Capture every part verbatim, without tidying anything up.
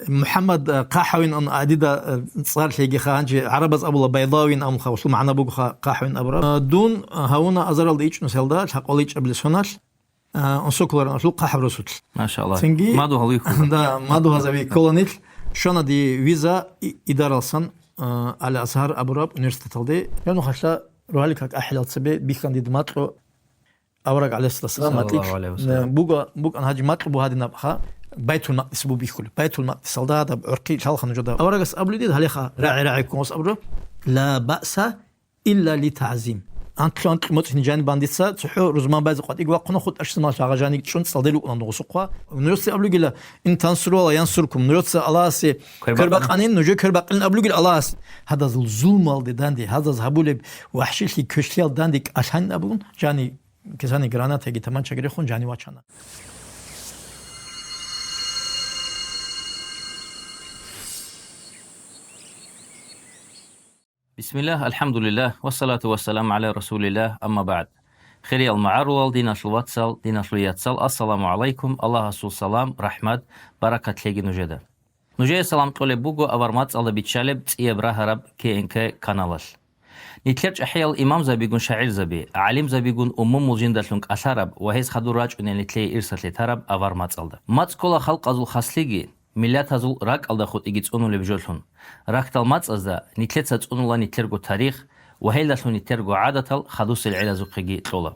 МухӀаммад, э, ХъахӀавин ан а дида, э, цӀар лъегиха, гьанже гӀарабаз абула Байдавин амха, гъулъул магӀна бугоха ХъахӀавин абураб. Э, дун, э, гьавуна азаралда ичӀнусиялда, лъакъола ичӀабилеб соналъ, э, унсоколаран гъулъул ХъахӀаб росулъ. Машалла. Цинги Мадугьал вихьула. Да, мадугьазаби кколанил, щвана дие виза и-, идаралсан, э, Ал-Азгьар абураб университеталде. Гьанухалъа рогьалил как ахӀилал цебе бихьан дида макьу, Авараг гӀалайгьиссалам Саллаллагьу макьилъ, гӀалайгьи ва саллам. Э, буго, букӀан гьанже макьу бугьадинабха, Байтул-Макъдис бу бихьулеб. Байтул-Макъдисалда гьадаб гӀурхъи лъалха нужеда. Аварагас абулидид гьалеха, рагӀи-рагӀи ккун ас абураб: «Ла баъса илла ли тагӀзим». Анкьлу-анкьлу моцӀни жанибан дица цохӀо рузман байзе къватӀиго вахъуна, хутӀ тӀашзаман лагъа жаниб чӀун цӀалде рукӀуна гъусухъа. Нужеца абулигила: «Ин тансуруллагь янсуркум». Нужеца Аллагьасе квер бакъанин, нужее квер бакъин абулигил Аллагьас. Гьадазул зулмалде данде, гьадаз гьабулеб вахӀшилъи квешлъиял данде кӀалъанин абун, жани Кисани гранатаги таманчаги рехун, жани вачана. Бисмиллагь, алхӀамдулиллагь, вассалату вассаламу гӀала расулиллагь, амма багӀд. Хириял магӀарулал, диналъул вацал, диналъул яцал, ассаламу гӀалайкум, Аллагьасул салам, рахӀмат, баракат лъеги нужеда. Нужее салам кьолеб буго авар мацӀалда биччалеб цӀияб рагьараб К Н К каналалъ. Нилъер чӀахӀиял имамзабигун шагӀирзаби, гӀалимзабигун умумул жиндалъун кӀалъараб ва гьез хадур рачӀунел нилъее ирсалъе тараб авар мацӀалда. МацӀ ккола халкъазул хаслъиги, миллатазул ракӀалда хутӀиги цӀунулеб жолъун. Рахьдал мацӀазда нилъеца цӀунула нилъерго тарих ва гьелдалъун нилъерго гӀадатал хадусел гӀелазухъеги кьола.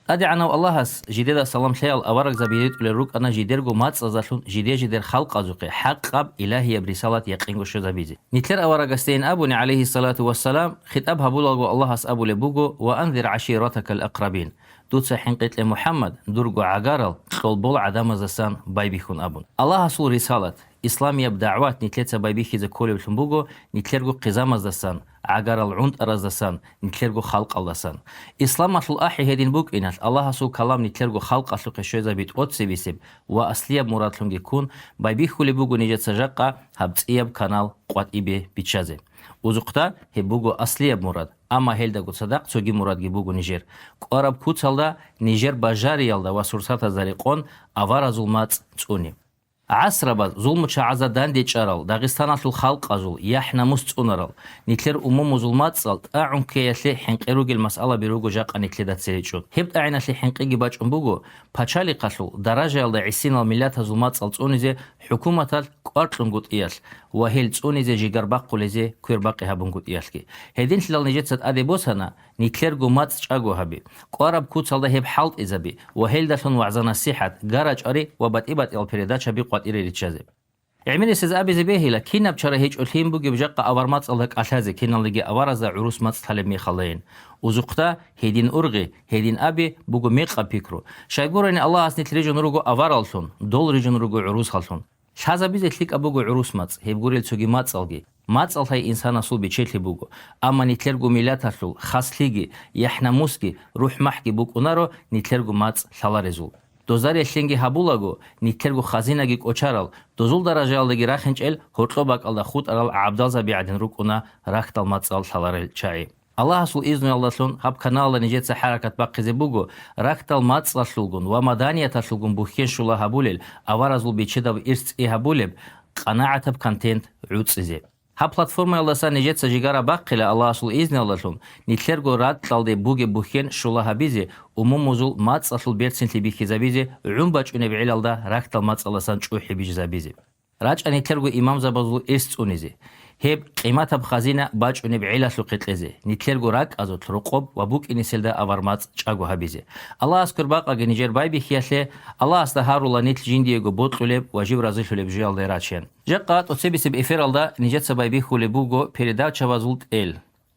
ТӀадегӀанав Аллагьас жидеда салам лъеял аварагзаби ритӀулел рукӀана жидерго мацӀаздалъун жиде-жидер халкъазухъе хӀакъаб илагьияб рисалат якъинго щвезабизе. Нилъер аварагасдейин абуни, гӀалайгьиссалату вассалам, хитӀаб гьабулаго Аллагьас абулеб буго: «Ва анзир гӀаширатакал акрабин», дуца хӀинкъи кье, МухӀаммад, дурго гӀагарал кьолбол гӀадамаздасан байбихьун абун. Аллагьасул рисалат, исламияб дагӀват нилъеца байбихьизе кколеблъун буго нилъерго хъизамаздасан, гӀагарал гӀунтӀараздасан, нилъерго халкъалдасан. Исламалъул ахӀи гьедин букӀиналъ, Аллагьасул калам нилъерго халкъалъухъе щвезаби тӀоцебисеб ва аслияб мурадлъунги ккун, байбихьулеб буго нижеца жакъа гьаб цӀияб канал къватӀибе биччазе. Узухъда, гьеб буго аслияб мурад, амма гьелдаго цадахъ цоги мурадги буго нижер. КӀвараб куцалда, нижер бажариялда ва сурсатазда рекъон аваразул мацӀ цӀуни. ГӀасрабаз зулму-чагӀазда дандечӀарал Дагъистаналъул халкъазул яхӀ-намус цӀунарал, нилъер умумузул мацӀал тӀагӀун ккеялъе хӀинкъи ругел масъалаби руго жакъа нилъеда цере чӀун. Гьеб тӀагӀиналъе хӀинкъиги бачӀун буго пачалихъалъул даражаялда гӀисинал миллатазул мацӀал цӀунизе хӀукуматалъ кӀвар кьунгутӀиялъ ва гьел цӀунизе жигар бахъулезе квер бакъи гьабунгутӀиялъги. Гьединлъидал нижеца тӀаде босана, нилъерго мацӀ чӀаго гьаби, кӀвараб куцалда гьеб хӀалтӀизаби ва гьелдалъун вагӀза-насихӀат, гара-чӀвари ва батӀи-батӀиял передачаби къватӀире риччазе. ГӀемерисез абизе бегьила, кинаб чара гьечӀо лъим бугеб жакъа авар мацӀалда кӀалъазе, киналниги аваразда гӀурус мацӀ лъалеб мехалайин. Узухъда, гьедин ургъи, гьедин аби буго мекъаб пикру. Щайгурани Аллагьас нилъ рижун руго авараллъун, дол рижун руго гӀурусаллъун. Лъазабизе лъикӀаб буго гӀурус мацӀ, гьеб гурел цоги мацӀалги. МацӀал лъай инсанасул бечелъи буго, амма нилъерго миллаталъул хаслъиги, яхӀ-намусги, рухӀ-махӀги букӀунаро нилъерго мацӀ лъаларезул. Доза релълъинги гьабулаго, нилъерго хазинаги кӀочарал, дозул даражаялдаги рахинчӀел гьоркьоб бакӀалда хутӀарал гӀабдалзаби гӀадин рукӀуна рахьдал мацӀал лъаларел чагӀи. Аллагьасул изнуялдалъун гьаб каналалда нижеца хӀаракат бахъизе буго, рахьдал мацӀалъулгун ва маданияталъулгун бухьен щула гьабулел, аваразул бечедав ирс цӀи гьабулеб, къанагӀатаб контент гӀуцӀизе. Гьаб платформаялдасан нижеца жигара бахъила Аллагьасул изнуялдалъун, нилъерго ракьалде бугеб бухьен щула гьабизе, умумузул мацӀалъул берцинлъи бихьизабизе, гӀун бачӀунеб гӀелалда рахьдал мацӀалдасан чӀухӀи бижизабизе. РачӀа нилъерго имамзабазул ирс цӀунизе. Гьеб къиматаб хазина бачӀунеб гӀелалъухъе кьезе, нилъерго ракӀазулъ рокъоб ва букӀиниселда авар мацӀ чӀаго гьабизе. Аллагьас квер бакъаги нижер байбихьиялъе, Аллагьасда гьарула нилъ жиндиего бокьулеб ва жив разилъулеб жоялде рачеян. Жакъа тӀоцебисеб эфиралда нижеца байбихьулеб буго передачабазул тӀел.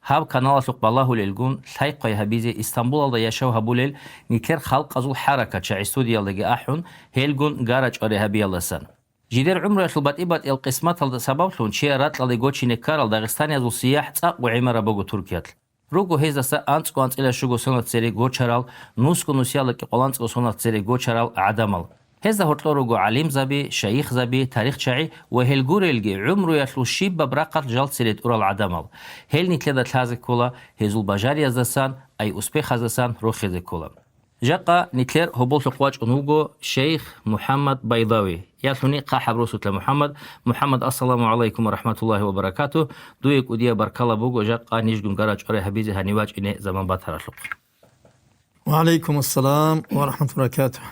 Гьаб каналалъухъ балагьулелгун, лъай-хъвай гьабизе Истамбулалда яшав гьабулел нилъер халкъазул хӀаракат чагӀи студиялдаги ахӀун, гьелгун гара-чӀвари гьабиялдасан. Жидер гӀумруялъул батӀи-батӀиял къисматалда сабаблъун чияр ракьалде гочине ккарал дагъистаниязул сияхӀ цӀакъго гӀемераб буго Туркиялъ. Руго гьездаса анцӀго-анцӀила щуго соналъ цере гочарал, нусго-нусиялда кӀикъоялда анцӀго соналъ цере гочарал гӀадамал. Гьезда гьоркьор руго гӀалимзаби, шайихзаби, тарихчагӀи ва гьел гурелги гӀумруялъул щибаб рахъалъ жал цере тӀурал гӀадамал. Гьел нилъеда лъазе ккола, гьезул бажариязасан, ай успехаздасан рохизе ккола. Жакъа нилъер гьоболлъухъ вачӀун вуго шейх МухӀаммад Байдави. Ялъуни хъахӀаб росулъа МухӀаммад. МухӀаммад, ассаламу гӀалайкум ва рахӀматуллагьи ва баракатугь. Дуе кӀудияб баркала буго жакъа нижгун гара чӀварай гьабизе гьанив вачӀине заман батаралъухъ. Ва гӀалайкум ассалам ва рахӀматуллагьи ва баракатугь.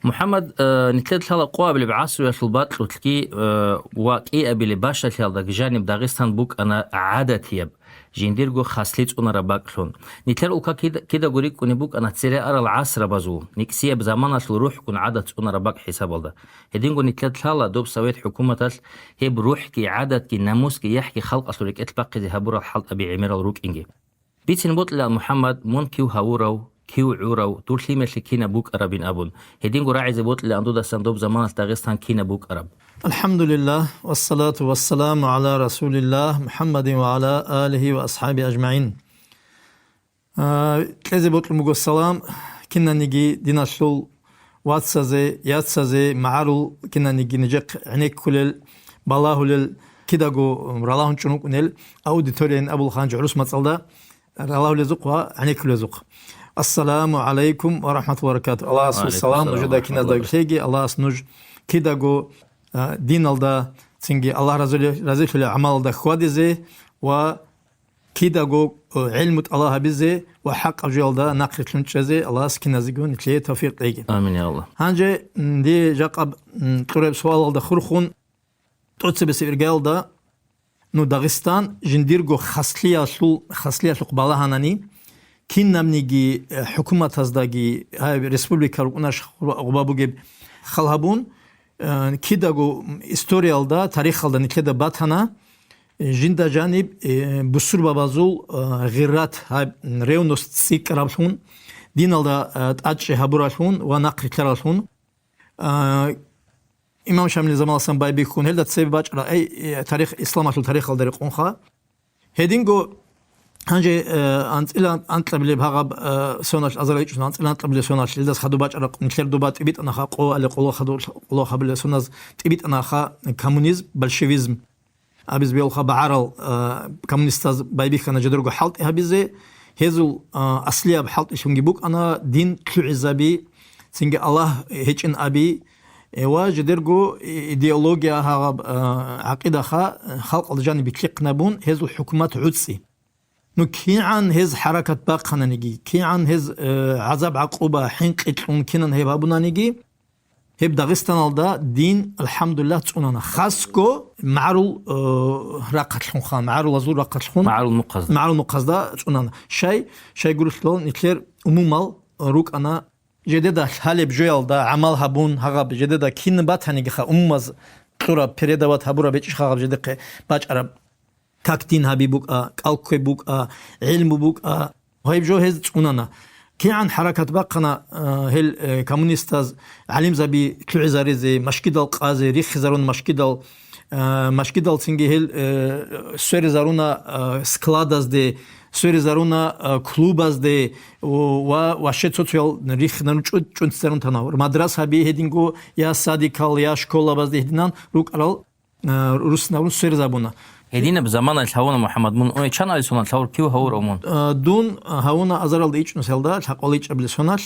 МухӀаммад, э, нилъер лъала къоабилеб гӀасруялъул бакьулъги, э, ва кӀиабилеб бащалъиялда жаниб Дагъистан букӀана гӀадатияб, жиндирго хаслъи цӀунараб бакӀлъун. Нилъер улка кида-, кидаго рикӀкӀунеб букӀана цере арал гӀасрабазул, никсияб заманалъул рухӀгун гӀадат цӀунараб бакӀ хӀисабалда. Гьединго нилъер лъала доб совет хӀукуматалъ гьеб рухӀги, гӀадатги, намусги, яхӀги халкъалъул рекӀелъ бахъизе гьабурал хӀалтӀаби гӀемерал рукӀинги. Бицине бокьилаан, МухӀаммад, мун кив гьавурав, кив гӀурав, дур лъимерлъи кинаб букӀарабин абун. Гьединго рагӀизе бокьилаан дудасан доб заманалъ Дагъистан кинаб букӀараб. АлхӀамдулиллагь, вассалату вассаламу гӀала Расулиллагь, МухӀаммадин ва гӀала алигьи ва асхӀабигьи ажмагӀин. А, кьезе бокьун буго салам кинаниги диналъул вацазе, яцазе, магӀарул кинаниги нижехъ гӀенеккулел, балагьулел, кидаго ралагьун чӀун вукӀунел аудиторияйин абулхъанчи гӀурус мацӀалда ралагьулезухъ ва гӀенеккулезухъ. Ассаламу гӀалайкум ва рахӀматуллагьи ва баракатугь. Аллагьасул салам нужеда киназдаги лъеги, Аллагьас нуж кидаго, а, диналда, цинги Аллагь разилъулев гӀамалалда хьвадизе ва кидаго, э, гӀелму тӀалаб гьабизе ва хӀакъаб жоялда нахърилълъун чӀезе Аллагьас киназего нилъее тавфикъ кьеги. Амин, я Аллагь. Гьанже, м, дие жакъаб, м, кьураб суалалда хурхун, тӀоцебесеб иргаялда, ну, Дагъистан жиндирго хаслъиялъул-, хаслъиялъухъ балагьанани, кинабниги, э, хӀукуматаздаги, гьай республика рукӀунаш гъуба-, гъуба бугеб хал гьабун, э, кидаго историялда, тарихалда нилъеда батана, э, жинда жаниб, э, бусурбабазул, э, гъиррат, гьаб, ревность цӀикӀкӀараблъун, диналда, э, тӀадчӀи гьабуралъун ва нахърилълъаралъун. А, имам Шамилил заманалдасан байбихьун, гьелда цебе бачӀарал, ай, э, тарих, исламалъул тарихалда рекъонха. Гьединго гьанже, э, анцӀила анкьабилеб гьагъаб, э, соналъ азарал ичӀун, анцӀила анкьабилеб соналъ, илдас хадуб бачӀараб нилъер дуба тӀибитӀанаха, къо али къоло хадур-, къоло хабилеб соназ тӀибитӀанаха коммунизм, большевизм абиз белха багӀарал, э, коммунистаз байбихьана жидерго хӀалтӀи гьабизе, гьезул, э, аслияб хӀалтӀилъунги букӀана дин лъугӀизаби, цинги Аллагь гьечӀин аби, э, ва жидерго идеология гьагъаб, э, гӀакъидаха халкъалда жаниб битлъихънабун гьезул хӀукумат гӀуцӀи. Ну, кигӀан гьез хӀаракат бахъананиги, кигӀан гьез, э, гӀазаб-гӀакъуба, хӀинкъи кьун кинан гьеб гьабунаниги, гьеб Дагъистаналда дин, алхӀамдулиллагь, цӀунана. Хасго магӀарул, э, рахъалъунха, магӀарулазул рахъалъун, магӀарул нухъазда. МагӀарул нухъазда цӀунана. Щай, щайгурелъул нилъер умумал рукӀана жедеда лъалеб жоялда гӀамал гьабун, гьагъаб жедеда кин батанигиха умумаз кьураб, передавать гьабураб гьечӀищха гьаб жедехъе бачӀараб. Как дин гьаби букӀа, кӀал ккве букӀа, гӀилму букӀа, гьеб жо гьез цӀунана. КигӀан хӀаракат бахъана, э, гьел, э, коммунистаз гӀалимзаби лъугӀизаризе, машгидал къазе, рихизарун машгидал, э, машгидал цинги гьел, э, сверизаруна, э, складазде, сверизаруна, э, клубазде, о, ва ваще цо-цоял рихинарун чӀу-, чӀунцизарун тана. Мадрасаби гьединго я садикал, я школабазде гьединан рукӀарал, э, руснарун сверзабуна. Гьединаб заманалъ гьавуна, МухӀаммад, мун, ой, чан алисунал гьавур, кив гьавурав мун? Э, дун гьавуна азаралда ичӀнусалда, лъакъвал ичӀабилисуналъ,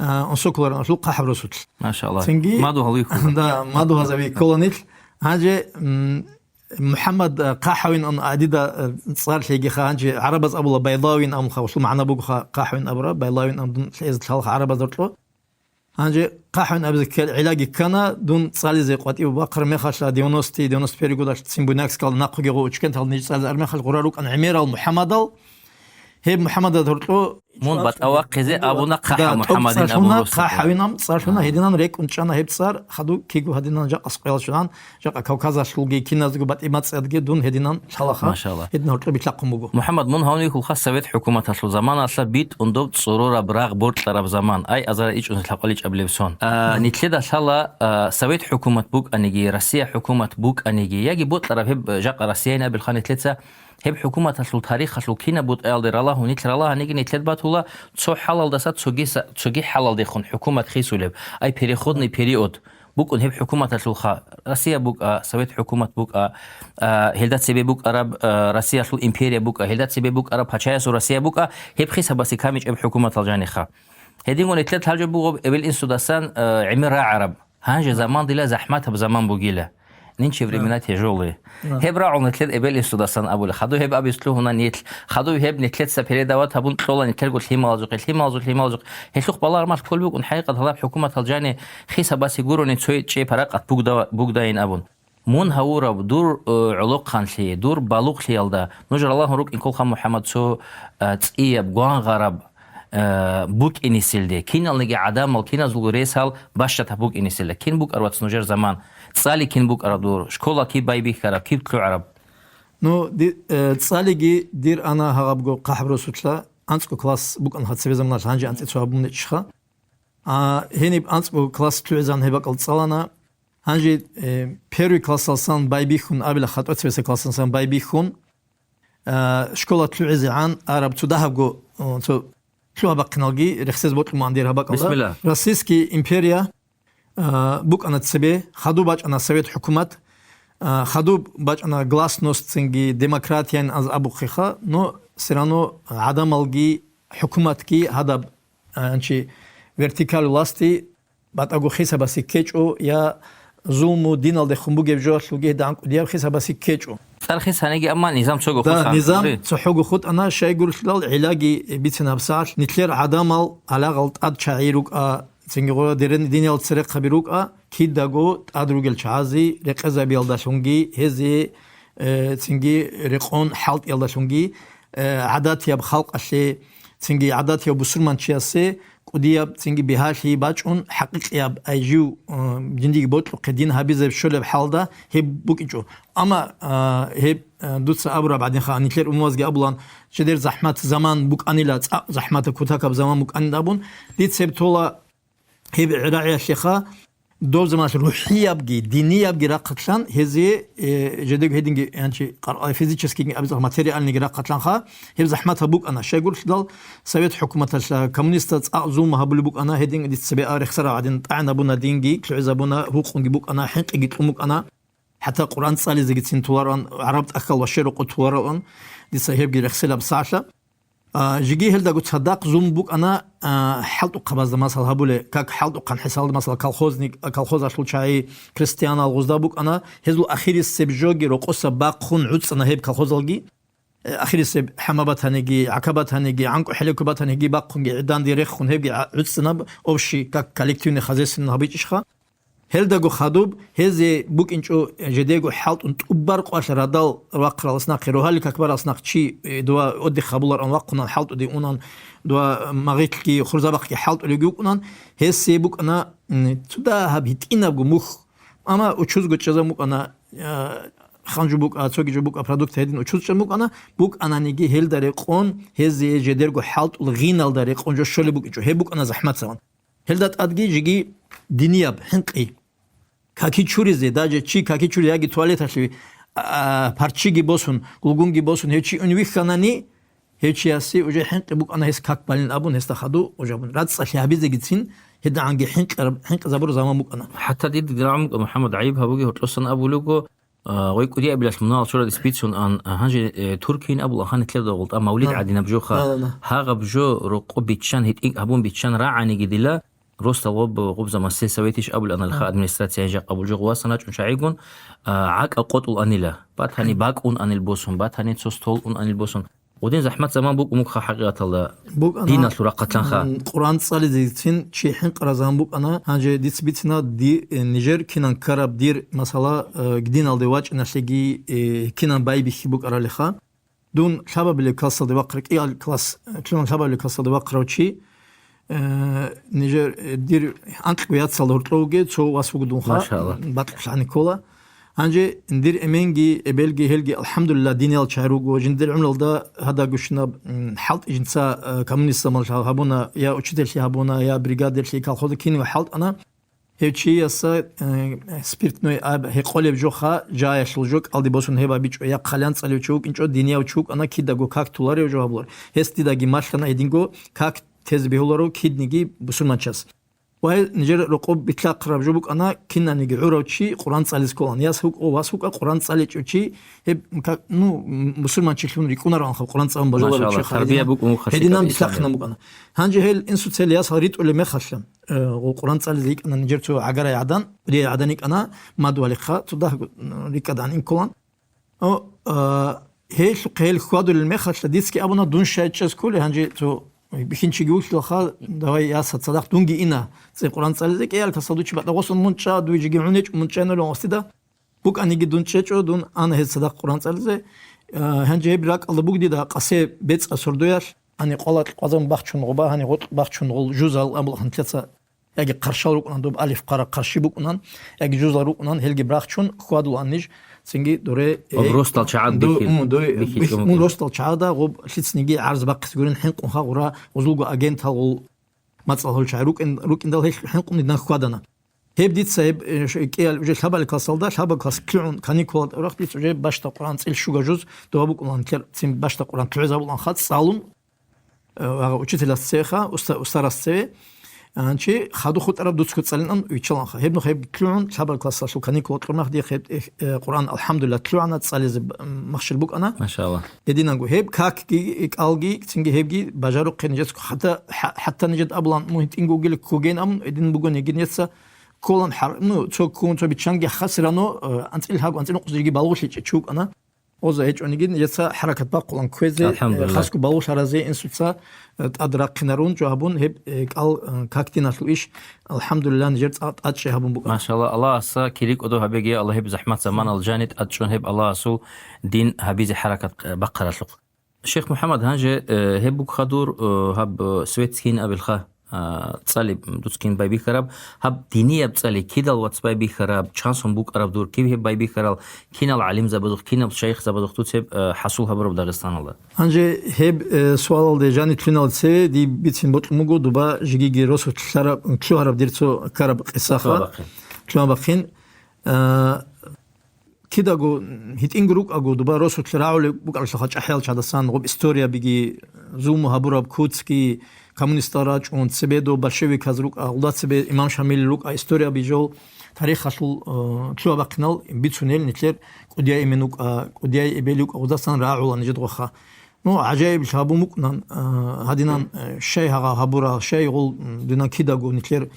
э, унсоколаран алъул хъахӀаб росулъ. Машалла. Цинги, маду гьалуй хьуна. Да, маду гьазаби кколанилъ. Гьанже, м, МухӀаммад, э, хъахӀавин ан адида, э, цӀар лъегиха, гьанже гӀарабаз абула Байлавин амха, усул магӀна бугоха хъахӀавин абура, Байлавин ан дун лъезе лъалха гӀарабаз доркьо. Гьанже хъахӀун абизе ккел гӀиллаги ккана, дун цӀализе къватӀив бахъар мехалъа, девяностый, девяносто первый годалъ цин Буйнакскалда нахъуги гъо учкентал ниж цӀализе ар мехалъ гъура рукӀан гӀемерал МухӀаммадал. Гьеб МухӀаммадад гьоркьо мун батӀа вахъизе абуна хъахӀав МухӀаммадин абуросда. ХъахӀавинам цӀар лъуна, гьединан рекӀун чӀана гьеб цӀар, хаду киго гьадинан жакъас къоялъ чӀунан, жакъа Кавказалъулги киназго батӀи мацӀадги дун гьединан лъалаха. Машалла. Гьедин гьоркьо битлъахъун буго. МухӀаммад, мун гьавнихьулха Совет хӀукуматалъул заманалъа битӀун доб цӀорораб рагъ боркьараб заман, ай азарал ичӀунса лъакъвал ичӀабилеб сон. А, нилъеда лъала, а, Совет хӀукумат букӀаниги, Россия хӀукумат букӀаниги, яги бокьараб гьеб жакъа Россияйин абилха нилъеца, гьеб хӀукуматалъул тарихалъул кинаб бутӀаялде ралагьун нилъ ралагьаниги нилъер батула цо хӀалалдаса цоги са-, цоги хӀалалдехун хӀукумат хисулеб, ай переходный период. БукӀун гьеб хӀукуматалъулха, Россия букӀа, Совет хӀукумат букӀа, а, гьелда цебе букӀараб, а, Россиялъул империя букӀа, гьелда цебе букӀараб пачаясул Россия букӀа, гьеб хисабасе камичӀеб хӀукуматал жаниха. Гьединго нилъер лъабжаб бугеб эбел-инсудасан, э, гӀемер рагӀараб. Гьанже заман дила захӀматаб заман бугила. Нинче времена тяжёлые. Гьеб рагӀул нилъер эбел-инсудасан абула. Хадуб гьеб абиз лъугьуна нилъ. Хадуб гьеб нилъеца передавать гьабун кьола нилъерго лъималазухъе, лъималазухъ, лъималазухъ. Гьелъухъ балагьармал кколеб букӀун хӀакъикъат гьалаб хӀукуматал жани хисабасе гурони цо чӀей паракъат бугда-, бугдайин абун. Мун гьавураб дур, э, гӀолохъанлъи, дур балугълъиялда нужер Аллагьун рукӀин кколха, МухӀаммад, цо, э, цӀияб, гвангъараб, э, букӀинисилде, киналниги гӀадамал, киназулго ресал бащатаб букӀинисилда. Кин букӀар, вац, нужер заман? ЦӀали кин букӀараб дур? Школа киб байбихьараб, киб лъугӀараб? Ну, ди-, э, цӀалиги дир ана гьагъабго хъахӀаб росулъа, анцӀго класс букӀанха цебе заманалъ, гьанже анцӀила цо гьабун гьечӀищха. А, гьениб анцӀго класс лъугӀизан гьеб бакӀал цӀалана. Гьанже, э, первый классалсан байбихьун, абила хатӀоцебесеб классалсан байбихьун, э, школа лъугӀизегӀан араб цо дагьабго, э, цо лъугьа-бахъиналги рехсез бокьун ман дир гьаб бакӀалда. Бисмилла. Российский империя, э, букӀана цебе, хадуб бачӀана совет хӀукумат, э, хадуб бачӀана гласность цинги демократиян аз абухъеха, но все равно гӀадамалги хӀукуматги гьадаб, э, анчи вертикаль власти батӀаго хисабасе ккечӀо, я зулму диналдехун бугеб жоялъулги гьедигӀан кӀудияб хисабасе ккечӀо. ЦӀар хисаниги, амма низам цого хутӀана. Да, низам цохӀого хутӀана, щайгурелъул гӀиллаги бицина гьабсагӀат, нилъер гӀадамал гьалагъал тӀад чагӀи рукӀа, цинги гъура дерен-, диниял церехъаби рукӀа, кидаго тӀад ругел чагӀази рекъезабиялдалъунги, гьезие, э, цинги рекъон хӀалтӀиялдалъунги, э, гӀадатияб халкъалъе, цинги гӀадатияб бусурманчиясе кӀудияб цинги бигьалъи бачӀун, хӀакъикъияб ай жив, э, жиндиги бокьухъе дин гьабизеб щолеб хӀалда гьеб букӀинчӀо. Амма, э, гьеб, э, дуца абураб гӀадинха, нилъер умумазги абулан, жидер захӀмат заман букӀанила, цӀакъ захӀматаб кутакаб заман букӀанин абун, дица гьеб тола гьеб рагӀиялъеха, доб заманалъ рухӀиябги, диниябги рахъалъан гьезие, э, жидего гьединги, янчи, къар-, физическийги абицӀал, материальныйги рахъалъанха, гьеб захӀматаб букӀана. Щайгурелъул совет хӀукуматалъа коммунистаз цӀакъ зулму гьабулеб букӀана, гьедин дица цебе а рехсарал гӀадин тӀагӀинабуна динги, лъугӀизабуна, гьукъунги букӀана, хӀинкъиги кьун букӀана. ХӀатта Къуръан цӀализегицин толароан, гӀараб тӀахьал ва щерокъо толароан, дица гьебги рехсилаб сагӀлъа. А, жеги гьелдаго цадахъ зулму букӀана, а, хӀалтӀухъабазда, масал, гьабуле, как хӀалтӀухъан хӀисалда, масал, колхозник, а, колхозалъул чагӀи, крестьянал гъузда букӀана, гьезул ахирисеб жоги рокъоса бахъун гӀуцӀана гьеб колхозалги. Э, ахирисеб хӀама батаниги, гӀака батаниги, гӀанкӀу хӀелеко батаниги бахъунги, гӀиданде рехун гьебги гӀа-, гӀуцӀана, общий, как коллективный хозяйственный гьабичӀищха. Гьелдаго хадуб, гьезие букӀинчӀо жидего хӀалтӀун тӀубар къвалъ радал вахъаралас нахъе, рогьалил как баралас нахъ чи, э, дова отдых гьабуларан вахъунан хӀалтӀуде унан, дова магъилъги хурзабахъги хӀалтӀулевги вукӀунан, гьесие букӀана, м, цо дагьаб гьитӀинабго мухь. Амма учузго чӀезаб букӀана, э, ханжу букӀа, цоги жо букӀа, продукт гьедин учуз чӀезаб букӀана, букӀананиги гьелда рекъон, гьезие жидерго хӀалтӀул гъиналда рекъон жо щолеб букӀинчӀо. Гьеб букӀана захӀматабан. Гьелда тӀадги жеги динияб хӀинкъи. Каки чуризе, даже чи каки чуризе яги туалеталъе, а, парччиги босун, гулгунги босун, гьев чи ун вихьанани, гьев чиясе уже хӀинкъи букӀана гьес как балин абун, гьесда хаду гъожабун. РацӀцӀалъи гьабизегицин гьедигӀанги хӀинкъи-, хӀинкъизабураб заман букӀана. ХӀатта дида диргӀан букӀа, МухӀаммад, гӀайиб гьабуги, гьоркьосан абулего, А, гъой кӀудиябилалъ муналъ чураде спицун ан, а, гьанже, э, Туркийин абула ха нилъерда гъултӀа мавлид гӀадинаб жоха. Да, да, да. Гьагъаб жо рокъо биччан, гьитӀинкӀ гьабун биччан рагӀаниги дила, росдал гъоб, гъубза массе советищ абулаан алха администрация жакъа абул жо гъувасан рачӀун чагӀигун, а, гӀакӀа къотӀул анила. Батани бакӀун анил босун, батани цо стол ун анил босун. Гъудин захӀмат заман букӀун мукха хӀакъикъаталда. БукӀана, диналъул рахъалъанха. М, Къуръан цӀализецин чи хӀинкъараб заман букӀана, гьанже дица бицина ди-, э, нижер кинан ккараб дир, масала, э, диналде вачӀиналъеги, э, кинан байбихьи букӀаралиха. Дун лъабабилеб классалде вахъарав, кӀиал класс, э, лъугьун лъабабилеб классалде вахъарав чи, э, нижер, э, дир анкьго яцалда гьоркьовге цо вас вуго дунха, машалла, бакьулъани ккола. Гьанже дир эменги, эбелги, гьелги, алхӀамдулилла, диниял чагӀи руго. Жиндир гӀумралда гьадагущинаб, м, хӀалтӀи жинца, э, коммунист заманалъ гьабуна, я учительлъи гьабуна, я бригадирлъи, колхозда кинав хӀалтӀана. Гьев чияса, э, спиртной аб гьекъолеб жоха, жаялъул жо кӀалди босун гьеб абичӀо, я хъалиян цӀалев чи вукӀинчӀо, динияв чи вукӀана, кидаго как толарев жо гьабулар. Гьес дидаги малъана гьединго как тезе бегьуларо кидниги бусурманчас. Ва гьел нижер рокъоб битлъахъараб жо букӀана, кинаниги гӀурав чи Къуръан цӀализе кколан. Яс вукӀа, вас вукӀа, Къуръан цӀаличӀев чи, гьеб, ка-, ну, м-, мусулманчилъун рикӀкӀунароанха Къуръан цӀалун бажуларев. Машалла, чи тарбия гьадинан, букӀун буго гьадинан хадисаб битлъахъина ислам. БукӀана. Гьанже гьел инсуца гьел ясал ритӀулеб мехалъа, э, гъо-, Къуръан цӀализе йикӀана нижер цо гӀагарай гӀадан, кӀудияй гӀадан йикӀана, мад валихъа, цо дагь рикӀкӀадагӀан инккулан. О, а, гьелъухъе гьел хьвадулел мехалъа, дицаги абуна, дун щай чӀез кколей, гьанже цо бихьинчиги вугьлъулаха, давай, яса, цадахъ дунги ина цӀе Къуръан цӀализе, кӀиялкасал дучи батӀа гъосун мун чӀа, дуй жеги гӀун гьечӀо, мун чӀайнали гъосида. БукӀаниги дун чӀечӀо, дун ана гьез цадахъ Къуръан цӀализе. А, гьанже гьеб ракӀалда буго дида къасе бецӀа сордоялъ, гьани къвалакь къвазан бахчун гъоба, гьани гъоркь бахчун гъол жузал абулахан лъеца. Яги хъарщал рукӀунан доб алиф-хъара хъарщи букӀунан, яги жузал рукӀунан, гьелги брахчун хьвадулаан ниж, цинги доре, Гъоб э, ростал чагӀад до-, бихьи-, м, до-, бихьичӀо бих-, мун букӀин. Ростал чагӀада гъоб лъицаниги гӀарз бахъизе гурин хӀинкъунха гъура гъузулго агентал гъол мацӀал гьол чагӀи рукӀин-, рукӀиндал гьел хӀинкъунидан хьвадана. Гьеб дица гьеб, э, ш-, кӀиял уже лъабали классалда, лъабали класс лъугӀун каникулалда рахъ дица уже бащда Къуръан цӀил щуга жуз дова букӀунан, лъер-, цин бащда Къуръан лъугӀизабуланха цӀалун, э, ва учителас цевеха, уста-, устарас цеве, гьанчи хадуб хутӀараб дуцго цӀалинан виччаланха. Гьеб нух гьеб лъугӀун, лъабал классалъул каникул кьурмах дихъ гьеб, э, э, Къуръан, алхӀамдулиллагь, лъугӀана, цӀализе б-, м, махщел букӀана. Машалла. Гьединанго гьеб какги, кӀалги, цинги гьебги бажарухъе нижецго хӀатта, хӀа-, хӀатта нижед абулан мун гьитӀинго вугилан ккогейин абун, гьедин бугониги нижеца кколан хӀар-, ну, цо ккун, цо биччанги хасирано, э, анцӀил гьаб, анцӀил нукъзиги балгъулъичӀев чи вукӀана. Оза гьечӀониги, нижеца хӀаракат бахъулан кквезе, э, Алхамдулилла. Хасго балгъулъаразе инсуца, э, тӀад рахъинарун жо гьабун, гьеб, э, кӀал, э, как диналъул иш, алхамдулилла, нижер цӀа-, тӀадчӀей гьабун букӀана. Машалла, Аллагьасда кири кӀодо гьабеги, Аллагь гьеб захӀмат заманалъ жани тӀадчӀун гьеб Аллагьасул дин гьабизе хӀаракат, э, бахъаралъухъ. Шейх МухӀаммад, гьанже, э, гьеб буго хадур, э, гьаб, э, свет кин абилха, а, цӀалиб дуц кин байбихьараб, гьаб динияб цӀали кидал вац байбихьараб, чансон букӀараб дур, киб гьеб байбихьарал, кинал гӀалимзабазухъ, кинал шайихзабазухъ дуц гьеб, э, хӀасул гьабураб Дагъистаналда? Гьанже гьеб, э, суалалде жаниб лъугьиналде цеве дие бицин бокьун буго дуба жигиги росулъ лъараб, лъугьараб дир цо ккараб къисаха. Лъугьа-бахъин. Лъугьа-бахъин. Э, Кидаго гьитӀинго рукӀаго, дуба росулъ рагӀулеб букӀаралъухъа чӀахӀиял чагӀдасан, гъоб историябиги, зулму гьабураб куцги, коммунистал рачӀун, цебе доб большевиказ рукӀа, гъуда цебе имам Шамил рукӀа, историяби жол, тарихалъул, э, лъугьа-бахъинал бицунел нилъер кӀудияй эмен вукӀа, кӀудияй эбел вукӀа, гъудасан рагӀула нижедгъоха. Ну, гӀажаиблъи гьабун букӀунан, а, гьадинан, э, щай гьагъа гьабурал, щай гъул, м, динан кидаго нилъер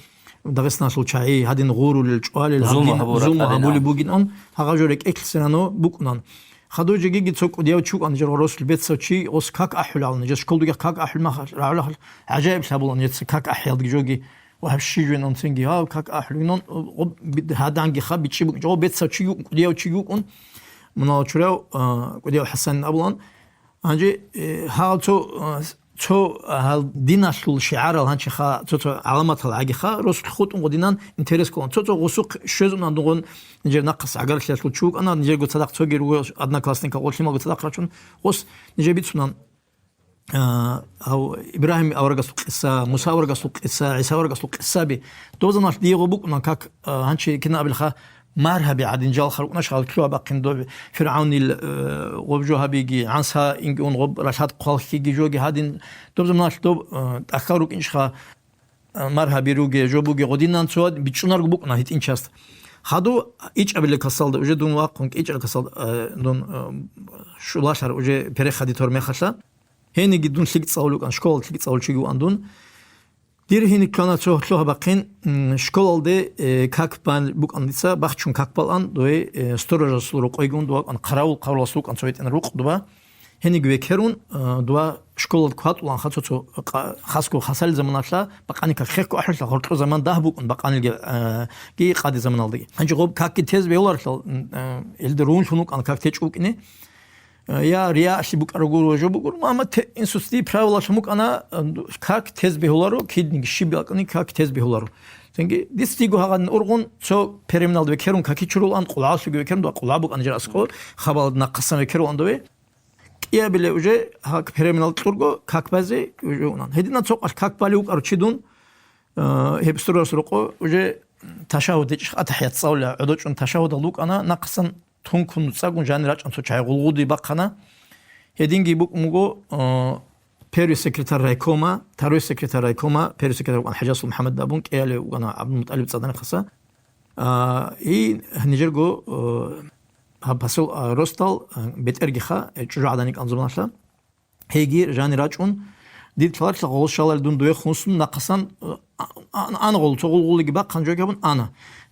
Дагъистаналъул чагӀи гьадин гъурулел, чӀвалел, зулму гьаб дин, гьабурал зулму гьабулеб букӀинан, гьагъа жо рекӀелъ цинано букӀунан. Хадуй жегиги цо кӀудияв чи вукӀан, жер гъоросул бецав чи, ос как ахӀулал, нижер школдуги как ахӀул махал, рагӀулахал, гӀажаиблъи гьабулан, еци как ахӀиялдги жоги, ва гьаб щи жуйнан цинги, гьав как ахӀулгинан, гъоб би-, гьаданги ха бичӀчӀи букӀин, жо бецав чи вукӀун, кӀудияв чи вукӀун, мунала чурав, а, кӀудияв ХӀасан абулан, Гьанже, э, гьал цо, э, цо гьал диналъул шигӀарал гьанчеха, цо-цо гӀаламатал гӀагиха, росулъ хутӀун гъодинан интерес кколан. Цо-цо гъусухъ щвезунан дугъун нижер нахъас гӀагарлъиялъул чи вукӀана, нижерго цадахъ цоги руго одноклассникал гъолъималго цадахъ рачун, гъос нижер бицунан, э, гьав Ибрагьим аварагасул къиса, Муса аварагасул къиса, ГӀиса аварагасул къисаби. Доб заманалъ диего букӀунан, как, э, гьанчи кина абилха, Маргьаби гӀадин жалха рукӀуна шагьал лъугьа-бахъин доб ФиргӀавнил, э, гъоб жо гьабиги, гӀанса инги ун гъоб ралъад хъвалхьиги жоги гьадин, доб заманалъ доб, э, тӀахьал рукӀинчӀха, э, маргьаби руге, жо буге, гъодинан цо бичӀчӀунарго букӀуна гьитӀинчаст. Хаду ичӀабилел касалда, уже дун вахъун кӀичӀал касалда, э, дун, э, щулалъар уже переходить гьор мехалъа. Гьениги дун лъикӀ цӀалулев вукӀан, школалда лъикӀ цӀалулев чиги вукӀан дун. Дир гьениб ккана цо лъугьа-бахъин, м, школалде, э, как бан букӀан дица, бахчун как балан, дове, э, сторожасул рокъойгун дова кӀан, хъаравул хъарулас рукӀан цо гьитӀин рукъ дова. Гьениб векерун, э, дова школалде кватӀуланха цо-цо къа-, хасго хасали заманалъа, бакъани как хехго ахӀулъа, гьоркьо заман дагь букӀун бакъанилги, э, ги къади заманалдаги. Гьанже гъоб какги тез бегьуларелъул, м, э, илда рунлъун вукӀан как течӀ вукӀине. Э, я рияалъи букӀарагуро жо бугур, амма те-, инсуцди правилалъун букӀана, э, как тез бегьуларо, кидниги щиб бакӀни как тез бегьуларо. Цинги, дица диго гьагъадин ургъун, цо перемналда векерун каки чурулан, къулгӀалъуги векерун, дуа къулгӀа букӀана жер аскӀо, хабалда нахъасан векерулан дове. КӀиабиле уже гьак перемнал кьурго как базе уже унан. Гьедина цо къалъ как бали вукӀару чи дун, Э, гьеб суралъ рокъо уже ташагьуд гьечӀищ, атахӀият цӀалула гӀодочӀун ташагьудал рукӀана, нахъасан тункун цӀакӀун жанир рачӀун цо чагӀи гъулгъуди бахъана. Гьединги букӀун буго, э, первый секретарь райкома, второй секретарь райкома, первый секретарь вукӀана ХӀажасул МухӀаммад абун, кӀиялев вукӀана ГӀабдулмутӀалиб цӀадани хаса. А, и нижерго, э, гьаб посёл, а, росдал, а, бетӀергиха, э, чӀужугӀадан йикӀан заманалъа. Гьейги жани рачӀун, дид лъаларелъа гъолщалал дун дуе хунсун нахъасан, а, а, а, ана гъол, цо гъулгъулиги бахъан жоги гьабун ана.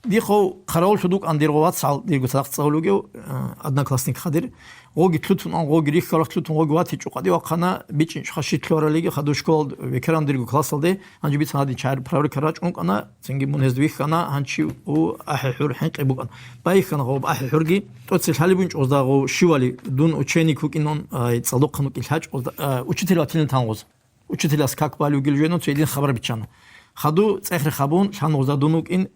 Дихъов хъаравуллъун дукӀан дирго вацгӀал, дирго цадахъ цӀалулев, а, одноклассник хадир. Гъоги лъутун ан, гъоги рихьарахъ лъутун, гъоги ватичӀо къадивахъана, бичӀчӀичӀха щитлъуаралиги хадур школалд векеран дирго классалде, гьанже бицан гьадин чагӀир проверка рачӀун вукӀана, цинги мун гьезда вихьана, гьанчи у ахӀи-хӀур хӀинкъи букӀан. Байихьана гъоб ахӀи-хӀурги, тӀоцебе лъалеб бунчӀ гъозда гъов щивали, дун ученик вукӀинун, ай, цӀалдохъан вукӀин лъачӀ гъозда, а, учитель ватилин тан гъоз. Учителас как балев гил жено, цо гьедин хабар биччана. Хаду цӀехре хабун, лъан гъозда дун вукӀин,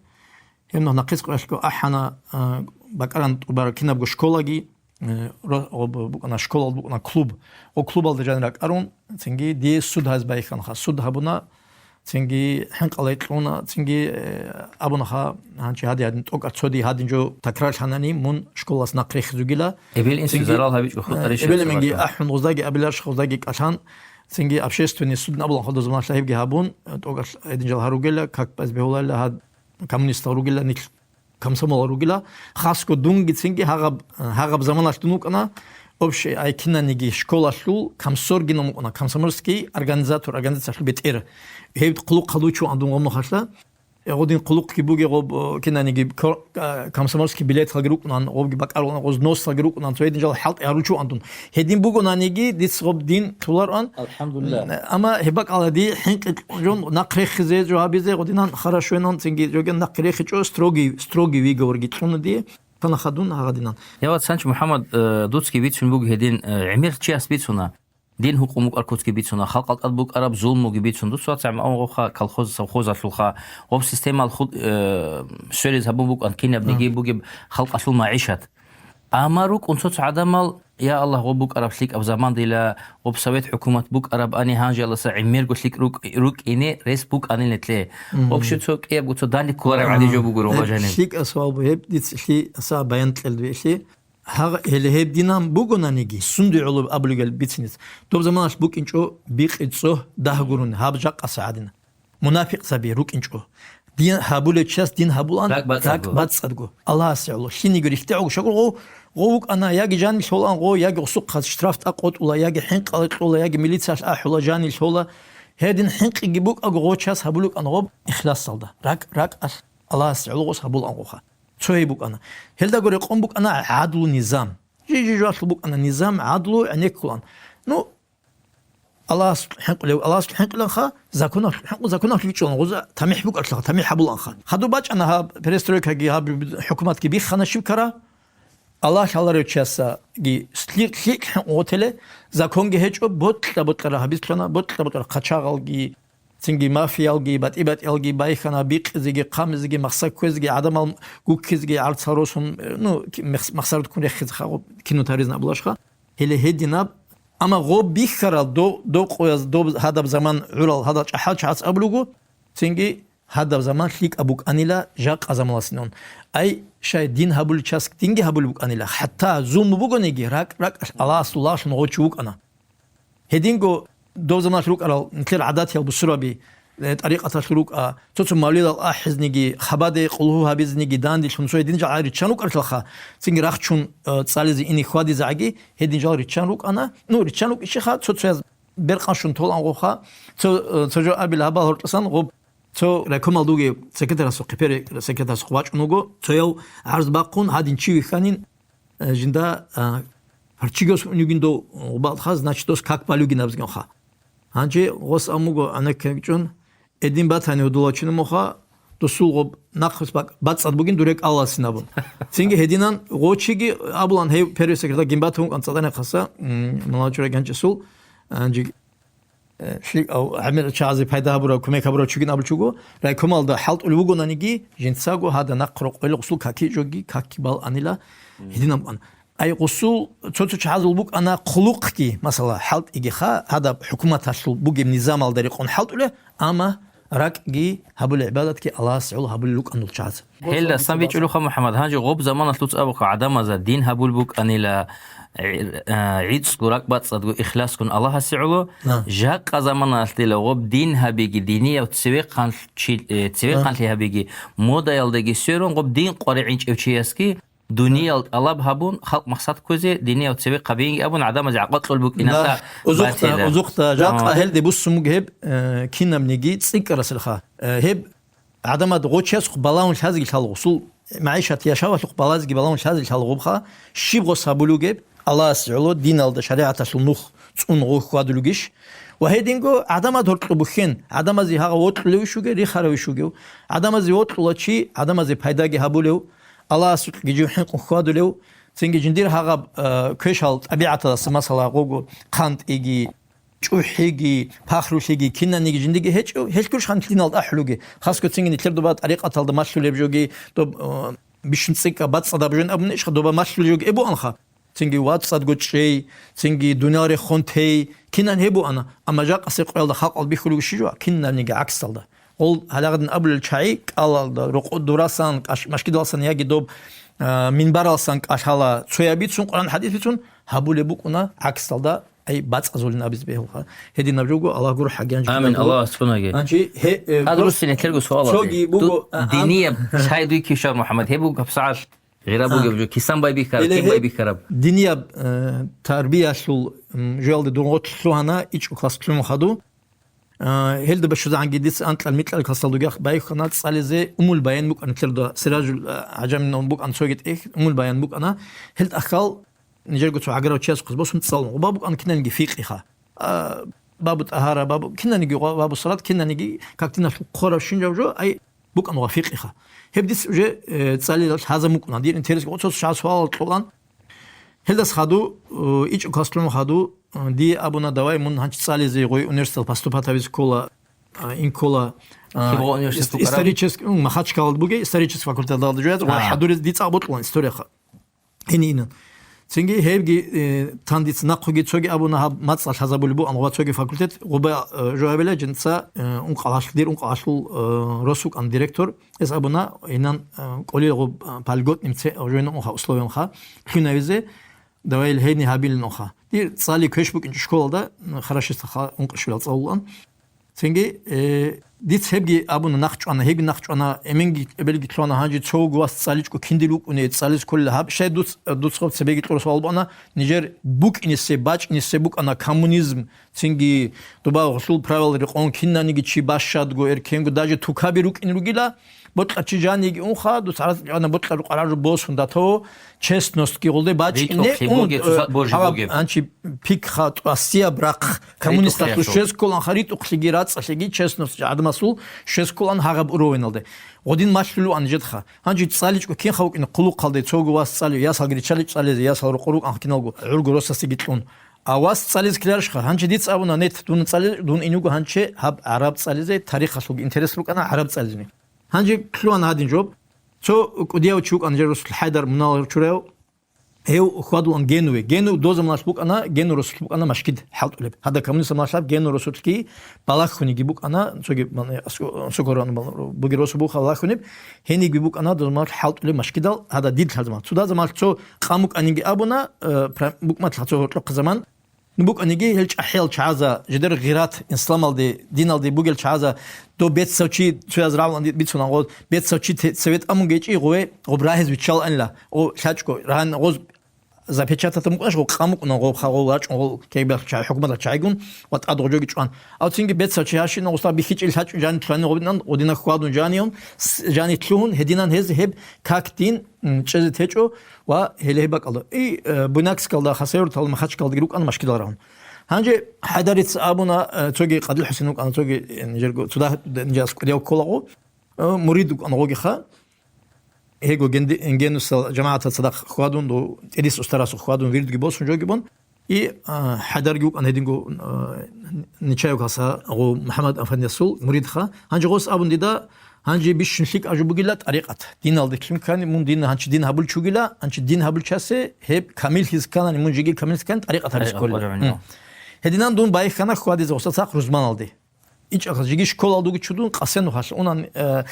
гьеб нахъ нахъис къоялъго ахӀана, а, бакӀаран тӀубараб кинабго школаги, э, ро-, гъоб букӀана, школалда букӀана клуб. Гъо клубалда жан ракӀарун, цинги дие суд гьаз байхьанха. Суд гьабуна, цинги хӀинкъала кьуна, цинги, э, абунаха, гьанчи гьади-гьадин тӀокӀаб цоди гьадин жо такрарлъанани, мун школалас нахъ рехизугила. Эбел-инсул Цинги, зарал гьабичӀо, э, хутӀарищ эбел-инги гьабсагӀат. АхӀун гъоздаги абиларш гъоздаги кӀалъан, цинги общественный суд абулан хадур заманалъа гьебги гьабун, тӀокӀаб гьедин жал гьаругела, как базбегьуларила гьад коммунистал ругела, нилъ комсомол ругела, хасго дунгицинги гьагъаб, гьагъаб заманалъ дун вукӀана, общий ай кинаниги школалъул комсоргинал мукӀана, комсомольский организатор, организациялъул бетӀер. Гьеб хъулухъ хадучу андун гъомухалъа. Гъодин хъулухъги бугеб гъоб, кинаниги кор-, а, комсомольский билеталги рукӀунан, гъобги бакӀарулан, гъоз носалги рукӀунан, цо гьедин жал хӀалтӀи гьаручу андун. Гьедин бугонаниги, диц гъоб дин лъулароан. АлхӀамдулиллагь. Амма гьеб бакӀалда дихъ хӀинкъи жон нахъ рехизе жо гьабизе гъодинан хорошо венан цинги жоген нахъ рехичӀо строгий, строгий выговорги кьуна дие, тана хадун гьагъадинан. Я вацанчи МухӀаммад, э, дуцги бицун буго гьедин, э, гӀемер чияс бицуна. Дин гьукъун букӀар куцги бицуна, халкъал тӀад букӀараб зулмуги бицун. Дуца вацгӀа гьавун гъовха колхоз, совхозалъулха, гъоб системал худ, э, свериз гьабун букӀан кинабниги бугеб халкъалъул магӀишат. Амма рукӀун цо-цо гӀадамал, я Аллагь, гъоб букӀараб лъикӀаб заман дила, гъоб совет хӀукумат букӀараб ани гьанжаласа гӀемерго лъикӀ рукӀ-, рукӀине рес букӀанил нетлъе. Мгм. Общий цо кӀиябго цо данде кколареб гӀади жо буго, Рогъа жанив. ЛъикӀа суал бугеб, диц лъи аса баян кьел дуе лъи. Гьагъ-, гьеле гьеб динан бугонаниги, сунде гӀоло абулигал бицинец. Доб заманалъ букӀинчӀо бикъи цӀогь дагь гурони, гьаб жакъаса гӀадина. Мунафикъзаби рукӀинчӀо. Дин гьабулев чияс дин гьабулан ракӀ бацӀцӀадго. РакӀ бацӀцӀадго. Аллагьасе гӀоло, лъинигу рихьде гӀого шагъургъов, гъов вукӀана, яги жанил лъолан гъов, яги гъусухъаз штраф тӀа къотӀула, яги хӀинкъала кьола, яги милициялъ ахӀула, жанил лъола. Гьедин хӀинкъиги букӀаго гъов чияс гьабулукӀан гъоб ихласалда. РакӀ-, ракӀалъ Аллагьасе гӀоло гъос гьабулан гъовха. Цо гьей букӀана. Гьелдаго рекъон букӀана гӀадлу низам. Жи-жи-жоялъул букӀана низам, гӀадлу, гӀенеккулан. Ну, Аллагьас хӀинкъулев, Аллагьас хӀинкъуланха, законалъ хӀинкъу, законалъ вичӀчӀулан, гъуза тамихӀ букӀарлъаха, тамихӀ гьабуланха. Хадуб бачӀана гьаб перестройкаги, гьаб хӀукуматги биххана щиб ккара? Аллагь лъаларев чиясаги лъикӀ-лъикӀ хӀинкъу гъотеле, законги гьечӀо, бокьа-бокьара гьабизлъана, бокьа-бокьара хъачагъалги, Цинги мафиялги, батӀи-батӀиялги байхьана, бикъизеги, хъамизеги, махса кквезеги, гӀадамал гуккизеги, гӀарцал росун, ну, ки-, мехс-, махсар дуккун рехизе хагъуб, кино таризна абулашха. Гьеле гьединаб, амма гъоб бихьарал до-, докъояз доб гьадаб заман гӀурал гьадал чӀахӀал чагӀац абулуго, цинги гьадаб заман лъикӀаб букӀанила жакъа замаласинун. Ай, шай, дин гьабулев час динги гьабулеб букӀанила, хӀатта зулму бугониги, ракӀ-ракӀалъ Аллагьасул лагълъун гъочи вукӀана. Гьединго доб заманалъ рукӀарал нилъер гӀадатиял бусураби, э, тӀарикъаталъул рукӀа, цо-цо мавлидал ахӀизниги, хабаде къулгьу гьабизниги, данделъун цо гьедин жагӀал риччан рукӀарлъалха, цинги рахчун, э, цӀализе ине хьвадизегӀаги гьедин жал риччан рукӀана. Ну, риччан рукӀищиха, цо-цояз беркъанщун толан гъовха, цо, э, цо жо абил гьабал гьоркьосан гъоб цо райкомал дуги секретарасухъе, пер-, секретарасухъ вачӀун вуго, цояв гӀарз бахъун гьадин чи вихьанин, э, жинда, а, гьарччигас унигин дов гъубалха, значит, дос как балугин абзгенха. Гьанже гъос амуго анеккечӀун, эдин батани гьудулачун муха, досул гъоб нахъвис бак-, бацӀцӀад бугин дуре кӀалалсин абун. Цинги гьединан гъочиги абулан гьев первый секретарь гимбатун кӀан цӀадани хъаса, м, малачура ганчӀесул, анжи Э, лъи-, ав-, гӀемер чагӀазе пайда гьабурав, кумек гьабурав чугин абулчӀого, райкомалда хӀалтӀулев вугонаниги, жинцаго гьада нахъ рокъойла гъусул каки жоги, каки бал анила, гьединаб ан. Ай гъусул цо-цо чагӀазул букӀана хъулухъги, масала, хӀалтӀиги ха, гьадаб хӀукуматалъул бугеб низамалда рекъон хӀалтӀуле, амма ракӀги гьабулел гӀибадатги Аллагьасе гӀоло гьабулел рукӀана дол чагӀаз. Гьелдасан бичӀчӀулеха, МухӀаммад, гьанже гъоб заманалъ дуца абухъа гӀадамазда дин гьабул букӀанила, гӀи-, а, гӀицӀго ракӀбацӀцӀадго ихласгун Аллагьасе гӀоло, А. жакъа заманалъ дила гъоб дин гьабиги, динияв цевехъанлъ-, чи-, э, цевехъанлъи гьабиги, модаялдаги сверун гъоб дин къваригӀинчӀев чиясги, дуниял тӀалаб гьабун, халкъ махсад кквезе, динияв цевехъ гьабиги абун, гӀадамазе гӀакъуба кьол букӀиналъа Да, узухъда, батила. узухъда, жакъа А. гьелде буссун буго гьеб, э, кинабниги цӀикӀкӀарасилха. Э, гьеб гӀадамад гъочиясухъ балагьун лъазеги лъалгъусул, магӀишат яшавалъухъ балазеги балагьун лъазеги лъалгъубха, щиб гъос гьабулугеб, Аллагьас гӀоло диналда, шаригӀаталъул нух цӀун гъо хьвадулугищ? Ва гьединго гӀадамад гьоркьоб бухьен, гӀадамазе гьагъа вокьулевищ вугев, рихаравищ вугев? ГӀадамазе вокьула чи, гӀадамазе пайдаги гьабулев, Аллагьасукьги жив хӀинкъун хьвадулев, цинги жиндир гьагъаб, э, квешал тӀабигӀаталдаса, масала, гъого хъантӀиги, чӀухӀиги, пахрулъиги, кинаниги жиндиги гьечӀев, гьелъ гурищ ханлъинал тӀахӀулуги, хасго цинги нилъер доба тӀарикъаталда малъулеб жоги, доб, э, бищун цӀикӀкӀа бацӀцӀадаб жо абуни ишха доба малъулеб жоги эбуанха. Цинги вацӀцӀадго чӀей, цинги дуниял рехун тей, кинан гьеб буана, амма жакъасеб къоялда халкъал бихьулеб щижуа, кинабниги гӀаксалда. Гъол гьалагъадин абулел чагӀи кӀалалда, рокъо дурасан, кӀаш-, машгидалсан яги доб, а, минбаралсан кӀалъала цояб бицун, Къуран хӀадис бицун, гьабулеб букӀуна гӀаксалда, ай, бацӀазулин абизе бегьулха. Гьединаб жого Аллагь гуро хӀагиянчи Амин, кутакула. Аллагь ацӀцӀунаги. Анчи, гье, э, Гьадруси просто нилъерго суал цоги аги. буго, Ду-, а, ам- динияб лъай дуй кишар, МухӀаммад, гьеб буго гьабсагӀат гъира А. бугеб жо, кисан байбихьараб, Гьеле кин гьеб байбихьараб? динияб, э, тарбиялъул, м, жоялде дургъотлъугьана ичӀго класс лъун хаду. А, гьелда башузагӀанги дица анкьал-микьал классалда дугехъ байхьана цӀализе Умул Баян букӀана нилъерда, Сиражул, а, ГӀажаминан букӀана цоги тӀехь, Умул Баян букӀана. Гьел тӀахьал нижерго цо гӀаграв чиясухъе босун цӀалун. Гъоба букӀана кинаниги фикъиха. А, бабу тӀагьара, бабу, кинаниги гъо-, бабу салат, кинаниги как диналъул хъораб щинжав жо, ай, букӀана ва фикъиха. Гьеб дица уже, э, цӀалиялъ лъазабун букӀана. Дир интересги гъоцо шагьар суалал кьолан. Гьелдас хаду, э, ичӀго класс лъун хаду, э, дие абуна, давай мун гьанчи цӀализе гъой университеталъ поступать гьабизе ккола, а, ин ккола, а, Кибо университет ис-, букӀараб? исторический, м, Махачкалалда бугей, исторический факультеталда жуяц, гъой А. хӀадуриз дица гьаб бокьулан историяха. Гьенив инан. Цинги гьебги, э, тан дица нахъуги цоги абуна гьаб мацӀалъ лъазабулеб бугӀан гъоба цоги факультет, гъоба, э, жо гьабила жинца, э, ункъалъ-, дир ункъалъул, э, рос вукӀан директор, эс абуна, инан, э, кӀолил гъоб, э, по льготным це-, жойнуха, условиямха, лъунавизе, давай гьейни гьабилин уха. Дир цӀали квеш букӀинчӀо школалда, м, Харашиста ха-, ункъишвилал цӀалулан. Цинги, э, диц гьебги абуна нахъ чӀвана, гьебги нахъ чӀвана, эменги эбелги лъугьана, гьанже цо вуго вас цӀаличӀго киндил вукӀуне, цӀализ кколила гьаб. Щай дуц-, дуц гъаб цебеги кьура суал буана, нижер букӀинисе, бачӀинисе букӀана коммунизм, цинги дуба гъулъул правил рекъон кинаниги чи бащадго, эркенго, даже тукаби рукӀин ругила, бокьа чи жаниги унха, дуц гьараз гӀана бокьа рукъа ражу босун дато, честностьги гъулде бачӀине, РитӀухълъи ун, бугеб, э, цоцазда божи гьаб бугеб. Анчи пикха тӀасияб рахъ коммунисталъул РитӀухълъи щвез кколан ха, ритӀухълъиги, рацӀцӀалъиги, честность гӀадамасул щвез кколан гьагъаб уровеналде. Гъодин малъулев ан жедха. Гьанже цӀаличӀго кинха вукӀине хъулухъалде цого вас цӀалев, ясалги риччаличӀ цӀализе, ясал рокъор рукӀан киналго гӀурго росасеги кьун. А вас цӀализ киларшха, гьанже диц абуна, нет, дун цӀали-, дун инуго гьанче гьаб гӀараб цӀализе, тарихалъулги интерес букӀана гӀараб цӀализни. Гьанже лъугьана гьадин жоб. Цо кӀудияв чи вукӀана, жер росулъ ХӀайдар мунагьал чураяв. Гьев хьвадулан Генуве. Генув дозаманалъ букӀана, Генув росулъ букӀана машгид хӀалтӀулеб. Гьада коммунист амалъаб Генув росулъги балахьуниги букӀана, цоги, ман, аско-, сокоран бал-, бугер росу буха балахьуниб, гьенигби букӀана дозаманалъ хӀалтӀулеб машгидал, гьада дид лъазаман. Цо дазамалъ цо къам букӀаниги абуна, э, пра-, букӀматлъа цо гьоркьохъа заман. Ну, букӀаниги гьел чӀахӀиял чагӀаза, жидер гъират, исламалде, диналде бугел чагӀаза, доб бецав чи, цояз равлан бицунан гъоз, бецав чи те-, цеве тӀамун гечӀи, гъове, гъоб рагьиз виччал анила, о, лъачӀго, рагьан гъоз запечататун букӀаш, гъо къам букӀунан гъоб ха, гъо рачӀун, гъо кегбер чагӀи, хӀукуматал чагӀигун, ва тӀад гъо жоги чӀван. Ав цинги бецав чи гьащинан гъоста бихьичӀил лъачӀун жани лъугьани гъобинан, гъодина хьвадун жаниюн, с-, жани лъугьун, гьединан гьез гьеб как дин, м, чӀезе течӀо, ва гьеле гьеб бакӀалда. И, э, Буйнакскалда, Хасавюрталда, Махачкалдаги рукӀана машгидал рагьун. Гьанже ХӀайдарица абуна, э, цоги Къадил ХӀусен вукӀана, цоги, э, нижерго цуда, нижерас кӀудияв кколаго, э, мурид вукӀана гъогиха. Гьего генди-, генусал жамагӀатал цадахъ хьвадун, ду-, тӀерис устарасухъ хьвадун, вирдги босун, жоги бун. И, а, ХӀайдарги вукӀана гьединго, а, Нечаевкалса гъо МухӀаммад Афандиясул муридха. Гьанже гъос абун дида, гьанже бищун лъикӀаб жо бугила тӀарикъат. Диналде лъугьинкани, мун дин, гьанчи дин гьабулчи вугила, гьанчи дин гьабулчасе гьеб камиллъизе кканани, мун жеги камиллъизе ккани, тӀарикъат гьабизе кколила. ТӀарикъат гьабулчи. Гьм. Гьединан дун байхьана хьвадизе гъосда цахъ рузманалде. ИчӀахъа жиги школалдуги чудун, къасен нухалъ унан, э,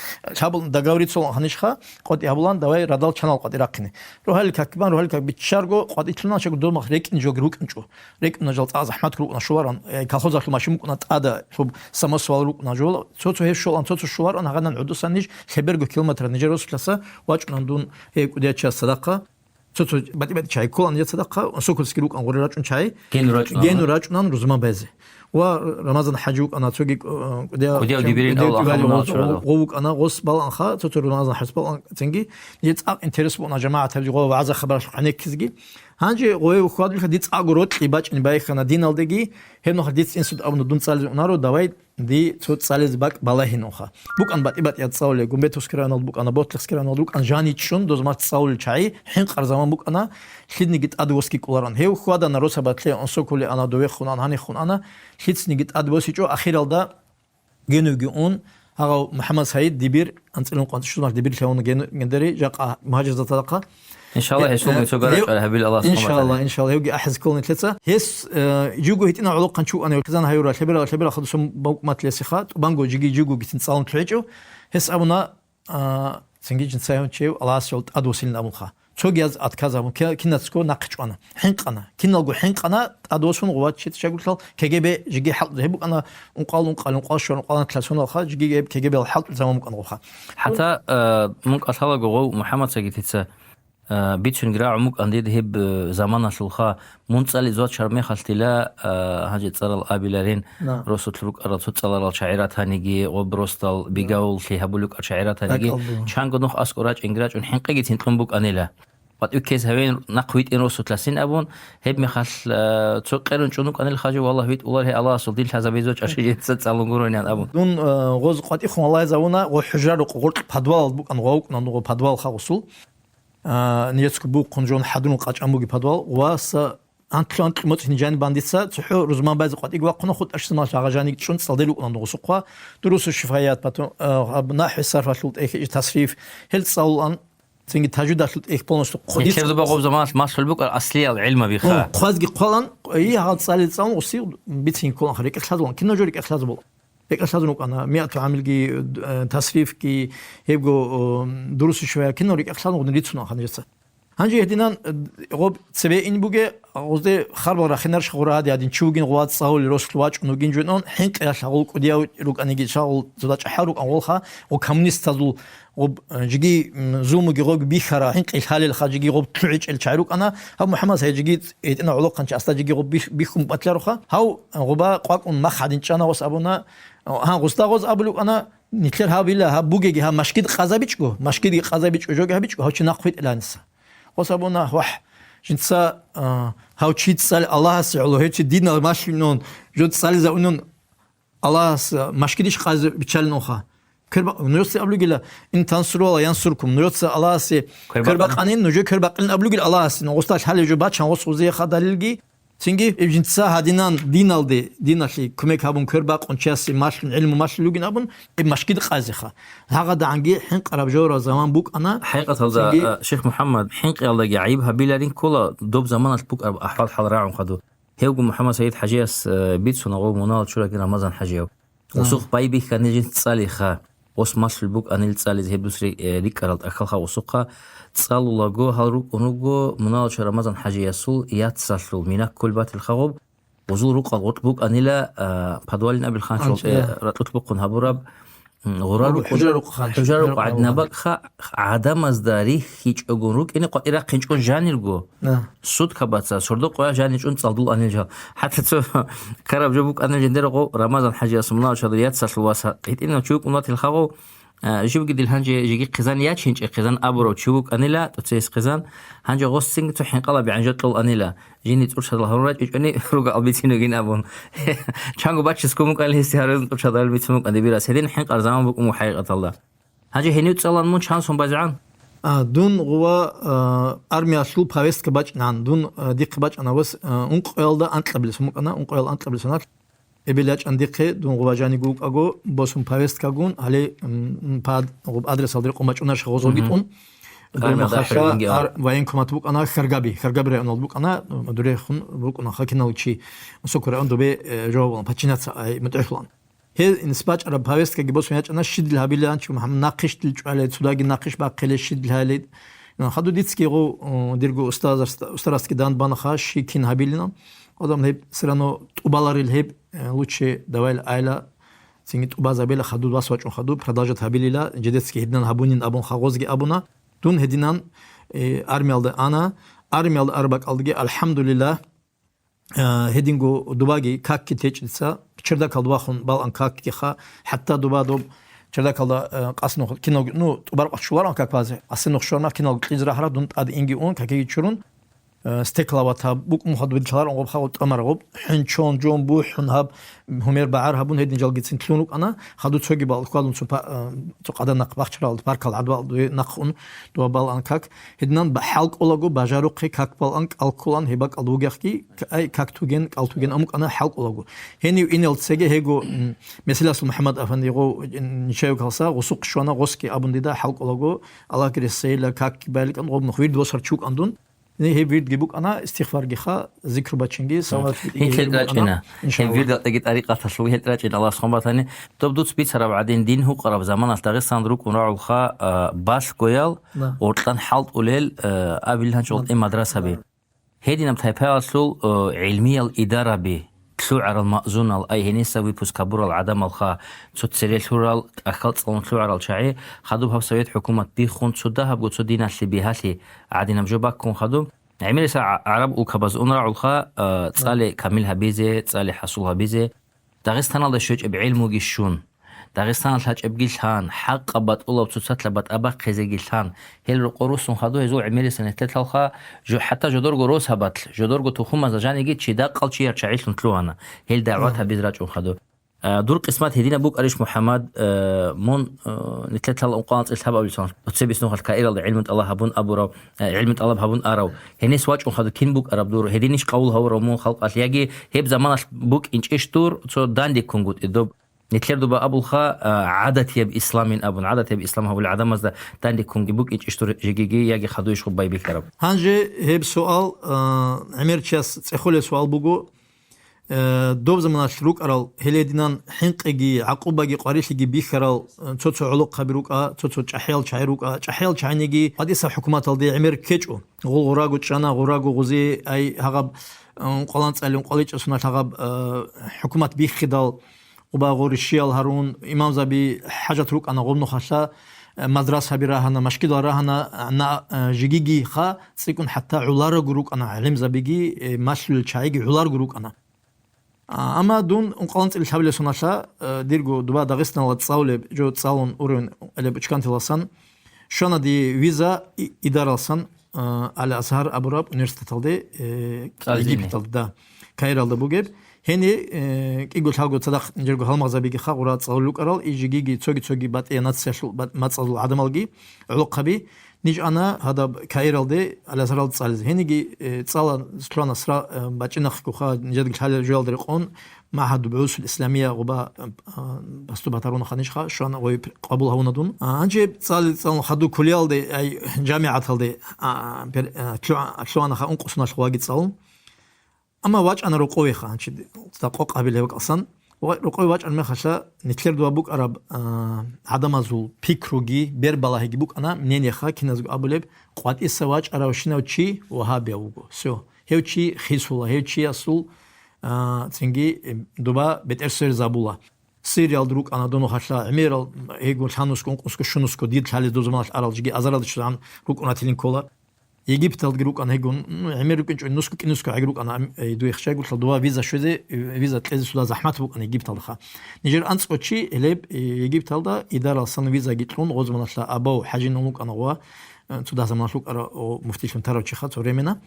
лъабал договориться гьанишха, къватӀи гьабулан, давай радал чанал къватӀи рахъине. Рухьалил как бан, рухьалил как биччарго, къватӀи лъуна чагу домах рекӀин жог рукӀинчӀо. РекӀуна жал цӀа захӀмат рукӀуна шуларан, э, колхозалъул машин букӀуна тӀада, лъуб самосвал рукӀуна жол. Цо-цо гьев шолан, цо-цо шуларан, гьагъанан гӀудусан ниж, лъеберго километр нижер росулъаса вачӀунан дун гьев кӀудияв чияс цадахъа. Цо-цо батӀи-батӀи чай кколан я цадахъа, Сокольский рукӀан гъуре рачӀун чай. Гену рачӀунан, Гену ва? рачӀунан Рузман байзе. Ва Рамазан хӀажи вукӀана, цоги, э, кӀудияв, кӀудияв дибирин кӀудияв авлахъа дибирин мунал гъо-, чурада. Гъо вукӀана, гъос баланха, цо-цо Рамазан хӀажи балан цинги. Гье цӀакъ интерес бугьуна жамагӀат гьаб жо, гъо вагӀза хабаралъухъ гӀенеккизги. Гьанже гъое хьвадулха ди цӀакъго рокьи бачӀин байхана диналдеги, гьеб нухалъ дица инсуд абуна дун цӀализе унаро, давай Ди цо цӀализе бакӀ балагьинунха. БукӀан батӀи-батӀияб цӀалулел, Гумбетовский районалда букӀана, Ботлихский районалда букӀана, жаничӀчӀун дозмат цӀалулел чагӀи, хӀинкъар заман букӀана, лъидниги тӀад восги кӀоларан. Гьев хьвадана росабатлъе, Онсоколе ана, довехун ана, гьанихун ана, лъицаниги тӀад босичӀо, ахиралда Генуги ун, гьагъав МухӀаммад Саид дибир, анцӀилун къванцӀ шузмар дибир лъавуна Гену-, гендери, жакъа мугьажирзатадахъа. Иншалла, Э, гьесулги э, цо гьев-, гарачӀвара гьабил Аллагьас иншалла, хъаматале. Иншалла, гьевги ахӀизе ккола нилъеца. Гьес, э, жуго гьитӀина гӀолохъанчи вукӀана, хъизан гьаюра, лъеберал, лъеберал хадусун бавкъмат лесиха, тӀубанго жиги жуго гитин цӀалун лъугӀичӀо. Гьес абуна, а, цинги жинцайгьун чев Аллагьас жал тӀадвосилин абунха. Цоги яз отказ абун, ки-, кинацго нахъе чӀвана. ХӀинкъана. Киналго хӀинкъана, тӀадвосун гъувачи чагурлъал К Г Б жиги хӀалтӀ гьеб букӀана, ункъал, ункъал, ункъал шор, ункъал анлъа соналха, жиги гьеб К Г Б-ял хӀалтӀ заман букӀан гъубха. ХӀатта, э, мун кӀалъалаго гъов МухӀаммад Сагитица, э, бицунги рагӀун букӀан дид гьеб, э, заманалъулха, мун цӀали зуат чармехалъ дила, э, гьанже цӀарал абиларин, На. росулъ рукӀарал цо цӀаларал шагӀиратаниги, гъоб росдал бигавуллъи гьабулукӀар шагӀиратаниги, РакӀалду. чанго нух аскӀор рачӀинги рачӀун хӀинкъиги цинкьун букӀанила. ВатӀу ккез гьавен нахъ витӀин росулъасин абун, гьеб мехалъ, э, цо къерун чӀун вукӀанил хажи, валлагь, витӀулар гье Аллагьасул дин лъазабизе чӀаши жинца цӀалун гурониан абун. Дун, э, гъоз къватӀихъун валлагьизавуна, гъо хӀужра рукъ гъоркь подвалал букӀан, гъо вукӀуна гъо подвалха гъусул. А, нецку бухъун жон хӀадурун къачӀан буги подвал, ва са антлъу-антлъу моцӀ гьинжани бандица, цохӀо рузман байзе къватӀиг вахъуна, хутӀа шизмал шагъа жаниг чӀун цӀалдел вукӀуна гъусухъа, дурусу шифаят, батун, а, аб-, нахӀви сарфалъул тӀехь, тасриф, гьел цӀалулан, Цинги тажвидалъул тӀехь полностью хъудиц. Нилъер дуба гъоб заманалъ малъул букӀар аслиял гӀилмабиха. Гьун, хъвазги хъвалан, и гьал цӀалил цӀалун уси бицин кколанха, рекӀехъ лъазабулан. Кино жо рекӀехъ лъазабулан. РекӀехъ лъазун вукӀана, миату гӀамилги, э, тасрифги, гьебго, э, дуруси шугьа кино рекӀехъ лъазун вукӀана рицунаха нижеца. Гьанже гьединан, э, гъоб цебе ин буге, гъозде харбал рахинарш гъура гьади гьадин чи вугин гъова цӀалули росулъ вачӀун вугин жугьун, хӀинкъиялъа гъол кӀудияв рукӀаниги, шагъул зуда чӀахӀал рукӀан гъолха, гъо коммунистазул Гъуб, э, жиги, м, зулмуги гъоб бихьара, хӀинкъи лъалелха жиги гъуб лъугӀичӀел чагӀи рукӀана. Гьаб МухӀаммад гьай жиги гьитӀина гӀолохъанчи асда жиги гъуб бих-, бихьун батлароха. Гьав, э, гъуба къвакӀун мах гьадин чӀана гъос абуна, э, гьан гъусда гъоз абулев вукӀана, нилъер гьабила, гьаб бугеги, гьаб машгид къазабичӀго, машгидги къазабичӀго, жоги гьабичӀго, гьав чи нахъ витӀиланиса. Гъос абуна, вагь, жинца, э, гьав чи цӀали Аллагьасе гӀоло, гьев чи динал малъунун, жо цӀализавунун, Аллагьас машгидищ къазе биччалин уха. Кверба-, нужеца абулигила, ин тансуру Аллагь янсуркум. Нужеца Аллагьасе Квербакъан. квербакъанин, нужер квербакъилин абулигил Аллагьасе. Гъустал хӀалеб жо бачан гъос гъузеха далилги. Цинги иб жинца гьадинан диналде, диналъе кумек гьабун квербакъун чиясе малъун, гӀилму малъулугин абун, иб машгид къазеха. ГьагъадагӀанги хӀинкъараб жора заман букӀана. ХӀакъикъаталда, Цинги а, Шейх МухӀаммад, хӀинкъиялдаги гӀайиб гьабиларин ккола, доб заманалъ букӀараб ахӀвал-хӀал рагӀун хадур. Гьевго МухӀаммад Саид ХӀажияс, э, бицуна гъов мунагьал чурагин Рамазан ХӀажияв. Гьа. Гъосухъ байбихьани жинц цӀалиха. Гъос малъул букӀанил цӀализе гьеб дус ри-, э, рикӀкӀарал тӀахьалха гъосухъа цӀалулаго гьал рукӀун руго мунагьал чурагин Рамазан ХӀажиясул яцалъул мина кколеб батилха гъоб. Гъузул рукъал гъоркь букӀанила, э, подвалин абилхъанчул, Анча, э, я. ратӀулъ бухъун гьабураб, М, гъура Гъура рукъ-, хӀужа рукъ хан, хӀужа хӀужа рукъ рукъ гӀадинаб гӀадинаб бакӀ. БакӀ ха-, гӀадамазда рихьичӀого рукӀине къватӀир рахъинчӀо жанирго. На. Суткабаца, сордо къоя жаничӀун цӀалдул анил жал. ХӀатта цо ккараб жо букӀанил жиндирго Рамазан ХӀажияс мунагьал чурагин яцалъул вас гьитӀинав чи вукӀун ватилха гъов, а, живги дил гьанже жиги хъизан ячинчӀеб хъизан абурав чи вукӀанила, тӀоцеяс хъизан, гьанже гъос цинги цо хӀинкъалаб бигӀан жо кьоланила. Жини цӀуршадал гьарун рачӀичӀони руго албицин вугин абун. Чанго бачес кумукӀал гьесие гьарун цӀуршадал албицин вукӀан дибирас. Гьедин хӀинкъар заман букӀун буго хӀакъикъаталда. Гьанже гьенив цӀалан мун чан сон базегӀан? А, дун гъува, а, армиялъул повестка бачӀинан. Дун, а, дихъе бачӀана вас, а, ункъоялда анкьабилес мукӀана, ункъоял анкьабилес аналъ. Эбел ячӀан дихъе, дун гъува жаниго вукӀаго, босун повесткагун, гьале, м, м, пад-, гъуб адресалда рекъон бачӀунарищ гъозул Мгм. битӀун. Дун Армиялда махалъа ахӀи вугин ар-, военкомат букӀана, Харгаби, Харгаби районалда букӀана, дурехун букӀуна хакинал чи, Мусокур район добе, э, жаваб алан, подчиняться, ай, мутӀигӀлъулан. Гьел инс бачӀараб повесткаги босун ячӀана, щидил гьабилан чи, МухӀаммад, нахъищ дил чӀвалел, цодаги нахъищ бахъилел, щидил гьалел. Хадуб дицги гъов, дирго устазарс-, устарасги данбанаха, щи кин гьабилина. Адам гьеб все равно тӀубаларил гьеб, э, лучше давай айла, цинги тӀубазабила хадуб вас вачӀун хадуб, продолжать гьабилила, жедецги гьединан гьабунин абун хагъозги абуна. Дун гьединан, э, армиялда ана. Армиялда арбакӀалдаги, алхӀамдулиллагь, э, гьединго дубаги какги течӀица, чердакалда вахун балан какги ха, хӀатта дуба доб чердакалда, э, къас нух киналго, ну, тӀубар къват щуларан как базе, асе нух щварна киналго кьиз рахӀра, дун тӀад инги ун, какиги чурун, э, стекла вата, букӀ мухадубил чалар онгъоб хагъу тӀамар гъоб, хӀун чон жон бухӀун гьаб, гьумер багӀар гьабун гьедин жалгицин лъун рукӀана, хаду цоги бал хьвадун цо па-, э, цо къадан нахъ бахчарал паркал гӀадбал дуе нахъ ун дуба балан как. Гьединан ба-, хӀалкӀолаго бажарухъе как балан кӀалккулан гьеб бакӀал вугехги, к-, ай, как туген, кӀал туген амукӀана хӀалкӀолаго. Гьенив инел цеге гьего, м, меселасул МухӀаммад Афанди гъов, м, ничаев калса, гъусухъ щвана гъосги абун дида хӀалкӀолаго, Аллагьги ресейила, какги байликӀан гъоб нух вирд восар чукӀан дун. Гьеб вирдги букӀана, истигъфарги ха, зикру бачинги, салават Гьел рачӀина. Гьеб иншаллагь. Вирдатаги тӀарикъаталъул гьел рачӀина, Аллагьас хъван батани. Доб дуц бицараб гӀадин, дин гьукъараб заманалъ Дагъистан рукӀун рагӀулха, а, балъгоял, Да. гъоркьан хӀалтӀулел, а, абил гьанчӀ гъоркье мадрасаби. Гьединаб тайпаялъул, а, гӀилмиял идараби, лъугӀарал маъзунал, ай гьениса выпуск гьабурал гӀадамалха, цо цере лъурал, тӀахьал цӀалун лъугӀарал чагӀи, хадуб гьаб совет хӀукумат биххун, цо дагьабго цо диналъе бигьалъи гӀадинаб жо баккун хадуб, ГӀемериса гӀа-, гӀараб улкабаз ун рагӀулха, а, цӀали камил гьабизе, цӀали хӀасул гьабизе, Дагъистаналда щвечӀеб гӀелмуги щун, Дагъистаналъ гьачӀебги лъан, хӀакъаб батӀулаб цоцалъа батӀа бахъизеги лъан, гьел рокъор руссун хадур гьезул гӀемериса нилъелъалха, жо-, хӀатта жодорго росабалъ, жодорго тухумазда жаниги чи дакъал чияр чагӀилъун лъугьана, гьел дагӀват Мгм. гьабиз рачӀун хадур. А, дур къисмат гьединаб букӀарищ, МухӀаммад, а, мун, а, нилъер лъала ункъоялда цӀилъабабилсан, цебе иснухъалъ Каиралда гӀилму тӀалаб гьабун абурав, а, гӀилму тӀалаб гьабун арав, гьенис вачӀун хадур кин букӀараб дур, гьединищ къабул гьавурав мун халкъалъ, яги гьеб заманалъ букӀинчӀищ дур цо дандеккунгутӀи доб? Нилъер дуба абулха, а, гӀадатияб исламин абун, гӀадатияб ислам гьавулел гӀадамазда дандеккунги букӀинчӀищ дур жегиги яги хадуйищ хъуббай бихьараб? Гьанже гьеб суал, а, гӀемер чияс цӀехолеб суал буго. Э, доб заманалъ рукӀарал гьел гьединан хӀинкъиги, гӀакъубаги, къварилъиги бихьарал, э, цо-цо гӀолохъаби рукӀа, цо-цо чӀахӀиял чагӀи рукӀа. ЧӀахӀиял чагӀиниги къватӀиса хӀукуматалде гӀемер ккечӀо. Гъул гъураго чӀана, гъураго гъузе, ай, гьагъаб, э, ункъалан цӀали ункъаличӀесуналъ гьагъаб, э, хӀукумат биххидал, къуба гъорищиял гьарун, имамзаби хӀажат рукӀана гъубнухъалъа, э, мадрасаби рагьана, машгидал рагьана, на, э, жигиги ха, цӀикӀкӀун хӀатта гӀоларого рукӀана гӀалимзабиги, э, малъулел чагӀиги гӀоларого рукӀана. А, амма дун ункъалан цӀили лъабилеб соналъа, э, дирго дуба Дагъистаналда цӀалулеб, жо цӀалун уровень элеб учкантиласан, щвана дие виза и-, идаралсан, э, Ал-Азгьар абураб университеталде, э, ЦӀализеги. Египеталде, да, Каиралда бугеб. Гьени, э, кӀиго-лъалго цадахъ нижерго гьалмагъзабиги хагъура цӀалулел рукӀарал, и жигиги цоги-цоги батӀияб нациялъул ба-, мацӀазул гӀадамалги, гӀолохъаби, ниж ана гьадаб Каиралде, Ал-Азгьаралде цӀализе. Гьениги, э, цӀала лъугьана сра-, э, бачӀинахъгуха, нижедаги лъалел жоялда рекъон, МагӀгьаду БугӀусул Исламия гъуба, э, э, басту батарунаха нижха, щвана гъой пр-, къабул гьавуна дун. А, гьанже цӀали цӀалун хадуб куллиялде, ай, жамигӀаталде, а, пер-, э, лъугьа-, лъугьанаха ункъусуналъ гъуаги цӀалун. Амма вачӀана рокъовеха, гьанчи д-, дакъо къабил гьеб кӀалсан. Ва рокъове вачӀан мехалъа, нилъер дуба букӀараб, а, гӀадамазул пикруги, бербалагьиги букӀана, мнениеха, киназго абулеб, къватӀиса вачӀаравщинав чи вагьабияв вуго. Всё. Гьев чи хисула, гьев чиясул, а, цинги, э, дуба бетӀер сверзабула. Сириялда рукӀана донухалъа, гӀемерал, гьего лъанусго, ункъусго, щунусго, дид лъалез доб заманалъ арал жиги азаралда чӀезегӀан рукӀунатилин ккола. Египеталдаги рукӀана гьего, ну, гӀемер рукӀинчӀо, нусго кӀинусго гӀаги рукӀана, ам, э, дуе хчайгулъа дова виза щвезе, э, виза кьезе суда захӀмат букӀана Египеталдаха. Нижер анцӀго чи гьелеб, э, Египеталда идаралсан визаги кьун, гъозманалъа абав хӀажинун вукӀана ва, э, цо дагь заманалъ вукӀара, о, муфтилъун тарав чиха цо времена.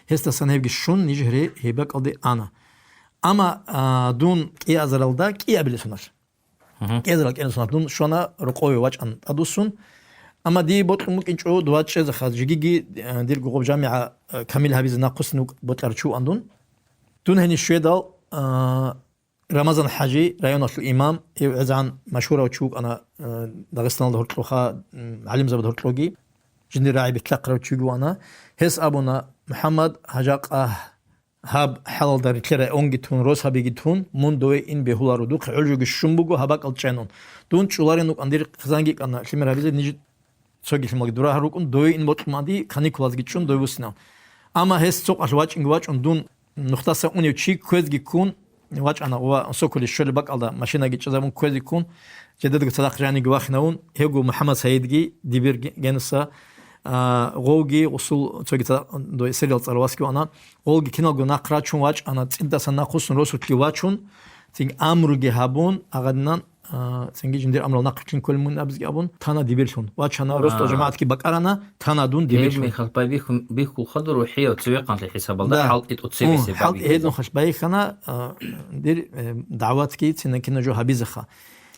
Гьесдасан гьебги щун, ниж гьре гьеб бакӀалде ана. Амма, а, дун кӀиазаралда кӀиабилеб соналъ. Мгм. КӀиазарал кӀиабилеб соналъ дун щвана рокъове вачӀан тӀадвуссун. Амма дие бокьун букӀинчӀо дова чӀезеха жигиги, а, дирго гъоб жамигӀа, а, камил гьабизе нахъуссин вукӀ-, бокьарав чи вуан дун. Дун гьенив щведал, а, Рамазан ХӀажи, районалъул имам, гьев гӀезегӀан машгьурав чи вукӀана, а, Дагъистаналда гьоркьоха, м, гӀалимзабад гьоркьоги, жиндир рагӀи битӀахъарав чиги вуана. Гьес абуна, МухӀаммад, гьажа къагь, Гьаб хӀалалда рилълъи районги тун, росабиги тун, мун дове ин бегьуларо, духъе гӀолжоги щун буго гьаб бакӀал чӀенун. Дун чӀуларин вукӀан, дир хъизанги кӀана лъимер гьабизе, ниж цоги лъималги дурагьал рукӀун, дове ин бокьун манди, каникулазги чӀун дове вуссинав. Амма гьес цо къалъ вачӀинги вачӀун, дун нухдасан унев чи кквезги ккун, вачӀана ва Соколе щолеб бакӀалда машинаги чӀезабун кквезги ккун, жидедаго цадахъ жаниги вахинавун, гьевго МухӀаммад Саидги, дибир ге-, генуса, а, гъовги, гъусул цоги цадахъ дой сериял цӀар васги вана, гъолги киналго нахъ рачун вачӀана, цӀидасан нахъвуссун росулъе вачун, цинги амруги гьабун, агъадинан, а, цинги жиндир амрал нахъвилълъин кколин мун абизги абун, тана дибирлъун. Вачана, росдал жамагӀатги бакӀарана, тана дун дибирлъун. Гьеб мехалъ байбихьун, бихьулха дур рухӀияв цевехъанлъи хӀисабалда, хӀалтӀи тӀоцебесеб хӀалтӀи гьедин хъалъ байихьана, а, дир, э, дагӀватги цинакинаджо гьабизеха.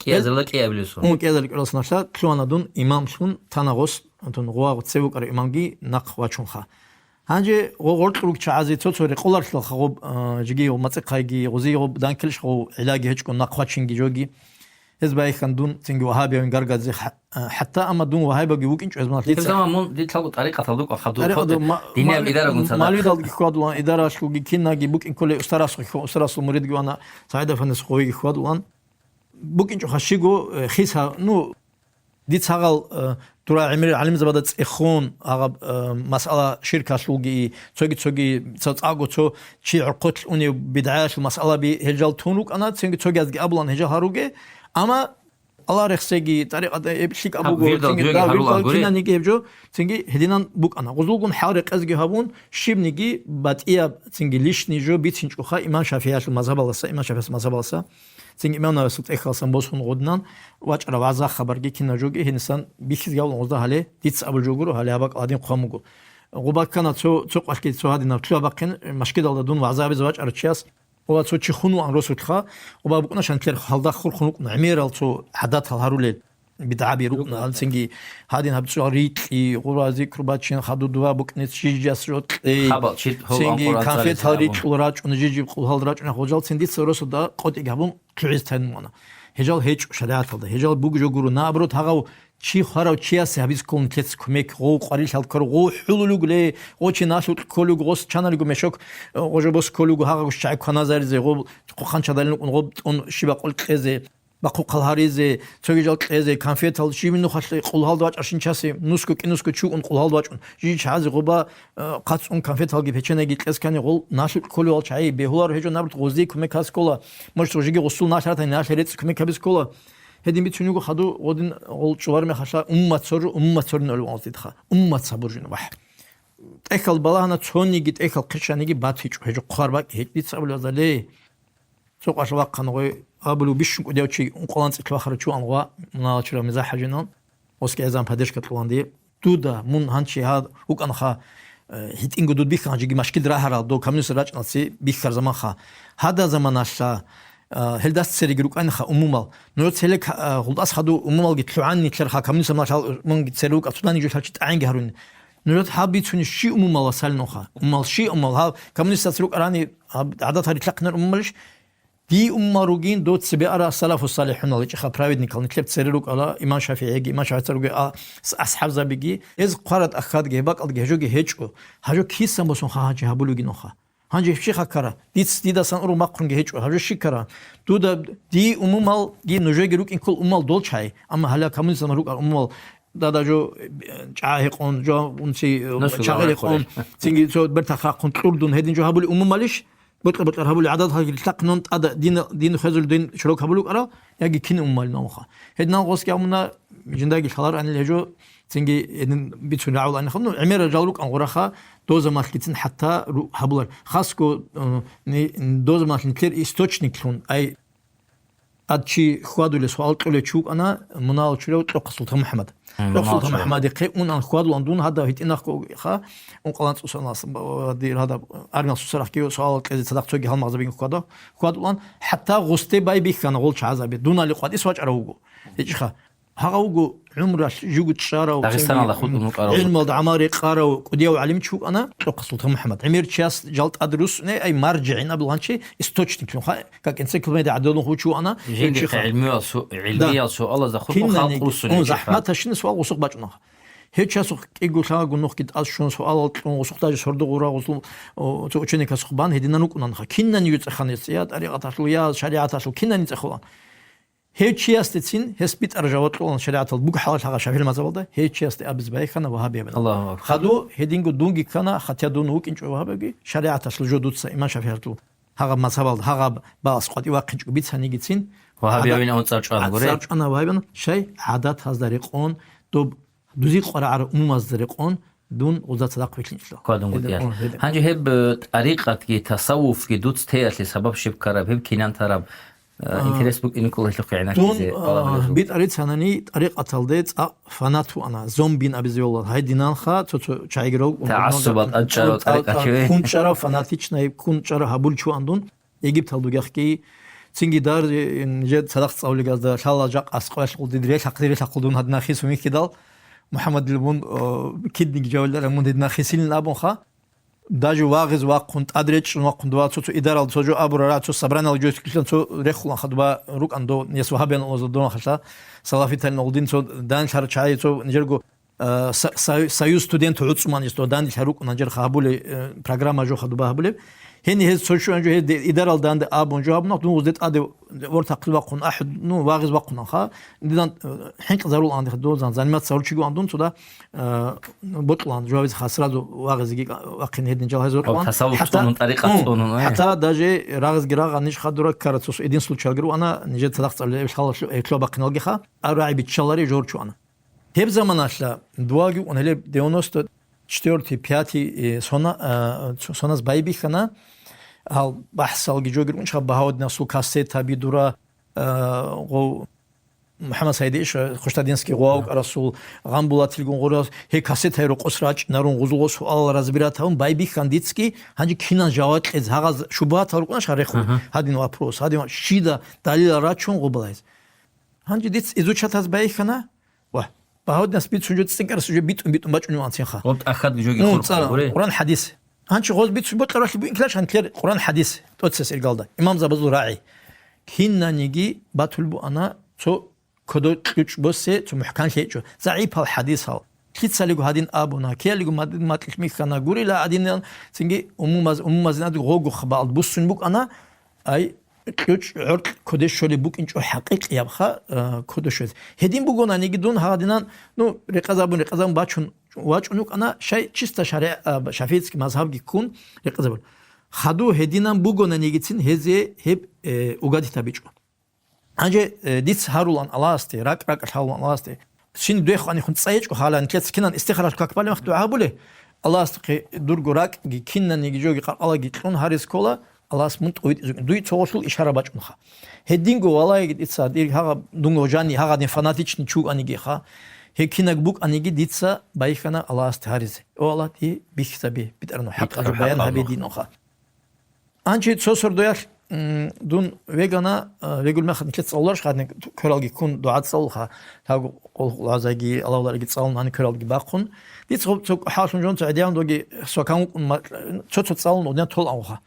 КӀиазарила кӀиабилеб сун. Ун кӀиазарила кӀиабилеб сун лъугьана дун имамлъун тана гъос, дун гъуа цев вукӀарав имамги нахъ вачунха. Гьанже гъо-, гъоркь руг чагӀазе цо-цо рекъоларлъалха гъоб, а, жиги гъоб мацӀихъайги, гъузи гъоб данкилищ гъов гӀиллаги гьечӀго нахъвачинги жоги. Гьез байхьан дун цинги вагьабиявин гаргадзе хӀа-, а, хӀатта амма дун вагьабиявги вукӀинчӀо гьез мун. Гьеб заман мун дилъалго тӀарикъаталда вукӀан хадур. ТӀарикъаталда ма-, диниял ма-, идарагун цадахъ. Малидалги хьвадулан, идаралъулги кинаги букӀин кколей устарасухъ, устарасул муридги вана, СагӀид афандиясухъ гъовиги хьвадулан. БукӀинчӀоха щиго, э, хиса, ну, Дица гьагъал, э, дура гӀемерил гӀалимзабада цӀехун, гьагъаб, э, масъала ширкалъулги, цоги-цоги, цо цӀакъго цо чи гӀорхъолъ унев бидгӀаялъул масъалаби гьел жал тун рукӀана, цинги цогиязги абулан гьел жал гьаруге. Амма Аллагь рехсеги, тӀарикъатда гьеб лъикӀаб буго, вирдал цинги, дуеги да, гьарулан вирдал гури. Кинаниги гьеб жо, цинги гьединан букӀана. Гъузулгун хӀал рекъезги гьабун, щибниги батӀияб, цинги лишний жо бицинчӀоха имам ШафигӀиялъул мазгьабалдаса, имам ШафигӀиясул мазгьабалдаса. Цинги имам Навасил тӀехьалсан босун гъодинан вачӀарав вагӀза хабарги кинаб жоги гьенисан бихьизги гьавун гъозда гьале, дица абул жо гуро, гьале гьаб бакӀ гьадин хъван буго. Гъуба ккана цо, цо къвалъги цо гьадинаб лъугьа бахъин, машгидалда дун вагӀза гьабизе вачӀарав чияс, гъуба цо чи хун вуан росулъха, гъуба букӀуна шантлъер гьалда хурхун вукӀуна, гӀемерал цо гӀадатал гьарулел, бидгӀаби рукӀуна, гьанцинги гьадин гьаб цо рикьи, гъуба зикру бачин, хадудва букӀниц жижас жо кьей, хабал чит гьол цинги анкъур конфетал анцӀализе рикьул рачӀун, жижиб къулгьал рачӀун, гьожал цин дица росулда къотӀиг гьабун, лъугӀизе тайин вана. Гьежал гьечӀо шаригӀаталда. Гьежал буг жо гуро. Наоборот, гьагъав чи хварав чиясе гьабиз кколин кец кумек, гъов къварилъал ккарав, гъов хӀулулуг ле, гъо чи налъукь кколуг, гъос чаналиго мешок, э, гъожо бос кколуго, гьагъагуш чагӀи кваназаризе, гъоб хъанчадалин рукӀун гъоб тӀун щибакъул кьезе, бахъухъал гьаризе, цоги жал кьезе, конфетал, щиб нухалъ къулгьалда вачӀарщинчасе нусго кӀинусго чугун къулгьалда вачӀун, жи чагӀазе гъоба, э, хъацӀун конфеталги печеньеги кьескани гъол налъукь кколевал чагӀи бегьуларо гьечӀо наб гъоздие кумек гьабиз ккола. Может, жиги гъусул налъ ратани налъ рецӀ кумек гьабиз ккола. Гьедин бицунего хаду гъодин гъол чӀулар мехалъа уммат сору, уммат сорин олев анцӀидха. Уммат сабур жин вахӀ. ТӀехьал балагьана цониги, тӀехьал хъишаниги батичӀо, гьечӀо хъвар бакӀ гьечӀ дица абулев азале. Цо къвалъ вахъана гъой, абулев бищун кӀудияв чи ункъалан цӀикӀ вахара чуан гъва, мунагьал чурав меза хӀажинал, оске азан поддержка кьулан дие. Дуда, мун гьанчи гьад вукӀанха, э, гьитӀинго дуд бихьан жиги машкил рагьарал, дов коммунист рачӀналъе бихьар заманха. Гьада заманалъа, э, гьелдас цереги рукӀанха умумал. Нужер целек, э, гъултӀас хаду умумалги лъугӀанни лъерха коммунист заманалъал мунги цере рукӀа цунани жо лъалчи тӀагӀинги гьаруни. Нужер гьаб бицуни щи умумал васалнуха? Умал щи умал? Гьав коммунистас рукӀарани гьаб гӀадат гьарилъахъинар умумалищ? Дие умумал ругин, дов цебе ара салафу салихӀунал гьечӀеха праведникал, нилъер цере рукӀала имам ШафигӀиги, имам ШафигӀица ругел а-, асхӀабзабиги, гьез хъварад ахьадги, гьеб бакӀалдаги гьежоги гьечӀо. Гьажо кисан босун ха гьанчи гьабулугин оха? Гьанже гьеб щихъа ккара? Диц-, дидасан ургъ махъунги гьечӀо. Гьажо щи ккара? Дуда, дие умумалги нужеги рукӀин ккол умумал долчай, амма гьале коммунизм рукӀар умумал дада жо, э, чӀа гьекъон, жо унци, э, Нусул чагъи гьекъон, цинги цо бертахъ рахъун кьурдун гьедин жо гьабули умумалищ? Бокьа-бокьар гьабули гӀадат гьагири лъахъинун тӀада дин, дин хвезул дин чурок гьабулукӀарал, яги кин умумалин амуха. Гьединал гъосги амуна, жиндаги лъалар анил гьежо, цинги гьедин бицун рагӀул аниха. Ну, гӀемерал жал рукӀан гъураха, доза малъгицин хӀатта ру-, гьабулар. Хасго, э, ни-, доза малъ нилъер источниклъун, ай, ад чи хьвадулев суал кьулев чи вукӀана, мунагьал чурав Кьохъа Султан МухӀаммад. Кьохъа Султан МухӀаммадихъе унан хьвадулан дун гьадав гьитӀинахъго ха, ункъалан цӀусалас, ба-, дир гьадаб армиял сусарахъги суал кьезе цадахъ цоги гьалмагъзабиги хьвадав, хьвадулан, хӀатта гъусте байбихьана гъол чагӀазаби, дунали къватӀис вачӀарав вуго. ГьечӀиха. Гьагъа вуго гӀумралъ жугьутӀ чӀарав, Дагъистаналда цинги, хутӀун вукӀарав. ГӀилмалда гӀамал рекъарав кӀудияв гӀалимчи вукӀана, Кьохъа Султан МухӀаммад. ГӀемер чияс жал тӀад русуне, ай, маржигӀин абулгьанчи, источниклъун, ха, как энциклопедия гӀадалун хучу вукӀана, Жиндихъе гьечӀиха. ГӀилмиял су-, Да. ГӀилмиял суалазда хутӀун халкъ Кинаниги, русуне, ун, гьечӀиха. ЗахӀмат ташина суал гъусухъ бачӀунаха. Гьев чиясухъ кӀиго-лъабго нухги тӀад щун, суалал кьун, гъусухъ даже сордо гъура гъусул, о, цо ученикасухъ бан гьединан рукӀунанха. Кинани цӀехана гьес, я тӀарикъаталъул, я шаригӀаталъул, кинани цӀехулан. Гьев чиясдецин гьес битӀараб жаваб кьолан шаригӀаталда буго хӀалал гьагъа шафигӀил мазгьабалда, гьев чиясде абизе байхана вагьабияб. Аллагьу акбар. Хадув гьединго дунги ккана, хатя дун вукӀинчӀо вагьабиябги, шаригӀаталъул жо дуца имам шафигӀалъул гьагъаб мазгьабалда, гьагъаб балас къватӀив вахъинчӀого бицанигицин, Вагьабиявин гӀадат-, авун цӀар чӀван гӀад-, гури? цӀар чӀвана вагьабиян, щай гӀадатазда рекъон, доб дузил къварагӀараб умумазда рекъон, дун гъузда цадахъ вилълъинчӀила. КвадунгутӀиялъ. Гьедин, гьедин. Гьанже гьеб, э, тӀарикъатги тасаввуфги дуц теялъе сабаб щиб ккараб, гьеб кинан тараб, э, А. интерес букӀине ккола гьелъухъе гӀенеккизе Дун, а, балагьулезул. БитӀарицанани тӀарикъаталде цӀакъ фанат вуана, зомбин абизе вугьула. Гьай динанха цо-цо чагӀиграв, ТагӀассубат, анцӀчӀарав тӀарикъат чеве. Кунчарав, фанатичный, кунчарав гьабулчи вуан дун. Египтал дугехъги, цинги дар, э, нижер цадахъ цӀалулигазда лъала жакъ аскъоялъ гъулдид релъахъ-, релъахъулдун гьадинахъе сумихьидал, МухӀаммадил мун, э, кидниги жаваларай мун гьединахъе силин абунха. Даже вагъиз вахъун, тӀад речӀчӀун вахъун, дова цо-цо идарал цо жо абура ра, цо собраниялги жо килан цо рехуланха, дова рукӀан до, нес вагьабиян оза донахалъа, салафиталин гъулдин цо данлъар чагӀи цо нижерго э, со-, со-, союз студентов гӀуцӀуманисда данделъа рукӀун гьанжерха гьабулей, э, программа жоха дуба гьабулеб. Гьени гьез цо щуан жо гьез де-, идарал данде абун жо гьабунах, дун гъузде тӀаде вортахъил вахъун, ахӀ-, ну, вагъиз вахъунанха. Дидан, э, хӀинкъизарулан дихъ дозан, заниматься гьаручиги ван дун цода, э, бокьулан жо гьабизе ха, сразу вагъизеги вахъин гьедин жал гьез Гьав вортулан. Тасаввуф ХӀатта, цӀунун, тӀарикъат м, цӀунун, э. ХӀатта даже рагъизги рагъа ниж хадура ккара цо-, цо эдин случайгир вана, нижер цадахъ цӀалулеб лъала лъу-, э, лъуа бахъиналгиха, а рагӀи биччалари жорчуана. Гьеб заманалъа, дувалги укӀун гьелеб девяносто четвёртый, пятый, э, сона-, а, цо-, соназ байбихьана, гьал бахӀсалги жогир унчӀха Багьаудинасул кассетаби дура, а, гъов-, МухӀаммад Сайдиевич, э, Хуштадинский гъов Да. вукӀарасул, Гъамбулатилгун гъурас, гьей кассетаби рокъос рачӀинарун, гъузулго суалал разбирать гьабун, байбихьан дицги, гьанже кинан жаваб кьез, гьагъаз шубгьатал рукӀуна ша рехун, Ага. гьадин вопрос, гьадин ва-, щида далилал рачун гъубалайз. Гьанже диц изучатаз байихьана, ва Багьаудинас бицун жо цӀикӀкӀарас жо битӀун-битӀун бачӀунев анцинха. Гъоб тӀахьад жоги Мун хурхун цӀара, гури? Къуран хӀадис. Гьанчи гъоз бицун бокьаралъи буин ккелаш гьантлъер Къуран хӀадис, тӀоцес иргалда. Имамзабазул рагӀи. Кинаниги батул буана цо кодо кьучӀ босе, цо мухӀкан лъечӀо. ЗагӀипал хӀадисал. Лъицалиго гьадин абуна, киялиго мадин макьилъ михьана, гурила гьадинан, цинги умумаз-, умумазинад гъогу хабаалд буссун букӀана, Ай, кьучӀ гӀоркь кодеш щолеб букӀинчӀо хӀакъикъиябха, а, кодо щвез. Гьедин бугонаниги дун гьадинан, ну, рекъезабун, рекъезабун бачун вачӀун вукӀана, шай чисто шари-, а, шафигӀицкий мазгьабги ккун рекъезабун. Хаду гьединан бугонанигицин гьезе гьеб, э, угадитабичӀо. Гьанже, э, диц гьарулан Аллагьасде, ракӀ-ракӀалъ гьарулан Аллагьасде. Цин дехъ анихун цӀайичӀо хала, нилъеца кинан истихаралъ как балев дугӀа гьабуле, Аллагьасдехъе дурго ракӀги, кинаниги жоги къаркъалаги кьун гьарис ккола, Аллагьас мун тӀовитӀизукӀин. Дуй цо гъолъул ишара бачӀунха. Гьединго валагьиги дица, дир гьагъа дунго жани, гьагъадин фанатичный чугӀанигиха, гьекинаг букӀаниги дица байхьана Аллагьасде гьаризе. О Аллагь, дие бихьизабе, битӀараб хӀакъалъулъ баян гьабе динунха. Анчи цо сордоялъ, м, дун вегана, а, вегул мехалъ нилъеца цӀалуларищ гьадин, квералги ккун дугӀа цӀалулха, лъабго къулгьуязги, алавлариги цӀалун гьаниб квералги бахъун. Дица гъоб цо хӀаллъун жон цо гӀедегӀан доги свакан вукӀун ма-, цо-цо цӀалун гъудин толан вуха.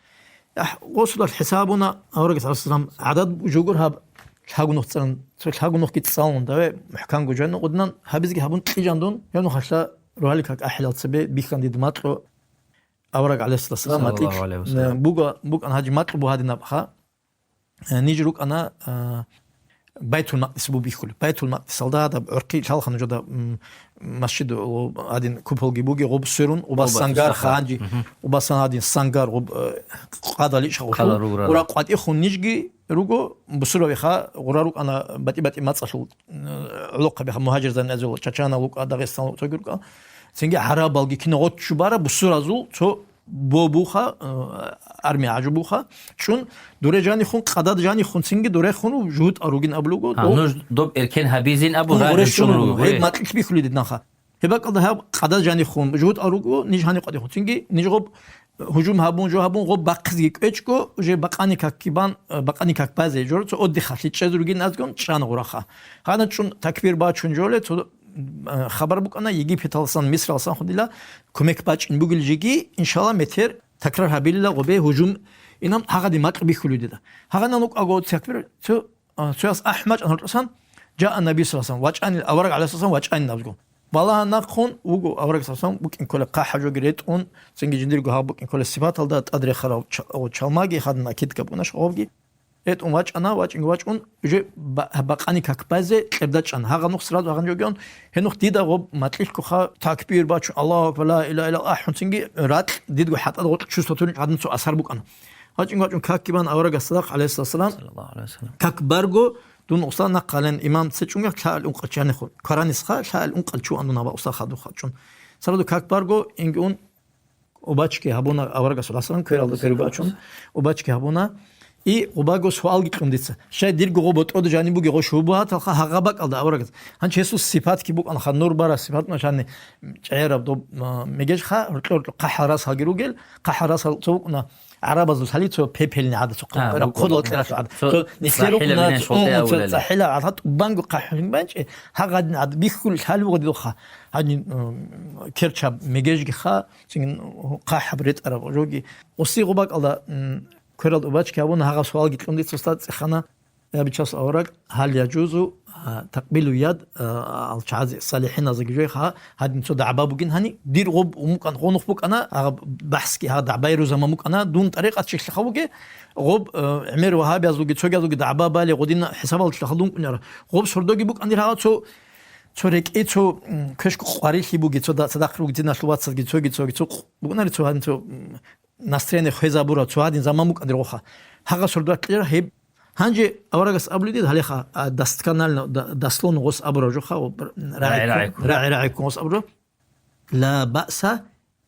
ЯхӀ, гъосулалъ хӀисабуна, аварагас гӀалайгьиссалам, гӀадад жугур гьаб лъабго нух цӀалун, цо лъабго нухги цӀалун, даве мухӀканго жан гъудинан гьабизги гьабун кьижан дун, я нухалъа рогьалил как ахӀилал цебе бихьан дида макьу, Авараг гӀалайгьиссалам, Саллаллагьу макьилъ, гӀалайгьи ва саллам. Э, буга-, букӀан гьаджи макьу бугьадинабха, э, ниж рукӀана, э, Байтул-Макъдис бубихьулеб. Байтул-Макъдисалда гьадаб гӀурхъи лъалха нужеда, м, масжид, о, гьадин куполги буги, гъуб сверун, убас Гъуб сангар сахар. Ханжи, Мгм. убасан гьадин сангар, гъуб, э, къадали иша Къадал гъуб. Ругра. Гъура къватӀихун нижги руго, бусуравиха, гъура рукӀана батӀи-батӀи мацӀалъул, э, гӀолохъабиха мугьажирзан азул, чачанал рукӀа, дагъистанал рукӀа, цоги рукӀа. Цинги гӀарабалги кина гъоччу бара бусуразул цо бо буха, э, армия гӀажу буха, чӀун дуре жанихун, къадад жанихун, цинги дурехун жугьутӀа ругин абулуго. Гьа, нуж доб эркен гьабизин абу Гьун, гъуре рагӀи шун чӀун руго, руго, гьеб гъуре. Макьилъ бихьуледид нанха. Гьеб бакӀалда гьаб къадад жанихун жугьутӀа руго, ниж гьани къадихун. Цинги ниж гъоб гьужум гьабун, жо гьабун, гъоб бахъизги кӀвечӀго, уже бакъани какги бан, э, бакъани как базе, жора цо отдыхалъе чӀезе ругин азгун чӀана гъураха. Гьанна чӀун такбир бачун жоле, цо, э, хабар букӀана, Египеталсан, Мисралсан худила кумек бачӀин бугел жеги, иншалла, метер такрар гьабилила гъубе гьужум, инан гьагъади макь бихьулуй дида. Гьагъанан укӀаго такбир, цо, э, цояс ахӀмачӀан гьоркьасан, жаа Наби саллаллагьу гӀалайгьи ва саллам, вачӀанил, авараг гӀалайгьиссалам вачӀанин абзгун. Балагьанахъун вуго авараг саллаллагьу гӀалайгьи ва саллам букӀин кколеб хъахӀаб жоги ретӀун, цинги жиндирго гьаб букӀин кколеб сипаталда тӀад рехарал ча-, чалмаги гьадин акидка букӀуна гъобги. РетӀун вачӀана, вачӀинги вачӀун, уже ба-, бакъани как базе кьерда чӀана. Гьагъа нух сразу гьагъан жогион, гьенух дида гъоб макьилъгоха такбир бачун, Аллагьу акбар, ла илагьа иллаллагь ахӀун, цинги ракь дидго хӀатӀада гъоркь чувство турин гьадин цо асар букӀана. ВачӀинги вачӀун какги бан аварагас цадахъ, гӀалайгьиссалам, саллаллагьу гӀалайгьи ва саллам, как барго, дун уста нахъален имам цечӀунги лъаал ункъачанихъун, кваранисха лъаал ункъал чуан дун гьаба уста хадур хачӀун. Сразу как барго, инги ун, убачги гьабуна аварагас, саллаллагьу гӀалайгьи ва саллам, квералда кверу бачун, убачги гьабуна. И гъубаго суалги кьун дица. Щай дирго гъо ботӀрода жаниб буги гъо шубугьаталха гьагъа бакӀалда аварагас. Гьанчи гьесул сипатги букӀанха, нур бара сипат машани чӀегӀераб доб, а, мегежха, гьоркьор хъахӀал расалги ругел, хъахӀал расал цо букӀуна гӀарабазул лъали цо пепельный гӀада, цо А, хъ-, букӀун, кодал букӀун. кьералъ гӀада. Цо Цо нилъер нилъер рукъна, бинен цо, шолтӀе цо авулали. ЦӀахӀила гӀада, тӀубанго хъахӀулин банчӀи, гьагъадин гӀада бихьул лъали бугъадилха. Гьанин, м, керчаб мегежги ха, цин хъахӀаб ретӀараб жоги. Гъуси гъубакӀалда, м, кверал убачги гьабуна, гьагъа суалги кьун дица, устад цӀехана. Я бичасул авараг, гьал яжузу, а, такъбилу яд, а, ал чагӀазе салихӀиназеги жой ха, гьадин цо дагӀба бугин гьани, дир гъоб умукӀан гъонух букӀана, гьагъа бахӀсги гьагъа дагӀбайру заман букӀана, дун тӀарикъат чилъиха вуге, гъоб, а, гӀемер вагьабиязулги, цогиязулги дагӀба бали, гъодин хӀисабал чилъахал дун кӀунара. Гъоб сордоги букӀан дир гьагъа цо, цо рекӀи, цо, м, квешго къварилъи буги, цо да-, цадахъ руги, диналъул вацазги, цоги, цоги, цо къ-, букӀанари цо гьадин цо, м, настроение хвезабура, цо гьадин заман букӀан дир гъоха. Гьагъа сордоги кьира гьеб. Гьанже аварагас абулидил гьалеха, а, досконально, да-, дословно гъос абура жоха, о, бр-, рагӀи-, рагӀи-рагӀиккун. РагӀи-рагӀиккун гъос абура. Ла баъса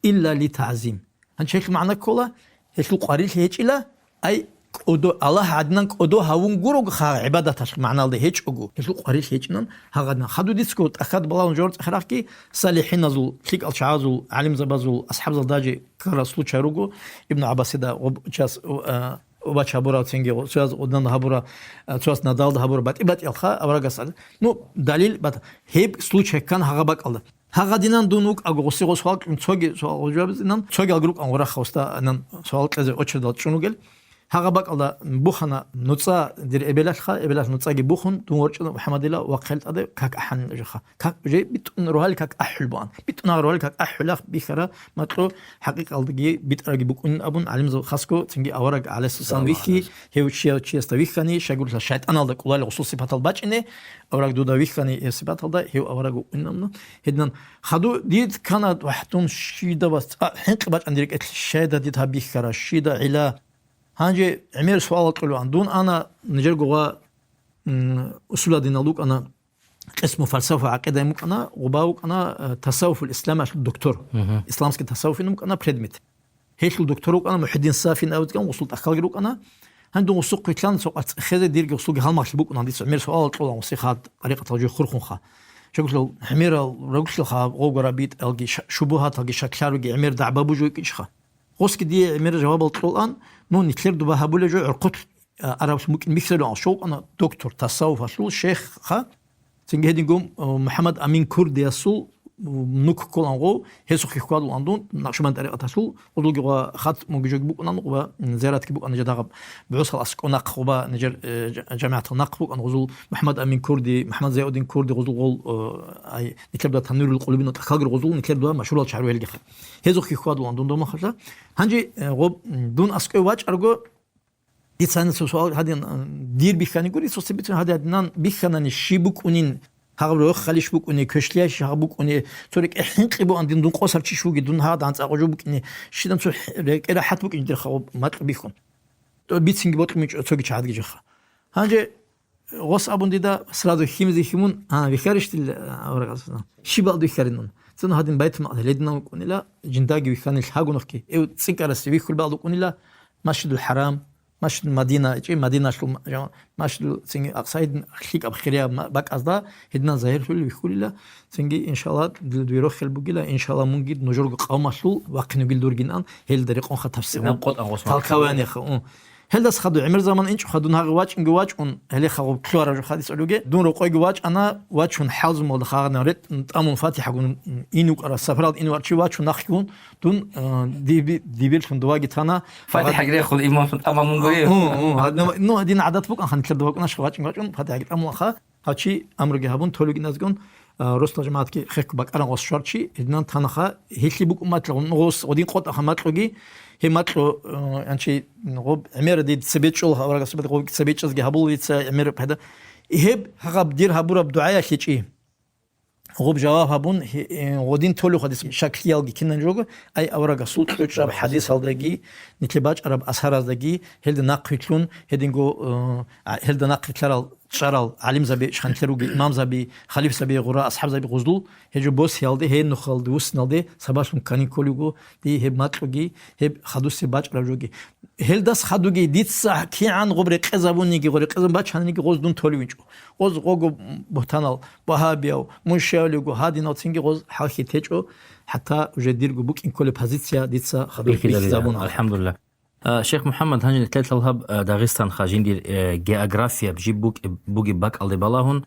илла ли тагӀзим. Гьанже гьелъ магӀна ккола, гьелъул къварилъи гьечӀила, ай, кӀодо, Аллагь гӀадинан кӀодо гьавун гурого ха гӀибадаталъ магӀналда гьечӀого. Гьелъул къварилъи гьечӀинан гьагъадинан. Хадудицго тӀахьад балагьун жор цӀехарахъги, салихӀиназул, лъикӀал чагӀазул, гӀалимзабазул, асхӀабзал даже ккарал случай руго, Ибн ГӀаббасида гъоб час, а, убач гьабурав цинги, цояз гъодан гьабура, а, цояз надалда гьабура, батӀи-батӀиялха аварагас. Ну, далил бат-, гьеб случай ккан гьагъа бакӀалда. Гьагъадинан дун вукӀаго, гъуси гъос валкьун цоги, цо-, гъужабизинан, цоги алгурукъан гъураха уста, анан суал кьезе очередал чӀун вугел. Гьагъа бакӀалда бухана нуцӀа дир эбелалъха, эбелалъ нуцӀаги бухун, дун ворчӀана МухӀаммадила ва хъел тӀаде как ахӀанин жаха. Как уже битӀун рогьали как ахӀул буан. БитӀун гьагъ рогьали как ахӀулахъ бихьара макьу хӀакъикъалдаги битӀараги букӀунин абун гӀалимзаб хасго цинги авараг гӀалайгьиссалам вихьи, гьев чияв чиясда вихьани, щайгурелъа шайтӀаналда кӀулали гъусул сипатал бачӀине, авараг дуда вихьани гьев сипаталда, гьев авараг вукӀунин абуна. Гьединан хаду дид ккана вахӀдун щида вас, а, хӀинкъи бачӀан дирекӀелъ щайда дид гьаб бихьара, щида гӀила. Гьанже гӀемер суал кьулаан. Дун ана нижер гугъа, м, усуладинал вукӀана, къисму фалсафа гӀакъидаин букӀана, гъуба вукӀана, э, тасаввуфул исламалъул доктор. Мгм. Исламский тасаввуфин букӀана предмет. Гьелъул доктор вукӀана МухӀиддин Сафин абицӀан, гъусул тӀахьалги рукӀана. Гьанже дун гъусухъ вилълъана, цо къварцӀ хезе дирги гъусулги гьалмагълъи букӀана, дица гӀемер суал кьулаан, гъуси хад тӀарикъатал жо хурхунха. Чагулъал гӀемерал рагулъилха гъовгара битӀалги ша-, шубугьаталги шаклъаруги гӀемер дагӀба бужуги кӀичӀха. Гъосги дие гӀемер жавабал кьолан, ну, нилъер дуба гьабулеб жо гӀурхъулъ, а, араблъун букӀин бихьарилан, щолкъана доктор, тасаввуфалъул шейхха, цинги гьединго, а, МухӀаммад Амин Курдиясул, м, нук кколан гъов, гьесухъе хьвадулан дун, Накъшбанд тӀарикъаталъул, гъудулги гъва хатмуги жоги букӀунан, гъва, м, зияратги букӀана жадагъаб, бугӀусал аскӀо нахъ гъуба нижер, э, жа-, жамигӀатал нахъ букӀана гъузул МухӀаммад Амин Курди, МухӀаммад Зияудин Курди гъузул гъол, э, ай, нилъер дуа Танвирул Къулубин тӀахьалги гъузул, нилъер дуа машгьурал чагӀи гьелгиха. Гьезухъе хьвадулан дун домахъалъа. Гьанже, э, гъоб, м, дун аскӀове вачӀарго, дица гьанисул суал гьадин, э, дир бихьани гури, цо цебецин гьади гьадинан бихьанани щиб букӀунин, гьагъаб рохалищ букӀуни, квешлъиящ гьагъаб букӀуни, цо рекӀе хӀинкъи буан дин дун къосар чиш вуги, дун гьагъад анцӀа къожо букӀини, щидан цо хӀ-, рекӀе рахӀат букӀин дирха гъоб макьу бихьун. То бицинги бокьун мичӀо цоги чагӀадги жаха. Гьанже гъос абун дида сразу хьимзе хьимун, а, вихьарищ дил, а, аварагас? Щибал вихьарин ун? Цун гьадин байтун гьелединан вукӀунила, жиндаги вихьанил гьагунухъги. Эв цӀикӀкӀарасе вихьулбал вукӀунила, Масжидул ХӀарам, Масжидул Мадина, чи Мадиналъул ма-, жама-, Масжидул цинги Акъсайдин лъикӀаб хирияб ма-, бакӀазда гьединан загьирлъули вихьулила, цинги, иншалла, дил дуе рохел бугила, иншалла, мунги нужерго къавмалъул вахъинугил дургинан, гьелда рекъонха тафсир. Гьеб къотӀан гъос толкованиеха, ун. Гьелдас хадур гӀемер заман инчӀо хадун гьагъи вачӀунги вачӀун, гьеле хагъуб кколараб жо хадис гӀолуге, дун рокъойги вачӀана, вачун хӀалзумалда хагъана ретӀун тӀамун фатихӀагун ин вукӀарас сапаралда ин варчи вачун нахъгун, дун, а, диби-, дибирлъун дувайги тана. ФатихӀаги рехун имамлъун тӀамамун гури. Гьу, гьу, гьадинаб-, ну, дин гӀадат букӀан ханилъерда вакӀунаш вачӀун вачӀун, фатихӀаги тӀамулаха. Гьав чи амруги гьабун, толигиназгун, А, росла жамагӀатги хехго бакӀаран гъос щварчи, гьединан танаха, гьелъи букӀун матлъа, гъос гъодин къотӀаха матлъуги, гьеб матлъу, э, янчи, гъоб гӀемера дид цебе чӀолаха, аварагас гъоб цебе чӀезги гьабула дица гӀемера пайда. Гьеб гьагъаб дир гьабураб дугӀаялъе чи. Гъоб жаваб гьабун, гье-, э, гъодин толев хадис шаклъиялги кинан жого, ай аварагасул кьучӀаб хадисалдаги, нилъе бачӀараб асараздаги, гьелда нахъвилълъун, гьединго, э, а, гьелда нахъвилълъарал чӀарал гӀалимзаби, шанлъер руги имамзаби, халифзаби, гъура асхӀабзаби гъузлул, гьеб жо босиялде, гьеб нухалде вуссиналде сабаблъун кканин кколего, дие гьеб макьуги, гьеб хадусеб бачӀараб жоги. Гьелдас хадуги дица кигӀан гъоб рекъезабуниги, гъоб рекъезабун бачаниги гъоз дун толевинчӀо. Гъоз гъого бугьтанал, багьабияв, мун щавлиго, гьадинав цинги гъоз хӀалхьи течӀо, хӀатта уже дирго букӀин кколеб позиция дица хадуб бихьизабуна. АлхӀамдулиллагь. А, Шейх МухӀаммад, гьанже нилъер лъалаб, а, Дагъистанха жиндир, э, географияб жиб букӀ-, бугеб бакӀалде балагьун,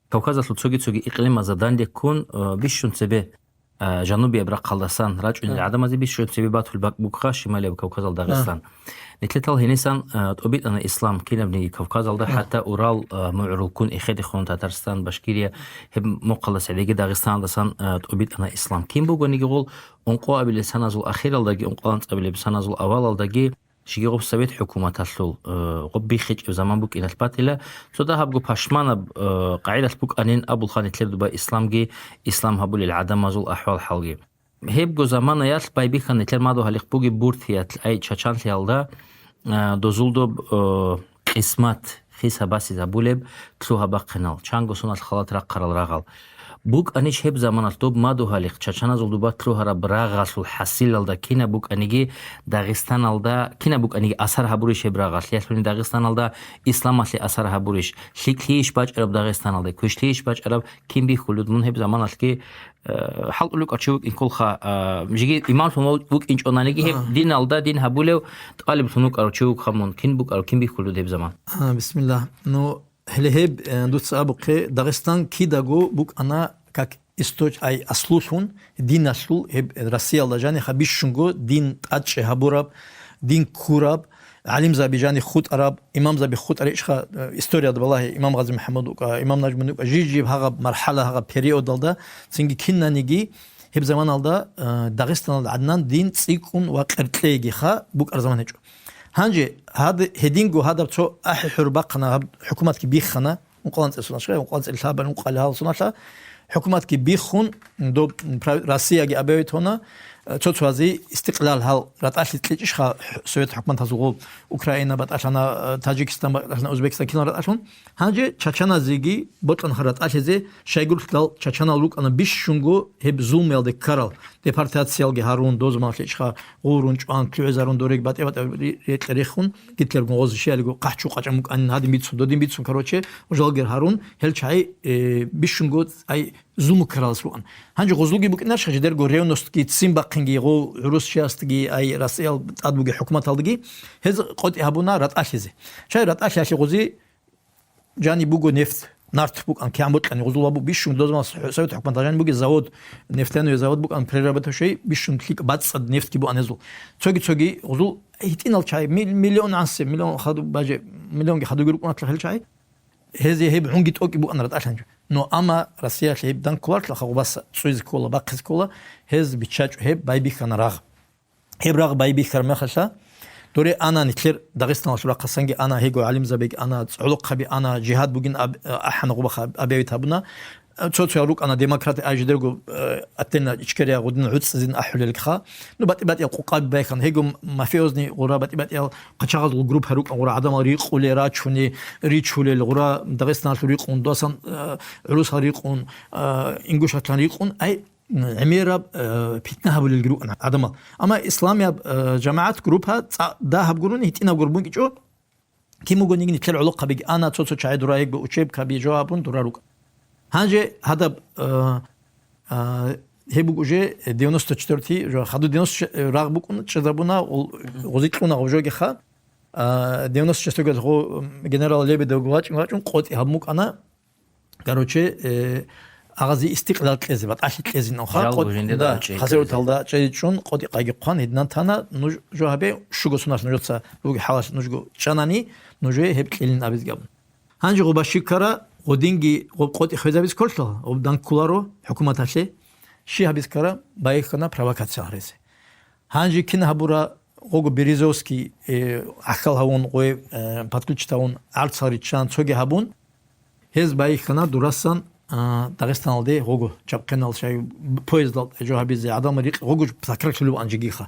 Кавказалъул цоги-цоги икълимазда данде ккун, э, бищун цебе, э, жанубияб рахъалдасан рачӀунел гӀадамазе бищун цебе батулеб бакӀ бугха шималияб Кавказал Дагъистан. Нилъер лъал гьенисан, э, тӀубитӀана ислам кинабниги Кавказалда, хӀатта Урал, э, мугӀрул ккун эхедехун Татарстан, Башкирия, гьеб мухъалдаса гӀедеги Дагъистаналдасан, э, тӀубитӀана ислам. Кин бугониги гъол ункъоабилеб саназул ахиралдаги, ункъоанцӀабилеб саназул авалалдаги, Щиги гъоб совет хӀукуматалъул, э, гъоб биххичӀеб заман букӀиналъ батила, цо дагьабго пашманаб, э, къагӀидалъ букӀанин абулха нилъер дуба исламги, ислам гьабулел гӀадамазул ахӀвал-хӀалги. Гьебго заманаялъ байбихьана нилъер мадугьалихъ бугеб Буртиялъ, ай, Чачанлъиялда, э, дозулдоб, э, къисмат хисабасизабулеб лъугьа-бахъинал, чанго соналъ халат рахъарал рагъал. БукӀанищ гьеб заманалъ доб мадугьалихъ чачаназул дуба лъугьараб рагъалъул хӀасилалда кинаб букӀаниги Дагъистаналда, кинаб букӀаниги асар гьабурищ гьеб рагъалъ? Ялъуни Дагъистаналда исламалъе асар гьабурищ? ЛъикӀлъийищ бачӀараб Дагъистаналда? Квешлъийищ бачӀараб? Кин бихьулеб мун гьеб заманалъги, э, хӀалтӀулев вукӀарав чи вукӀин кколха, э, жеги имамлъун вукӀинчӀонаниги гьеб диналда дин гьабулев тӀалиблъун вукӀарав чи вукха мун. Кин букӀарав, кин бихьулев гьеб заман? А, бисмилла. Ну, Гьеле гьеб, э, дуца абухъе, Дагъистан кидаго букӀана как источ-, ай, аслулъун диналъул, гьеб Россиялда жаниха бищунго дин тӀадчӀи гьабураб, дин ккураб, гӀалимзаби жани хутӀараб, имамзаби хутӀарищха, э, историяда балагье, имам Гъази МухӀаммад вукӀа, имам Нажмудин вукӀа, жиб-жиб гьагъаб мархӀала, гьагъаб периодалда, цинги кинаниги гьеб заманалда, э, Дагъистаналда гӀаднан дин цӀикӀкӀун ва къеркьейгиха букӀар заман гьечӀо. Гьанже гьад-, гьединго гьадаб цо ахӀи-хӀур бахъана, гьаб хӀукуматги биххана, ункъоялда цӀесуна, ункъоялда цӀе лъабал, ункъоялда гьалсуналъа, хӀукуматги биххун, доб пра-, Россияги объявить гьуна, цо-цоязе истикълал гьал ратӀалъи кьечӀищха Совет хӀукуматазул гъоб, Украина батӀалъана, Таджикистан батӀалъана, Узбекистан кинал ратӀалъун. Гьанже чачаназеги бокьанха ратӀалъизе, щайгурелъул чачанал рукӀана бищунго гьеб зулмуялде ккарал, депортациялги гьарун, дозмалъичӀха гъурун, чӀван, лъугӀизарун, дориг батӀи-батӀи ри-, рекье рехун, Гитлергун гъози щиялиго къахӀчу къачӀан букӀанин, гьадин бицун, додин бицун, короче, жалгер гьарун, гьел чагӀи, э, бищунго ай зулму ккаралас рукӀан. Гьанже гъозулги букӀинарищха жидерго ревностьги ццин бахъинги гъов гӀурус чиясдаги, ай Россиял тӀад бугеб хӀукуматалдаги, гьез къотӀи гьабуна ратӀалъизе. Чай ратӀалъиялъе гъози Жани буго нефть, нарт букӀан, кигӀан бокьани гъузул гьабу бищун дозмас Совет хӀукуматалда жани буги завод, нефтяной завод букӀан, перерабатывающий, бищун лъикӀ бацӀцӀад нефтьги буан гьезул. Цоги-цоги гъузул гьитӀинал чай, мил-, миллион анси, миллион хаду баже, миллионги хадуги рукӀунатла хел чай. Гьезе гьеб гӀунги тӀокӀи буан ратӀалъанчу. Но амма Россиялъе гьеб дан кколарла хагъубаса цӀуйзе ккола, бахъизе ккола, гьез биччачӀо гьеб байбихьана рагъ. Гьеб рагъ байбихьараб мехалъа, доре ана нилъер Дагъистаналъул рахъасанги ана, гьего гӀалимзабиги ана, цӀолохъаби ана, жигьад бугин аб-, ахӀана гъубаха аб-, объявить гьабуна. Цо-цоял рукӀана демократ, ай жидерго, э, отдельно Ичкерия гъудин гӀуцӀизин ахӀулелгха. Ну, батӀи-батӀиял къукъаби байхъан, гьего мафиозный гъура батӀи-батӀиял къачагъазул группа рукӀан гъура гӀадамал рикъулел, рачуни, ричулел гъура Дагъистаналъул рикъун, досан, э, гӀурусал рикъун, э, Ингушатлъан рикъун, ай, гӀемераб, э, питна гьабулелги рукӀана гӀадамал. Амма исламияб, э, жамагӀат группа цӀа-, дагьаб гурони, гьитӀинаб гур букӀичӀо, кин бугониги нилъер гӀолохъабиги ана, цо-цо чагӀи дура гьебго учебкаби жо абун дура рукӀа. Гьанже гьадаб, э, э, гьеб буго уже девяносто четвёртый, уже хаду девяносто рагъ букӀун чӀезабуна, гъузи кьуна гъоб жогиха. Э, девяносто шестой год гъо-, генерал Лебедев вачӀун, вачӀун къотӀи гьаб мукӀана. Короче, э, агъази истикълал кьезе, батӀалъи кьезе нуха, Жалго къо-, жинде да, да, чӀей хасируталда кьезе. ЧӀей чӀун, къотӀи къайги хъван, гьединан тана, нуж жо гьабе, щуго суналъ нужеца руги хӀалалъ нужго чӀанани, нужее гьеб кьелин абизги абун. Гьанже гъуба щиккара, Гъодинги гъоб къотӀи хвезабиз кколъал, гъоб данккуларо хӀукуматалъе, щи гьабиз ккара, байихьана провокация гьаризе. Гьанже кин гьабура гъого Березовский, э, гӀахьал гьавун, гъой, э, подключить гьавун, гӀарцал риччан, цоги гьабун, гьез байихьана дурасан, а, Дагъистаналде гъого, чабхъенал шай поездал жо гьабизе, гӀадамал рикъ гъого сакраклъулеб анжигиха.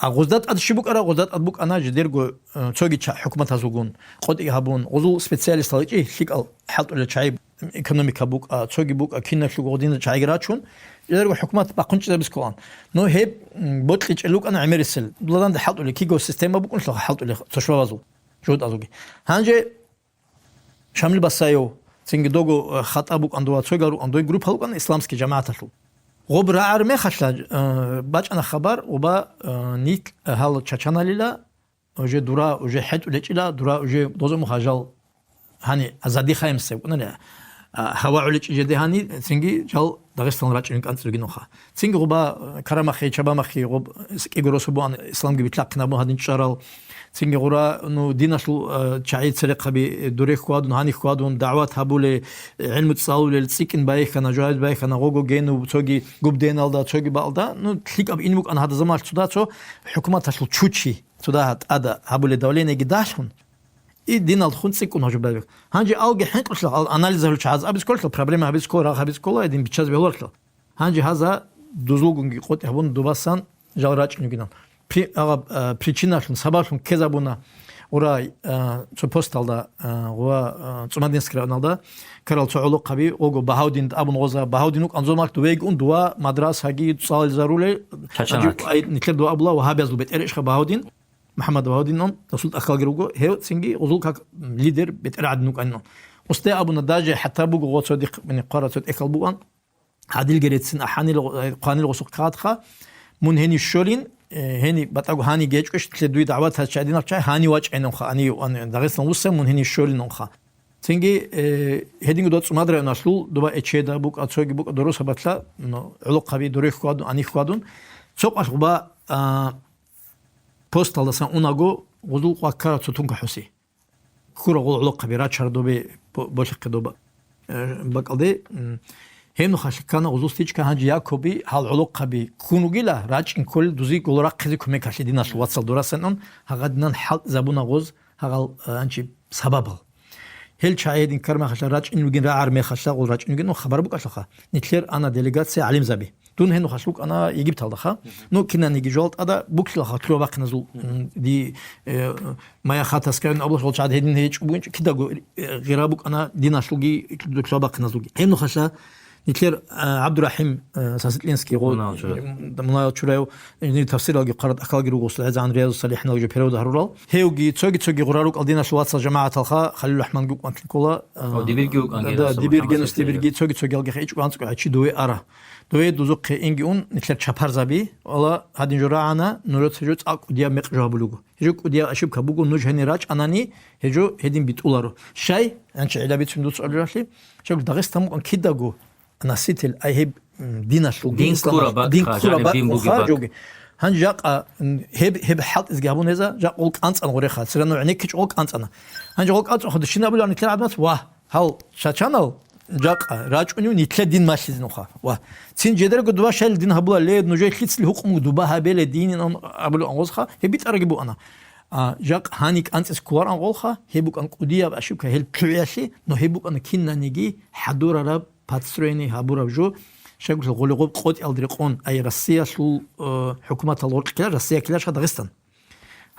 А гъозда тӀад щиб букӀара? Гъозда тӀад букӀана жидерго, э, цоги ча-, хӀукуматазулгун къотӀи гьабун, гъозул специалистал ичӀи лъикӀал хӀалтӀулел чагӀи, экономика букӀа, цоги букӀа, киналъул гъодинал чагӀиги рачун, жидерго хӀукумат бахъун чӀезабиз кколан. Ну, гьеб, м, бокьичӀел рукӀана гӀемерисел. Ладанде хӀалтӀулел киго система букӀунлъа хӀалтӀулел цо швабазул, жугьутӀазулги. Гьанже Шамил Басаев, цинги дого, э, хатӀа букӀан дова, цойгал рукӀан дой группа букӀан исламский жамагӀаталъул. Гъоб рагӀар мехалъа, э, бачӀана хабар, уба, э, нилъ, э, гьал чачаналила, уже дура, уже хӀетӀулечӀила, дура, уже доза мухажал гьани азадихаемсев кӀунани, а, гьава гӀолечӀи жеде гьани, цинги жал Дагъистан рачӀунин кӀанцӀ ругинуха. Цинги гъуба, э, Карамахъе, Чабамахъе гъуб, с-, кӀиго росу буан исламги битлахъин абун гьадин чӀарал. Цинги гъура, ну, диналъул, э, чагӀи церехъаби, э, дуре хьвадун, гьани хьвадун, дагӀват гьабулел, э, гӀилму цӀалулел, цӀикӀкӀин байихьана, жугьаиз байихьана, гъого генуб, цоги губденалда, цоги балда, ну, лъикӀаб ин букӀана гьадазамалъ цуда цо хӀукуматалъул чучи, цуда гьа-, тӀада гьабулел давлениеги дагьлъун, и диналхун цӀикӀкӀун гьажуб байбек. Гьанже алги хӀинкъулъа, ал-, анализ гьарулчи гьаз абисколлъа, проблема гьабискола, рагъ гьабискола, гьедин биччазе бегьуларла. Гьанже гьаза дузулгунги къотӀи гьабун дубасан жал рачӀунугинан. При-, агъаб, а, причиналъун, сабаблъун ккезабуна гъурай, а, цо посталда, а, гъуа, а, ЦӀумадинский районалда карал цо гӀолохъаби, ого Багьавдин абун гъоза, Багьавдин вукӀан зомалъ дувейгун дува мадрасаги цӀализарулей. Чачанат. Ай, нилъер дува абула вагьабиязул бетӀер ишха Багьавдин, МухӀаммад Багьавдинан, Расул тӀахьалги руго, гьев цинги гъузул как лидер бетӀер гӀадин вукӀанин. Усте абуна, даже хӀатта буго гъо цо дихъ-, мени хъвара цо тӀехьал буган, гьадилги реццин ахӀанил, э, хъванил гъосухъ кагъатха, мун гьени щолин, э, гьени батӀаго гьани гечӀвеш, лъе дуе дагӀват гьача гьадинаб чай, гьани вачӀайнунха, ани, ани, Дагъистан вуссай, мун гьени щолинунха. Цинги, э, гьединго дуа ЦӀумад районалъул, дуба Эчеда букӀа, цоги букӀа, дурусабатла, ну, гӀолохъаби, дуре хьвадун, ани хьвадун. Цо къалъ гъуба, а, посталдасан унаго, гъузул къваккара цо тунка хӀуси. Хьура гъол гӀолохъаби рачар добе, бо-, болъихъе доба. Э, бакӀалде, м, гьеб нухалъ ккана гъузул стичка гьанже якоби гьал гӀолохъаби ккун вугила, рачӀин кколел дузи гол рахъизе кумекалъе диналъул вацал дурасанун, гьагъадинан хӀалтӀизабуна гъоз гьагъал, э, анчи сабабал. Гьел чагӀи гьедин кармахалъа рачӀин вугин рагӀар мехалъа гъол рачӀин вугин хабар букӀалъаха. Нилъер ана делегация гӀалимзаби. Дун гьенухалъ вукӀана Египталдаха. Ну, кинаниги жуал тӀада буклъилаха лъугьа-бахъиназул, м, ди, э, мая хатаскайун абулахъал чагӀад гьедин гьечӀо бугинчӀо, кидаго, э, гъира букӀана диналъулги лъугьа-бахъиназулги. Гьенухалъа нилъер, э, ГӀабдурахӀим, э, Саситлинский гъо-, Мунал Чураев. М, Мунал Чураев, э, тафсиралги хъарат ахалги руго, гӀезегӀан Риязу Салихиналги жо перевод гьарурал. Гьевги, цоги-цоги гъура рукӀал диналъул вацал жамагӀаталха, Халил РахӀманги вукӀантлъи ккола, э, О, дибирги вукӀан да, генерал дибирги Мухаммад генус, Сафиев. Дибирги, цоги-цоги алги хӀечӀ ванцӀго гӀачи дуе ара. Дове дузухъе инги ун, нилъер чапарзаби, вала, гьадин жо рагӀана, нужеца жо цӀакъ кӀудияб мекъ жо гьабулего. Гьежо кӀудияб ошибка буго, нуж гьенир рачӀанани, гьежо гьедин битӀуларо. Щай? Анчи гӀилабицун дуцӀалиралъе, щай Дагъистан букӀан кидаго носитель, ай гьеб, м, диналъул, Дин исламалъул, ккура бакӀ, дин ха, ккура жаниб дин бакӀ буги уха бакӀ. Жоги. Гьанже жакъа, м, гьеб, гьеб хӀалтӀизги гьабун гьеза, жакъа гъол кӀанцӀан гъореха, церано гӀенеккичӀ гъол кӀанцӀана. Гьанже гъол кӀанцӀун хадур щинаб була нилъер гӀадамац, ва, гьал чачанал, жакъа рачӀунев нилъер дин малъизин уха. Ва цин жедарго дуба щайил дин гьабула ле, нужей лъицали гьукъумго дуба гьабеле динин абулев ангъозха, гьеб битӀараги буана. А, жакъ гьани кӀанцӀес кколаран гъолха, гьеб букӀан кӀудияб ошибка гьел лъугӀиялъе, но гьеб букӀана кинаниги хӀадурараб, подстроенный гьабураб жо, щайгурелъул гъолигъоб къотӀиялда рекъон, ай Россиялъул, э, хӀукуматал гъоркьила, Россия ккелаша Дагъистан.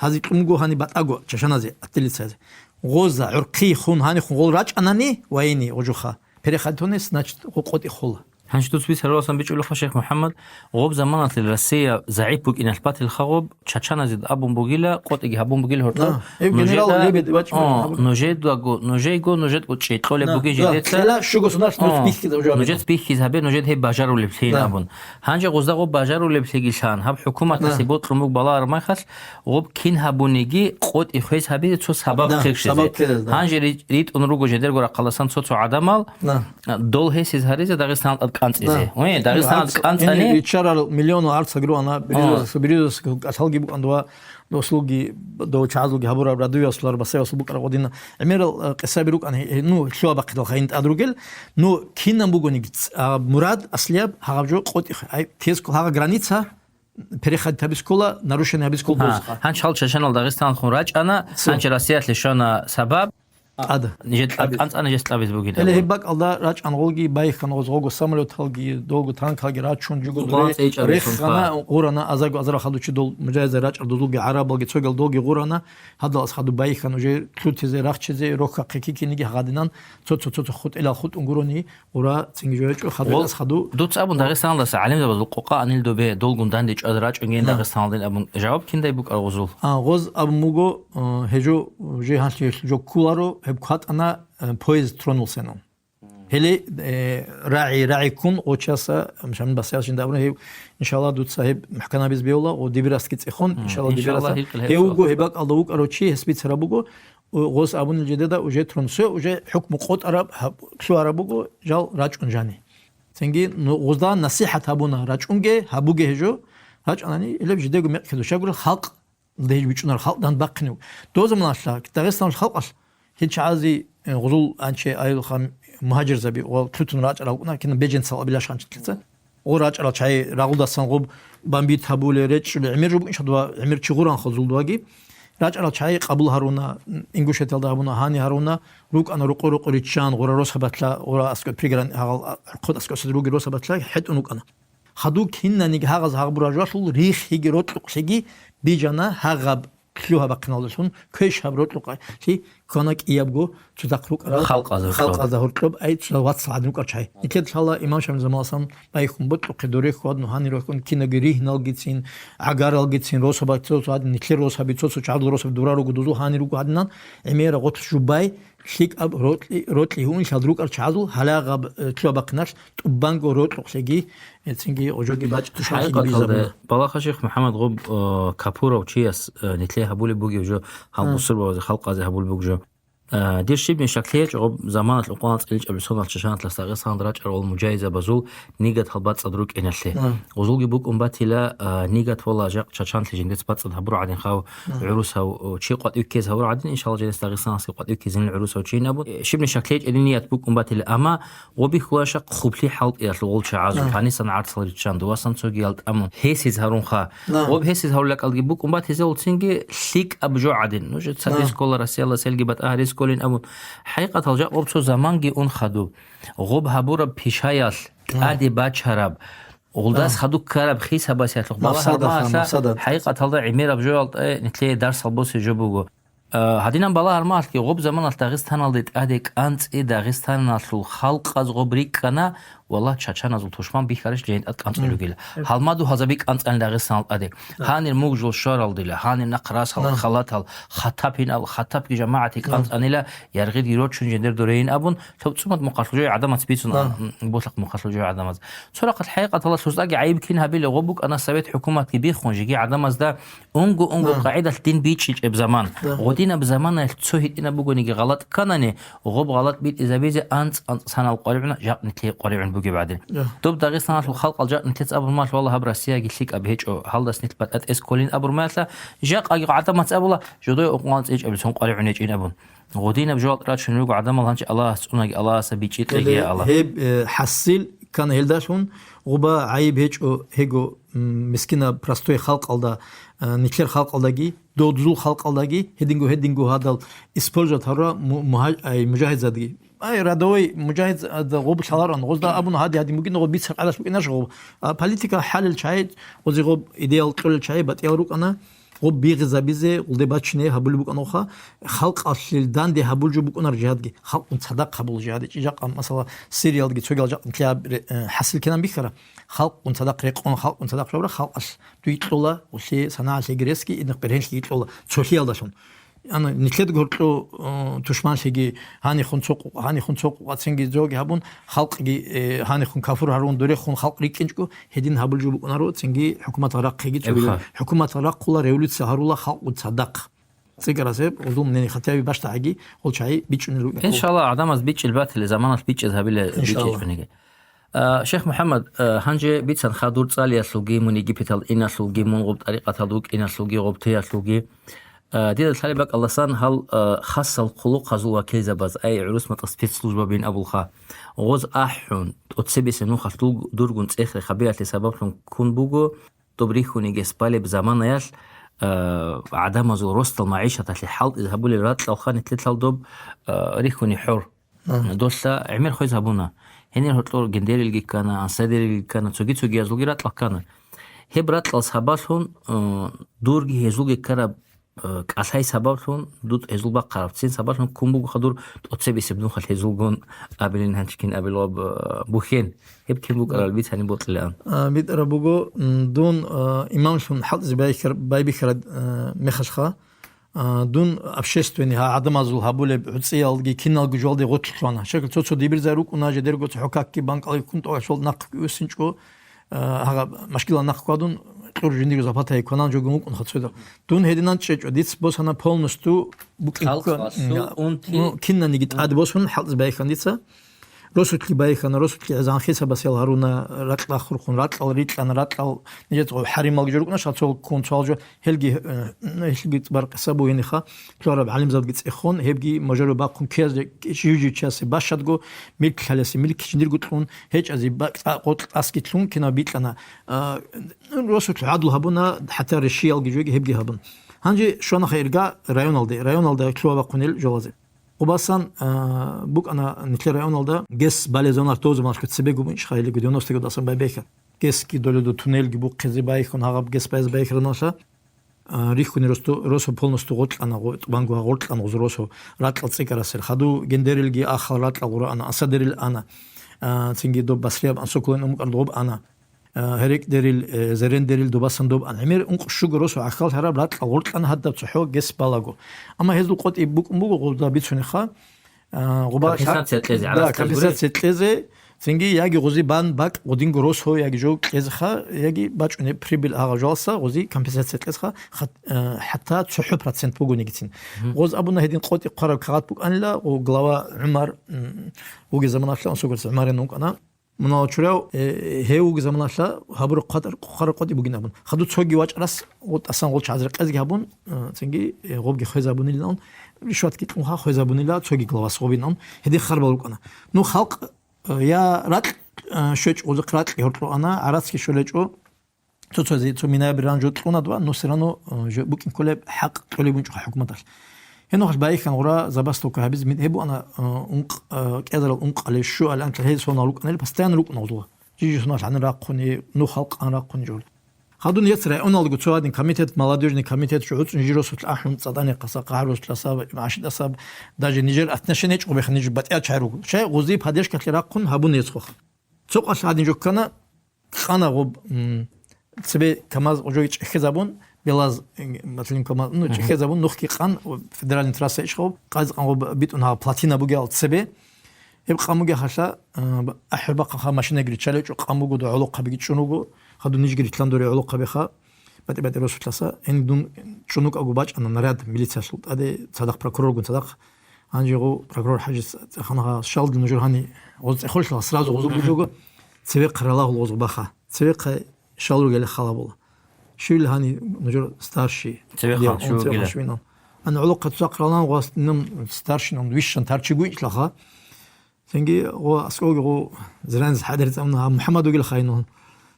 Гьази кьумго гьани батӀаго чачаназе, аттилицазе. Гъоза, гӀурхъи хун, гьани хун гъол рачӀанани, вайни гъожуха. Перехатунес, значит, гъо къотӀи хола. Гьанже дуц бицараласан бичӀулаха, Шейх МухӀаммад, гъоб заманалъе Россия загӀип букӀиналъ батилха гъоб, чачаназе абун бугила, къотӀиги гьабун бугила гьоркьоб. Да, гьев генерал нужеда-, Лебедев вачӀун О, гьабун. Нужедаго, нужейго, нужедго чӀикьолеб Да, бугин да, жидеца. Кьела щуго сунаш нуж О, бихьида уже нужец абун. Бихьиз гьабе, нужед гьеб бажарулеблъи Да. Абун. Гьанже гъозда гъоб бажарулеблъиги лъан, гьаб хӀукуматасе Да. Бокьун буг балагьар мехалъ, гъоб кин гьабуниги къотӀи хвез гьабизе цо сабаб Да, хъиршизе. Сабаб ккелел, да. Гьанже ри-, ритӀун руго жедерго рахъаласан цо-цо гӀадамал, Да. Дол гьесиз гьаризе Дагъистаналда кӀанцӀизе. Да. Ой, Дагъистаналда ГӀакс-, кӀанцӀани. Гьенир ичарал миллион арцагру ана, О. Березовск, Березовск кӀалъалги букӀан дова, досулги, дов чагӀазулги гьабураб радуялъулар басаялъул букӀараб гъодина. ГӀемерал, э, къисаби рукӀан, гье-, гье-, ну, лъугьа-бахъидал хайин тӀад ругел, ну, кинаб бугониги ц-, а, мурад аслияб гьагъаб жо къотӀихъе. Ай, тескул гьагъа граница, переходить гьабискула, нарушение гьабискул Гьа, дозухъа. Гьанчи гьал чачанал Дагъистаналъун рачӀана, Цо. Гьанчи Россиялъе щвана сабаб, ТӀада. Нижер кьабиз. КӀанцӀа нижес кьабиз бугин Гьеле абула. Гьеб бакӀалда рачӀан гъолги байхьана гъоз гъого самолеталги, долго танкалги рачун жуго Гъуан дуре цӀей чӀарулъунха. Рехана гъурана азарго азарал хадучи дол мужаиза рачӀар дозулги гӀарабалги цогал долги гъурана, гьадал ас хаду байхьана уже лъутизе, рахчизе, рохьахъе кикиниги гьагъадинан, цо-цо-цо-цо хутӀилал хутӀун гурони, гъура цинги жо гьечӀо, хадур Гъол-, ас хаду. Дуца абун Дагъистаналдаса гӀалимзабазул къокъа анил добе, долгун данде чӀваз рачӀунген На. Дагъистаналдин абун жаваб киндай букӀар гъузул? А, гъоз абун буго, э, гьежо, же гьанлъи жо ккуларо, гьеб кватӀана, э, поезд тронулся нун. Гьеле, э, рагӀи, рагӀи ккун, гъочаса, Шамил Басиевич жинда абуна, гьеб, иншалла, дуца гьеб мухӀканабиз бевла, гъо дибирасги цӀехун, Мгм. иншалла, Иншалла, дибираса. Гьикъил гьеб Гьев вуго, суал. Гьеб бакӀалда вукӀарав чи, гьес бицараб буго, гъос абунел жидеда уже тронсуе, уже хӀукму къотӀараб гьаб-, лъугьараб буго, жал рачӀун жани. Цинги ну, гъозда насихӀат гьабуна, рачӀунге, гьабуге гьежо, рачӀанани, илеб жидего мекъ кедущагурел халкъ, дей бичӀунар халкъ дандбахъинев. Дозаманалъа Дагъистаналъ халкъалъ гьел чагӀази, э, гъузул анче аялха мугьажирзаби ва лъутун рачӀарал кӀуна, кина беженцал абилаш ханчатлъица. Гъо рачӀарал чагӀи рагъулдасан гъуб бомбит гьабуле, речӀчӀуле гӀемер жо букӀинчӀ хадуа, гӀемер чи гъуран хазулдуаги. РачӀарал чагӀи къабул гьаруна, Ингушетиялда гьабуна, гьани гьаруна, рукӀана рукъо-рукъо риччан, гъура росабатла, гъура аскӀо пригран гьагъал, а, хъод аскӀосида руги росабатла хӀетӀун рукӀана. Хадув кинаниги гьагъаз гьагъбура жоалъул рихиги рокьукълъиги бижана гьагъаб лъугьа-бахъиналдалъун квеш гьаб рокьукълъи ккана кӀиябго цодахъ рукӀарал Халкъазда гьоркьоб. Халкъазда гьоркьоб, ай, цо вацал гӀадин рукӀар чай. Нилъеда лъала имам Шамил Замаласан байхун, ботлъухъе дорехьо гьадну гьанир вахун кинаги ригьналгицин, гӀагаралгицин, росабацал гьадин, нилъер росаби, цо-цо чагӀазул росаби дура руго дузул гьанир руго гьадинан, гӀемера гъотлъ жубай, лъикӀаб рокьи, рокьи гьун лъад рукӀар чагӀазул гьалагъаб, э, лъугьа-бахъиналъ тӀубанго рокьукълъиги, Эцинги гъожоги бачӀ тушманлъиги ХӀакъикъаталда, бижарна. Балагьа шейх МухӀаммад гъоб, э, капурав чияс, э, нилъее гьабулеб бугеб жо, гьал А. бусурбабазе халкъазе гьабулеб буго жо. Э, дир щибни щаклъи гьечӀо гъоб заманалъ ункъоялда цӀиличӀаб соналъ чачаналъ Дагъистаналда рачӀарал мужагьизабазул нигат гьал бацӀцӀад рукӀиналъе. А. Гъузулги букӀун батила, э, нигат вала жакъ чачанлъи жиндец бацӀцӀад гьабурал гӀадин хав А. гӀурусав, о, чи къватӀив ккез гьавурал гӀадин, иншалла, жиндец Дагъистаналдаса къватӀив ккезин гӀурусав чи ин абун. Э, щибни щаклъи гьечӀо дир нигат букӀун батила, амма Гъо бихьулаша хъублъи хӀалтӀиялъул гъол чагӀазул, А. гьанисан гӀарцал риччан, дувасан цоги ялтӀамун, гьесиз гьарунха. На. Гъоб гьесиз гьарулел ракӀалдги букӀун батизе, гьелцинги лъикӀаб жо гӀадин. Нужеца На. рискола Россиялда селги батӀа рисколин абун. ХӀакъикъатал жакъ гъоб цо заманги ун хадуб. Гъоб гьабураб пишаялъ, На. тӀаде бачараб, гъулдас На. хадуб ккараб хисабасиялъухъ Мафсада, балагьармаялъа, мафсада. хӀакъикъаталда гӀемераб жоялда нилъее дарсал босизе жо буго. Э, гьадинан балагьармаялъги гъоб заманалъ Дагъистаналде тӀаде кӀанцӀи Дагъистаналъул халкъаз гъоб рикӀкӀана, валлагь, чачаназул тушман бихьарищ жайин тӀад кӀанцӀун Мгм. ругила. Гьалмаду гьазаби кӀанцӀани Дагъистанал тӀаде. Да. Гьанир мугжул щваралдила, гьанир нахърасал, Да. халатал, хатапинал, хатапги жамагӀатги Да. кӀанцӀанила, яргъидги рорчун жендер дурейин абун, цо цӀумад мухъалъул жо гӀадамаз бицун, Да. м, болъахъ мухъалъул жо гӀадамаз. Цо рахъалъ хӀакъикъаталда лъуцӀаги гӀайиб кин гьабилеб гъо букӀана совет хӀукуматги биххун, жеги гӀадамазда Унго-унго Да. къагӀидалъ дин бичӀчӀичӀеб заман. Да. Гъодинаб заманаялъ цо гьитӀинаб бугониги гъалатӀ кканани, гъоб гъалатӀ битӀизабизе анцӀ-анцӀ санал къваригӀуна жакъ нилъее къваригӀун бугеб гӀадин. Да. Доб Дагъистаналъул халкъал жакъ нилъец абурмалъ, валлагь, гьаб Россияги лъикӀаб гьечӀо, гьалдас нилъ батӀа тӀес кколин абурмаялъа, жакъаги гӀадамац абула, жодое ункъоялда цӀиличӀабилъун къваригӀун гьечӀин абун. Гъодинаб жоялда рачун руго гӀадамал, гьанчи Аллагьас цӀунаги, Аллагьасда бичӀчӀи кьеги, Гьеле Аллагь. Гьеб, э, хӀасил ккана гьелдалъун, гъуба гӀайиб гьечӀо гьего, м, мискина простой халкъалда, э, нилъер халкъалдаги, додузул халкъалдаги, гьединго, гьединго гьадал использовать гьарура му-, мугьа-, ай, мужагьидзадги. Ай, рядовой мужагьидзада гъоб лъаларан, гъозда абуна гьади-гьадин бугин, гъоб бицар къайдалъ букӀинаш гъоб. А политика хӀалел чагӀи, гъози гъоб идеял кьолел чагӀи батӀиял рукӀана. Гъоб бигъизабизе, гъулде бачине гьабулеб букӀанавха, халкъалъил данде гьабул жо букӀунар жигьадги, халкъун цадахъ гьабул жигьади. Чи жакъа, масала, Сириялдги цогиял жакъа нилъеда, э, хӀасил кканан бихьара, халкъун цадахъ рекъон, халкъун цадахъ жавра, халкъалъ дуй кьола, улъи санагӀалъеги ресги, иднахъ бергьенлъиги кьола, цолъиялдалъун. Ана нилъеда гьоркьо, э, тушманлъиги, гьанихун цо къу-, гьанихун цо къу-, цинги зоги гьабун, халкъги, э, гьанихун кафур гьарун, дурехун халкъ рикӀкӀинчӀго, гьедин гьабул жо букӀунаро, цинги хӀукуматал рахъиги цо Эбха. БилгӀин. ХӀукуматал рахъула, революция гьарула халкъ цадахъ. ЦӀикӀкӀарасеб, гъузул мнение хатӀаби бащдагӀаги, гъол чагӀи бичӀчӀунел рукӀине. Иншалла, гӀадамаз бичӀчӀил батили, заманалъ бичӀчӀиз гьабила Иншалла. БичӀчӀичӀониги. А, Шейх МухӀаммад, а, гьанже бицанха дур цӀалиялъулги, мун Египеталда иналъулги, мун гъуб тӀарикъаталда вукӀиналъулги, гъуб теялъулги. А, дида лъалеб бакӀалдасан гьал, а, хасал хъулухъазул вакилзабаз, ай, гӀурус матӀа спецслужбабин абулха, гъоз ахӀун, тӀоцебесеб нухалъ дул-, дургун цӀех-рехабиялъе сабаблъун ккун буго, доб рихьунигес балеб заманаялъ, а, гӀадамазул росдал магӀишаталъе хӀалтӀизе гьабулел ракьалха нилъелъал доб, а, рихьуни хӀор. Ага. Долъа гӀемер хвез гьабуна. Гьенир гьоркьор гендерилги ккана, ансадерилги ккана, цоги-цогиязулги ракьал ккана. Гьеб ракьал сабаблъун, э, дурги гьезулги ккараб, э, кӀалъай сабаблъун, дуд гьезул бахъараб цин сабаблъун ккун буго хадур тӀоцебесеб нухалъ гьезулгун абилин гьанчкин абилгъаб, э, бухьен. Гьеб кин букӀарал бицани бокьилаан. А, битӀараб буго, м, дун, а, имамлъун хӀалтӀизе байхьар-, байбихьараб, а, мехалъха, А, дун общественный, гьа, гӀадамазул гьабулеб гӀуцӀиялги киналги жолде гъорлъана. Щай-, цо-цо дибирзай рукӀуна, жедерго цохӀо какги банкӀалги ккун тӀоашал нахъги уссинчӀо, а, гьагъа машгилан нахъ кквадун, кьур жиндирго запатай кванан жогун вукӀунха цода. Дун гьединан чӀечӀо, диц босана полностью букӀин Халкъ ккан, асул, ун ти- ну, кинаниги тӀад босун, хӀалтӀизе байхьан дица. Росулъги байхьана, росулъги гӀезан хисабас ял гьаруна, ракьа хурхун, ракьал рикьана, ракьал нижец гъов хӀарималги жо рукӀуна, шацал ккун цоал жо, гьелги, э, гьелъги цӀбар къиса бугьиниха, лъугьараб гӀалимзабги цӀехон, гьебги мажору бахъун ккезе жив-жив чиясе бащадго, милк лъалесе милк жиндирго кьун, гьечӀазе ба-, кьа-, къотӀ кьасги лъун кинаб бикьана. А, росулъ гӀадлу гьабуна, хӀатта решиялги жоги гьебги гьабун. Гьанже щванаха ирга районалде, районалда лъугьа бахъунел жолазе. Къубасан, а, букӀана нилъер районалда ГЭС балезанар тозаб малъго цебе губун ишхайилиго девяностые годасан байбихьа. ГЭСги доледу туннелги бухъизе байхьун, гьагъаб ГЭС байзе байхьараналъа, а, рихьуни росто-, росо полностью гъоркьана, гъо-, тӀубанго гъоркьана гъуз росо ракьал цӀикӀкӀарасел. Хаду гендерилги ахал ракьал гъураана, асадерил ана, а, цинги доб басрияб ансокулан умукӀар доб ана. А, гьерекӀдерил, э, зерендерил дубасан доб ан. ГӀемер ункъ щуго росу гӀахьал гьараб ракьал гъоркьана гьадаб цохӀо гес балаго. Амма гьезул къотӀи букӀун буго гъузда бицунеха, а, гъуба Компенсация кьезе, Да, гӀарацлъаз компенсация гуреб? кьезе, цинги яги гъузи бан бакӀ гъудинго росо яги жо кьезеха, яги бачӀунеб прибыль гьагъа жоалса гъузи компенсация кьезеха, хат-, а, хӀатта цохӀо процент бугонигицин. Мгм. Гъоз абуна гьедин къотӀи хъвараб кагъат букӀанила, гъу-, глава ГӀумар, м, вуги заманалъа унсугурца ГӀумарин ункӀана. Мунагьал чурав, э, гьев вуги заманалъа гьабураб хъватӀар-, хъвараб къотӀи бугин абун. Хаду цоги вачӀарас гъо-, тӀасан гъол чагӀаз рекъезги гьабун, э, цинги, э, гъобги хвезабунилан, ришватги кьунха хвезабунила цоги главас гъобинан, гьедин харбал рукӀана. Ну, халкъ, э, я ракь, э, щвечӀо, гъозихъ ракь гьоркьо ана, гӀарацги щолечӀо, цо-цози цо минаяб ран жо кьуна два, но все равно, э, жо букӀин кколеб хӀакъ кьолеб бунчӀха хӀукуматалъ. Гьенухалъ байихьан гъура забастовка гьабиз мид гьеб буана, э, ункъ-, э, кӀезарал ункъали щуал анкьал гьел сонал рукӀанил, постоянно рукӀуна гъузула. Жижи сонал гьанир рахъуни, ну халкъан рахъуни жо. Хадун ец районалго цо гьадин комитет, молодёжный комитет, жо гӀуцӀун жиросулъ ахӀун, цӀадани хъаса, къагьарусулъасаб, машидасаб, даже нижер отношение чӀобеха ниж батӀиял чай руго. Чай гъузи поддержкалъе рахъун гьабун ецхъуха. Цо къалъ гьадин жо ккана, кьана гъоб, м, цебе КамАЗ гъожой чӀехезабун, Белаз, м, матлин КамАЗ, ну, Мгм. чӀехезабун, нухги къан, федеральный трасса ишгъоб, къаз къан гъоб битӀун гьаб плотина бугеал цебе. Гьеб къан бугехалъа, а, б-, ахӀер бахъаха машинаги риччалев чӀо къан буго, дов гӀолохъабиги чӀун вуго, хадур нижги рилълъан доре гӀолохъабиха, батӀи-батӀи росулъаса, гьениб дун чӀунукӀаго бачӀана наряд милициясул тӀаде, цадахъ прокуроргун цадахъ, Гьанже гъо прокурор ХӀажис цӀеханагъа щалда нужер гьани гъоз цӀехолъа сразу гъоз бугого цевехъ ралагьул гъоз баха. Цевехъа щал ругели халабула. Щивил гьани нужер старший. Цевехъа Дия, он щугила. Цевехъа щугила. Ан гӀолохъа цахъралан гъос нум старший нум вишшан тарчи гуй лъаха. Цинги гъо аскӀоги гъо зиранз хӀадер цӀамна МухӀаммад угил хайнун.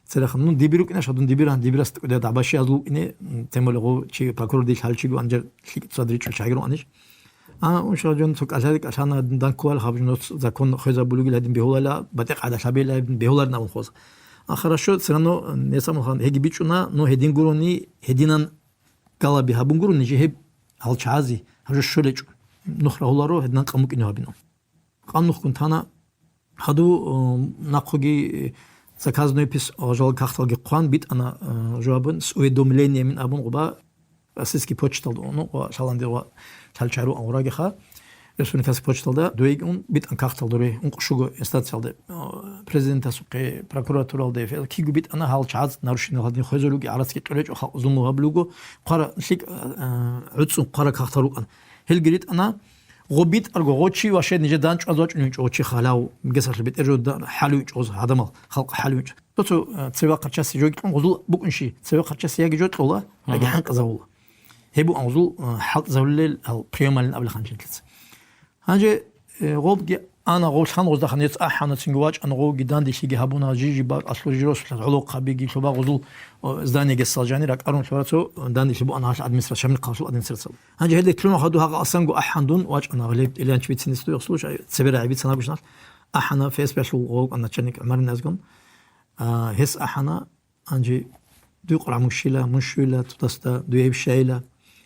Церехан, ну, дибир рукӀине, шадун дибиран, дибирас кӀудият гӀабашиязул вукӀине, темали гъо чи прокурор дил хӀалчиго анжер лъикӀ цадри чӀул чагирун аниш. А, уншал жон цо кӀалъади кӀалъана дан кколал хаб жуно закон хвезабулугил гьадин бегьулайла, батӀи къагӀда лъабила гьадин бегьуларин абун хвеза. А, хорошо, все равно, Несамулхан, гьеги бичӀуна, ну, гьедин гурони, гьединан галаби гьабун гурони, жи гьеб гьалчагӀази, гьаб жо щолечӀо. Нух рагьуларо, гьединан къамукӀине гьабино. Къаннухкун тана. Гьаду, э, нахъуги, э, заказной пис-, э, жал кахталги хъван битӀана, э, жавабун, с уведомлением абун гъуба, российский почталда уну, ва шаланди ва лъалчару аврагиха. Республикасы почталда дуегун битӀан кахтал дуре, ункъ щуго инстанциялде, э, президентасухъе, прокуратуралде, фе-, кигу битӀана гьал чагӀаз нарушение гьадин хвезулуги, гӀарацги кьуречӀо, халкъ зулму гьабулуго, хъвара лъикӀ, э, гӀуцӀун хъвара кахтал рукӀан. Гьелги ритӀана, Гъо битӀарго гъо чи ва шед нижеда данчӀваз вачӀунев гьечӀо гъо чи халав, гесалъул бетӀер жо да-, хӀалув гьечӀо гъоз гьадамал, халкъ хӀалув гьечӀо. Доцо, э, цеве харчасе жо кьун гъозул букӀунщи, цеве харчасе яги жо кьола, яги Мгм. хӀинкъизавула. Гьеб буан гъозул, э, хӀалтӀизавулел гьал приемалин абулахъанчи нилъеца. Гьанже, э, гъобги ана гъов лъан гъоздаха нец ахӀана цинги вачӀана гъовги данделъиги гьабуна жижи бакӀалъур жиросулъа гӀолохъабиги лъуба гъозул, э, зданиеги салжани ракӀарун лъура цо, э, данделъи буана гьалъ администра-, Шамил хъалъул администрациял. Гьанже гьелде лъуна хадур гьагъа асанго ахӀан дун вачӀана гъалеб Ильянч бицинис дуе слуш, цебе рагӀи бицана гушналъ. АхӀана ФСБ-лъул гъов начальник ГӀумарин азгун. А, гьес ахӀана, гьанже дуй къварагӀ мушила, мушуила, тудасда дуе гьеб щайила,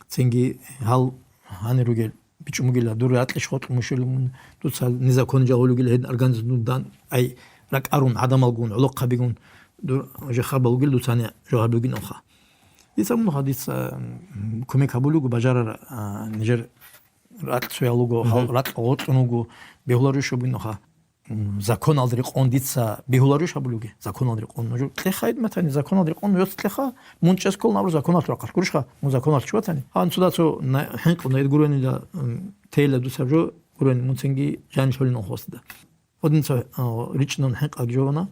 цинги гьал гьанир ругел, бичӀун бугила, дур ракьиш гъоркь мушуила мун, дуца незаконно жагьулугила гьедин организм дун дан, ай, ракӀарун, гӀадамалгун, гӀолохъабигун, дур жехъа балугил дуцани жо гьабилгин оха. Дица мун ха, дица, м, кумек гьабулугу бажарар, а, нижер ракь цоял руго, гьал Мгм. ракь гъоркьун вуго, бегьуларищ гьабугин оха. М, законалда рекъон дица бегьуларищ гьабулуги? Законалда рекъон. Нуж кьеха гьедматани, законалда рекъон йоц кьеха, мун чӀес ккол набур законалъ рахъалъ гурищха, мун законалъ чуватани. Гьан цуда цо на-, хӀинкъун гуренила, м, тейла дуцаб жо гурен мун цинги жанилъулин хостада. Гьудинца, а, ричӀнун хӀинкъаги жо гьана,